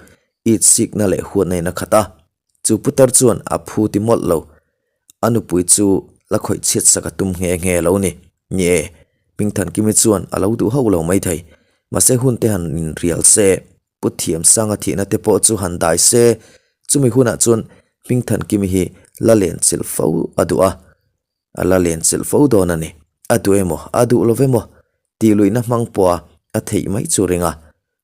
itsikna leh huatna in a khat a. Chu putar chuan a phu ti mawlh lo. A nupui chu la khawih chhiat sak a tum nghe nghe lo ni. Ni e, Hmingthankimi chuan a lo duh hauh lo maithei. Mahse hun te han inrial se, Pu Thiamsanga thihna te pawh chu han dai se, chumi hunah chuan Hmingthankimi hi la len chilh fo a duh a. A la len chilh fo dawn a ni. A duh emaw, a duh lo emaw tih luihna hmang pawha a theih mai chu ring a,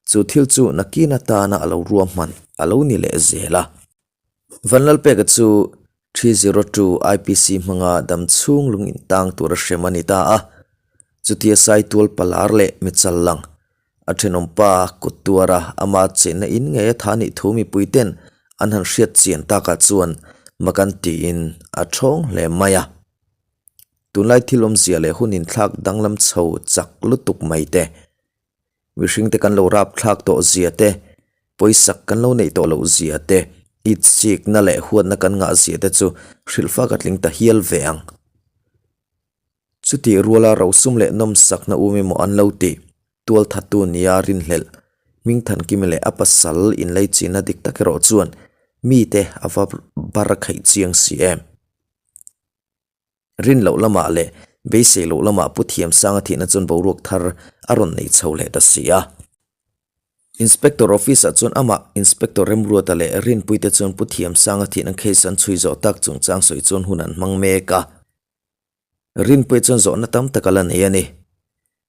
chu thil chu nakin atana a lo ruahman a lo ni leh zel a. Vanlalpeka chu 302 IPC hmanga dam chhung lung intang tura hrem a ni ta a. Chutia Saitual Palar leh Michal lang a thenawmpa kut tuara ama chenna in ngei a tha nih thu mipuiten an han hriat chian takah chuan mak an tiin a thawng hle mai a. Tunlai thil awmzia leh hun inthlak danglam chho chak lutuk mai te, mihringte kan lo rapthlak tawh zia te, pawisak kan lo neih tawh loh zia te, itsikna leh huatna kan ngah zia te chu hrilhfak a tling ta hial ve ang. Chutih ruala rosum leh nawmsakna um emaw an lo tih, tualthattu nia rinhlelh, Hmingthankimi leh a pasal inleichina dik tak erawh chuan mite a va bar khaih chiang si em. Rin loh lamah leh beisei loh lamah Pu Thiamsanga thihna chuan boruak thar a rawn nei chho leh ta si a. Inspector office ah chuan amah Inspector Remruata leh Rinpuite chuan Pu Thiamsanga thihna case an chhui zawh tak chungchang sawi chuan hun an hmang mek a. Rinpuia chuan zawhna tam tak a la nei a ni.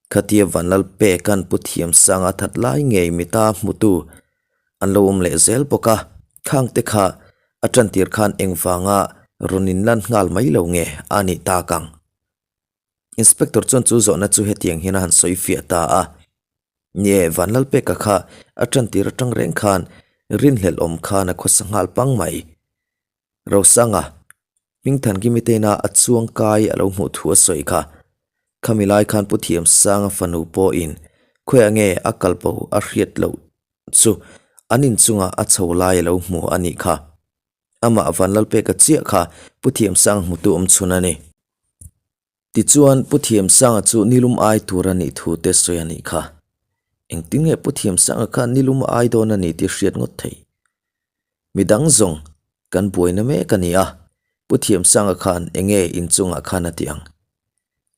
Khatia Vanlalpeka'n Pu Thiamsanga that lai ngei mita hmutu an lo awm leh zel bawk a, khangte kha a tantir khan engvanga rawn inlan nghal mai lo nge a nih tak ang. Inspector chuan chu zawhna chu hetiang hian a han sawi fiah ta a, Ni e, Vanlalpeka kha a tantir atang reng khan rinhlelh awm khan a khawsa nghal pang mai. Rosanga, Hmingthankimi tena a chuang kai a lo hmuh thu a sawi kha. Khami lai khan Pu Thiamsanga fanu pawhin khawiah nge a kalbo a hriat loh chu an inchungah a chho lai a lo hmu a nih kha. Amah Vanlalpeka chiah kha Pu Thiamsanga hmutu awm chhun a ni. Tichuan, Pu Thiamsanga chu nilum ai tur a nih thu te sawi a nih kha. Engtin nge Pu Thiamsanga kha nilum a ai dawn a ni tih hriat ngawt thei? Midang zawng kan buaina mek a ni a, Pu Thiamsanga khan enge inchungah khan a ti ang?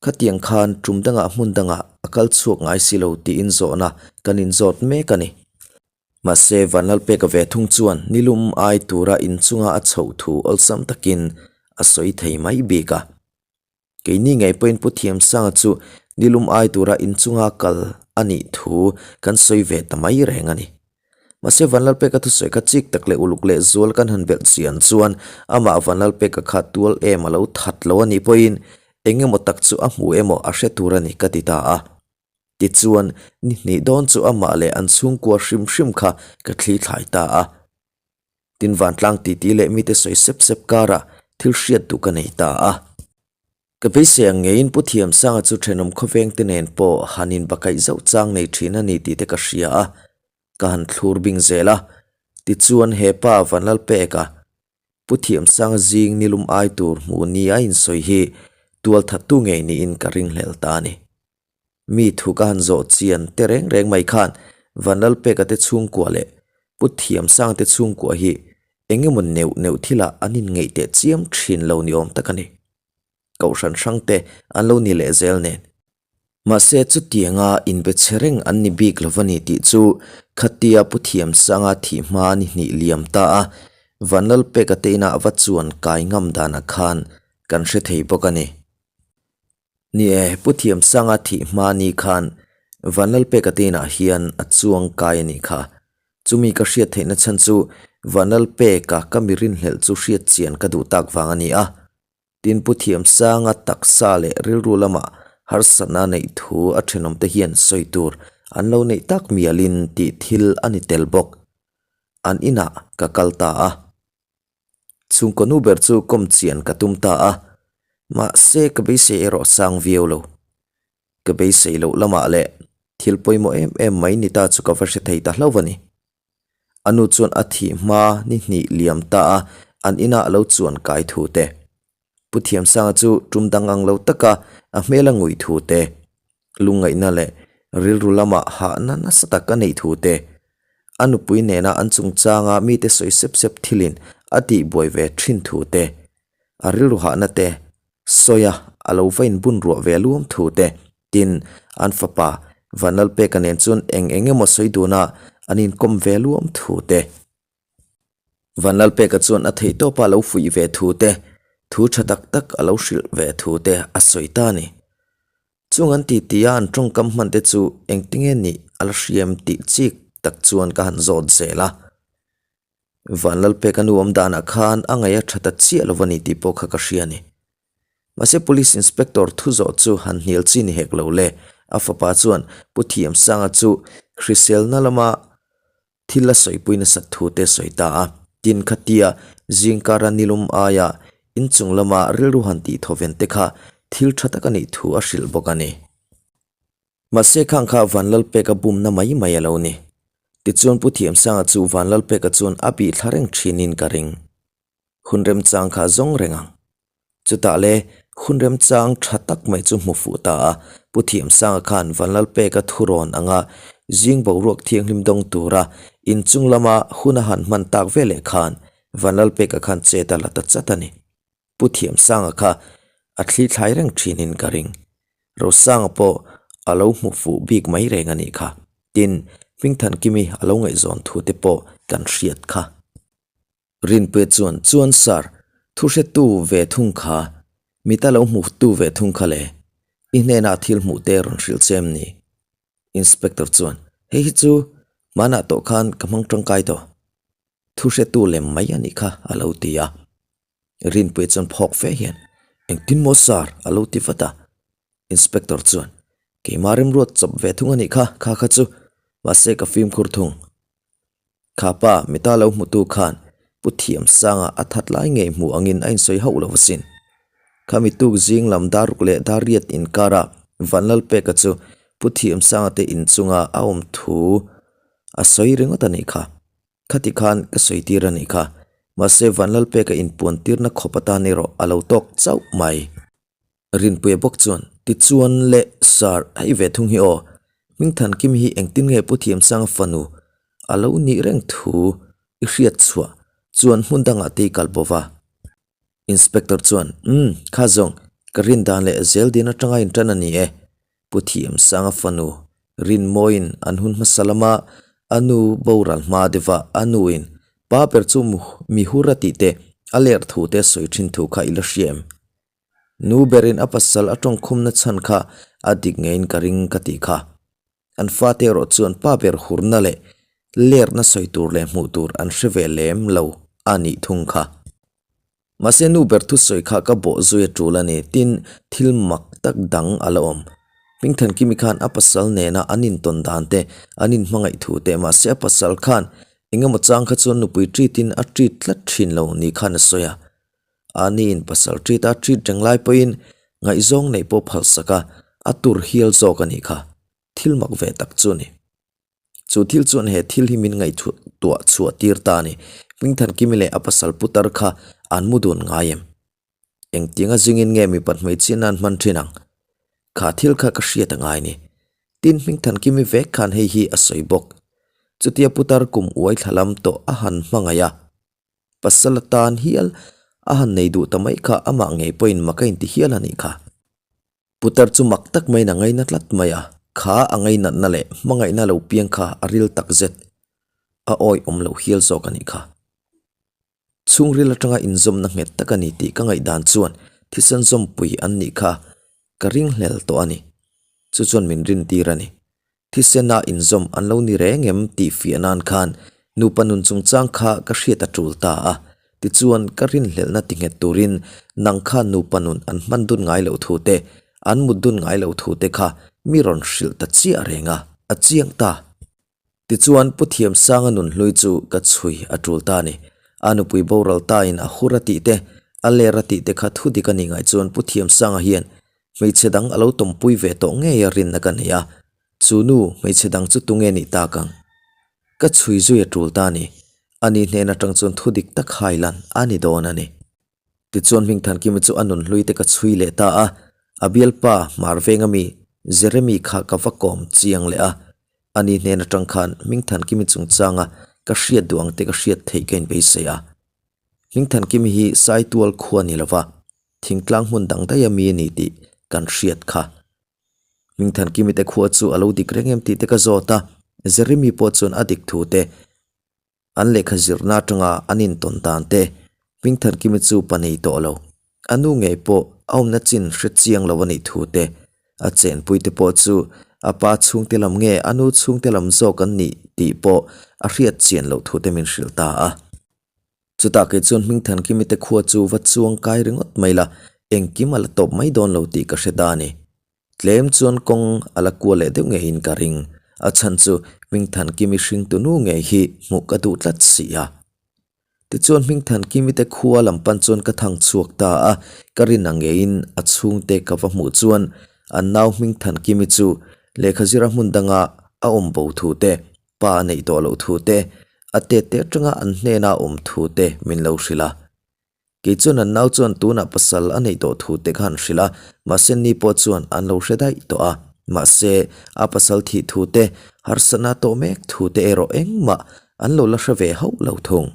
Khatiang khan tum dangah hmun dangah a kal chhuak ngai si lo tiin zawhna kan inzawt mek a ni. Mahse, Vanlalpeka ve thung chuan nilum ai tura inchunga a chhoh thu awlsam takin a sawi thei mai bik a. Keini ngei pawhin Pu Thiamsanga chu nilum ai tura inchunga kal a nih thu kan sawi ve ta mai reng a ni. Mahse Vanlalpeka thusawi kha chik tak leh uluk leh zual kan han belh chian chuan amah Vanlalpeka kha tual em a lo that lo a nih pawhin eng emaw tak chu a hmu emaw a hre tur a ni ka ti ta a. Tichuan ni hnih dawn chu amah leh an chhungkua hrim hrim kha ka thli thlai ta a. Tin vantlang titi leh mite sawi sep sep karah thil hriat duh ka nei ta a. Ka beisei ang ngeiin Pu Thiamsanga chu thenawm khawvengte nen pawh han inbakaih zauh chang nei thin a ni tih te ka hria a, ka han thlur bing zel a. Tichuan he pa Vanlalpeka, Pu Thiamsanga zing nilum ai tur hmuh ni a insawi hi tualthattu ngei niin ka ringhlel ta a ni. Mi thu ka han zawh chian te reng reng mai khan Vanlalpeka te chhungkua leh Pu Thiamsanga te chhungkua hi eng emaw neuh neuh thilah an inngeih teh chiam thin lo ni awm tak a ni. Kohhran hrang te an lo ni leh zel nen. Mahse chutianga inbe chhe reng an ni bik lo va ni tih chu khatia Pu Thiamsanga thih hma ni hnih liam ta a, Vanlalpeka te inah va chuan kai ngam danah khan kan hre thei bawk a ni. Ni e, Pu Thiamsanga thih hma ni khan Vanlalpeka te inah hian a chuang kai a nih kha. Chumi ka hriat theihna chhan chu Vanlalpeka ka mi rinhlelh chu hriat chian ka duh tak vang a ni a. Tin, Pu Thiamsanga taksa leh rilru lamah harsatna neih thu a thenawmte hian sawi tur an lo neih tak mialin tih thil a ni tel bawk. An inah ka kal ta a. Chhungkaw nu ber chu kawm chian ka tum ta a, mahse ka beisei erawh sang viau lo. Ka beisei loh lamah leh thil pawimawh em em mai ni ta chu ka va hre thei ta hlauh a ni. A nu chuan a thih hma ni hnih liam ta a, an inah a lo chuan kai thu te. Pu Thiamsanga chu tum dang ang lo taka a hmel a ngui thu te, lungngaihna leh rilru lama hahna nasa tak a neih thu te, a nupui nena an chungchanga mite sawi sep sep thilin a tihbuai ve thin thu te, a rilru hahna te sawia a lo va inbun ruah ve luam thu te, tin, an fapa Vanlalpeka nen chuan eng eng emaw sawi duna an inkawm ve luam thu te. Vanlalpeka chuan a theihtawpa lo fuih ve thu te, thu tha tak tak a lo hrilh ve thu te a sawi ta a ni. Chung an titi a an tawngkam hman te chu engtinge nih a la hriam tih chik tak chuan ka han zawt zel a. Vanlalpeka nu awm danah khan a ngaih a tha ta chiah lo a ni tih pawh kha ka hria a ni. Mahse Police Inspector thu zawh chu han hnial chi ni hek lo le, a fapa chuan Pu Thiamsanga chu hriselna lama Thil a sawipui nasat thu te sawi ta a, tin khatia zingkara nilum aia inchung lama rilru han tih thawven te kha thil tha tak a nih thu a hrilh bawk a ni. Mahse khang kha Vanlalpeka bumna mai mai a lo ni. Tichuan Pu Thiamsanga chu Vanlalpeka chuan a bih thla reng thinin ka ring. Hun remchang kha zawng reng ang. Chutah le, hun remchang tha tak mai chu hmu fuh ta a, Pu Thiamsanga khan Vanlalpeka thurawn anga zing boruak thianghlim dawng tura inchung lama hun a han hman tak veleh khan Vanlalpeka khan chet a la ta chat a ni. Pu Thiamsanga kha a thli thlai reng thinin ka ring. Rosanga pawh a lo hmu fuh bik mai reng a nih kha. Tin, Hmingthankimi a lo ngaihzawn thu te pawh kan hriat kha. Rinpuia chuan, Chuan Sir, thu hretu ve thung kha, mita lo hmuhtu ve thung kha le, i hnenah thil hmuh te rawn hrilh che em ni? Inspector chuan, Hei hi chu hmanah tawh khan ka hmang tangkai tawh. Thu hretu lem mai a nih kha, a lo ti a. Rinpuia chuan phawk fe hian, Engtin maw Sir? a lo ti vat a. Inspector chuan, Keimah remruat chawp ve thung a nih kha, kha kha chu, mahse ka fimkhur thung. Kha pa, mita lo hmutu khan Pu Thiamsanga a that lai ngei hmuh angin a insawi hauh lo asin. Khami tuk zing lam daruk leh dariat inkara Vanlalpeka chu Pu Thiamsanga te inchunga a awm thu a sawi ringawt a nih kha. Khati khan ka sawi tir a nih kha. Mahse Vanlalpeka inpuan tirna khawp atan erawh a lo tawk chauh mai. Rinpuia bawk chuan, Tichuan le, Sir, hei ve thung hi aw. Hmingthankimi hi engtin nge Pu Thiamsanga fanu a lo nih reng thu i hriat chhuah chuan hmun dangah te i kal bo va. Inspector chuan, Umm, kha zawng, ka rin dan leh zel din atanga intan a ni e. Pu Thiamsanga fanu Rinmawiin an hun hmasa lama A nu boral hma deuha a nuin pa ber chu mi hur a tih te, a ler thu te sawi thin thu kha i la hria em? Nu berin a pasal a tawngkhumna chhan kha a dik ngeiin ka ring ka tih kha. An fate erawh chuan pa ber hurna leh lerna sawi tur leh hmuh tur an hre ve lem lo a nih thung kha. Mahse nu ber thusawi kha ka bawh zui a tul a ni, tin thil mak tak dang a la awm. Hmingthankimi khan a pasal nena an intawn dan te, an inhmangaih thu te, mahse a pasal khan engemaw chang kha chuan nupui treat in a treat tlat thin lo ni khan a sawi a. Aniin pasal treat a treat reng lai pawhin ngaihzawng neih pawh phalsak a, a tur hial zawk a nih kha. Thil mak ve tak chu a ni. Chu thil chuan he thil hi min ngaihtuah chhuah tir ta a ni. Hmingthankimi leh a pasal putar kha an mu dun ngai em? Engtianga zingin nge mipat hmeichhia nan hman thin ang? Kha thil kha ka hriat a ngai ni. Tin Hmingthankimi vek khan hei hi a sawi bawk. Chutia putar kum uai thla lam tawh a han hmangaih a. Pasal atan hial a han nei duh ta mai kha amah ngei pawhin mak a inti hial a nih kha. Putar chu mak tak maiin a ngaina tlat mai a, kha a ngainatna leh hmangaihna lo piang kha a ril tak zet. A awi awm lo hial zawk a nih kha. Chhungril atanga inzawmna nghet tak a ni tih ka ngaihdan chuan thisen zawmpui an nih kha ka ringhlel tawh a ni. Chu chuan min rintir a ni. Thisena inzawm an lo ni reng em tih fiah nan khan nupa nun chungchang kha ka hriat a tul ta a, tichuan ka rinhlelhna ti nghet turin nang kha nupa nun an hman dun ngai loh thu te, an mut dun ngai loh thu te kha mi rawn hrilh ta chiah reng a, a chiang ta. Tichuan Pu Thiamsanga nun hlui chu ka chhui a tul ta a ni. A nupui boral tain a hur a tih te, a ler a tih te kha thu dik a nih ngaih chuan Pu Thiamsanga hian Hmeichhe dang a lo tawmpui ve tawh ngei a rinna ka nei a, chu nu hmeichhe dang chu tunge nih tak ang? Ka chhui zui a tul ta a ni. Ani hnen atang chuan thu dik tak hai lan a ni dawn a ni. Tichuan Hmingthankimi chu a nun hlui te ka chhui leh ta a, a bialpa Hmar venga mi Jeremy kha ka va kawm chiang leh a, ani hnen atang khan Hmingthankimi chungchanga ka hriat duh ang te ka hriat theih ka inbeisei a. Hmingthankimi hi Saitual khua ni lova thingtlang hmun dang daih a mi a ni tih kan hriat kha. Hmingthankimi te khua chu a lo dik reng em tih te ka zawt a, Jeremy pawh chuan a dik thu te, an lehkha zirna atanga an intawn dan te, Hmingthankimi chu pa nei tawh lo, a nu ngei pawh a awmna chin hre chiang lo a nih thu te, a chenpui te pawh chu a pa chhungte lam nge a nu chhungte lam zawk an nih tih pawh a hriat chian loh thu te min hrilh ta a. Chutah kei chuan Hmingthankimi te khua chu va chuang kai ringawt mai la, engkim a la tawp mai dawn lo tih ka hre ta a ni. Tlem chuan kawng a la kua leh deuh ngeiin ka ring. A chhan chu Hmingthankimi hringtu nu ngei hi hmuh ka duh tlat si a. Tichuan Hmingthankimi te khua lam pan chuan ka thang chhuak ta a, ka rin ang ngeiin a chhungte ka va hmuh chuan an nau Hmingthankimi chu lehkha zira hmun danga a awm bo thu te, Pa a neih tawh loh thu te, a tet te atanga an hnena awm thu te min lo hrilh a. Kei chuan an nau chuan tunah pasal a neih tawh thu te kha an hrilh a, mahse ni pawh chuan an lo hre daih tawh a. Mahse, a pasal thih thu te, harsatna tawh mek thu te erawh engmah an lo la hre ve hauh lo thung.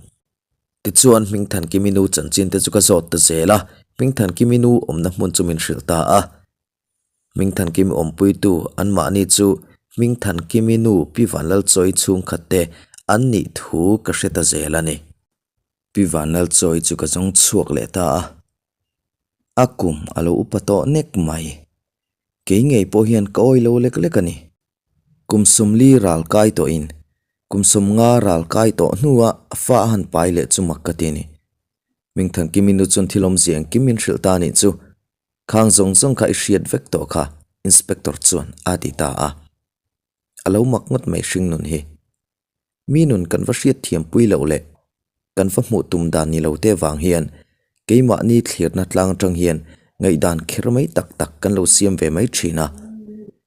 Tichuan Hmingthankimi nu chanchin te chu ka zawt ta zel a, Hmingthankimi nu awmna hmun chu min hrilh ta a. Hmingthankimi awmpuitu anmahni chu Hmingthankimi nu Pi Vanlalchawi chhungkhat te an nih thu ka hre ta zel a ni. Pi Vanlalchawi chu ka zawng chhuak leh ta a, a kum a lo upa tawh nek mai. Kei ngei pawh hian ka awi lo lek lek a ni. Kum sawmli ral kai tawhin kum sawmnga ral kai tawh hnua fa a han pai leh chu mak ka ti a ni. Hmingthankimi nu chuan thil awmzia engkim min hrilh ta a nih chu. Khang zawng zawng kha i hriat vek tawh kha, Inspector chuan a ti ta a. A lo mak ngawt mai hring nun hi. Mi nun kan va hriat thiam pui loh leh kan va hmuh tum dan ni lo te vang hian keimahni thlirna tlang atang hian ngaihdan kher mai tak tak kan lo siam ve mai thin a.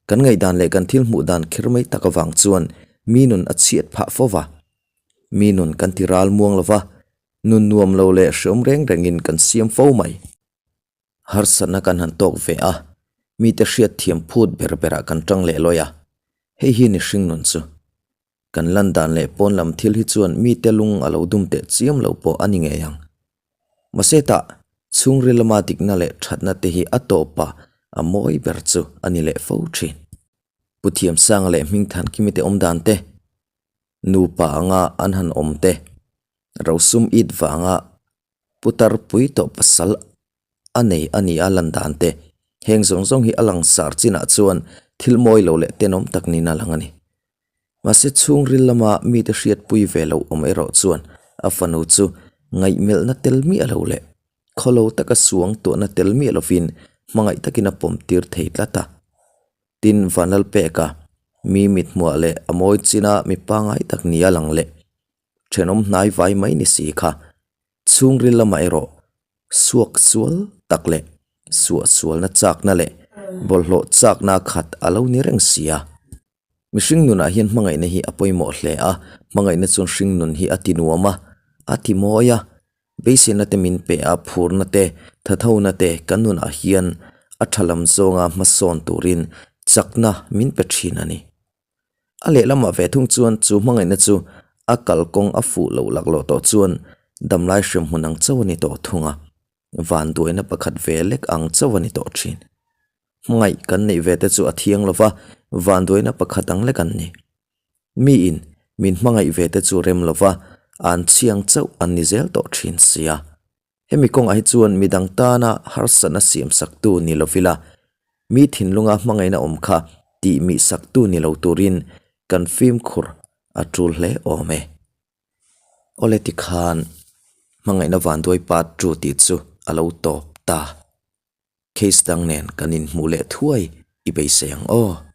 Kan ngaihdan leh kan thil hmuh dan kher mai tak avang chuan mi nun a chhiat phah fo va. Mi nun kan ti ral muang lo va, nun nuam lo leh hreawm reng rengin kan siam fo mai. Harsatna kan han tawk ve a, mite hriat thiam phut ber berah kan tang leh lawi a, hei hi ni hring nun chu. Kan lan dan leh pawn lam thil hi chuan mite lung a lo dum teh chiam lo pawh a ni ngei ang. Mahse tah, chhungril lama dikna leh thatna te hi a tawpa a mawi ber chu a ni leh fo thin. Pu Thiamsanga leh Hmingthankimi te awm dan te. Nupa anga an han awm te, rosum it vanga putar pui tawh pasal a nei a ni a lan dan te, heng zawng zawng hi a langsar chinah chuan thil mawi lo leh tenawm tak niin a lang a ni. Mahse chhungril lama mite hriatpui ve loh awm erawh chuan a fanu chu ngaihmelhna tel miah lo leh khawlo taka suang tuahna tel miah lovin hmangaih takin a pawm tir thei tlat a. Tin, Vanlalpeka mi mithmuah leh a mawi china mi pangngai tak nia lang leh thenawm hnai vai mai ni si kha chhungril lamah erawh suak sual tak leh suahsualna chakna leh bawlhhlawh chakna khat a lo ni reng si a. Mihring nunah hian hmangaihna hi a pawimawh hle a, hmangaihna chuan hring nun hi a ti nuam a, a ti mawi a, beiseina te min pe a, phurna te, thathona te kan nunah hian a tha lam zawnga hmasawn turin chakna min pe thin a ni. A lehlamah ve thung chuan chu hmangaihna chu a kalkawng a fuh loh laklawh tawh chuan damlai hremhmun ang chauh a ni tawh thung a, vanduaina pakhat ve lek ang chauh a ni tawh thin. Hmangaih kan neih ve te chu a thiang lo va, vanduaina pakhat ang lek an ni. Miin min hmangaih ve te chu rem lo va, an chhiang chauh an ni zel tawh thin sia. Hemi kawngah hi chuan midang tana harsatna siam saktu ni lovila, mi thinlunga hmangaihna awm kha tih mih saktu ni lo turin kan fimkhur a tul hle awm e. Awle tikhan hmangaihna vanduai part two tih chu a lo tawp ta. Case dang nen kan inhmuh leh thuai i beisei ang aw.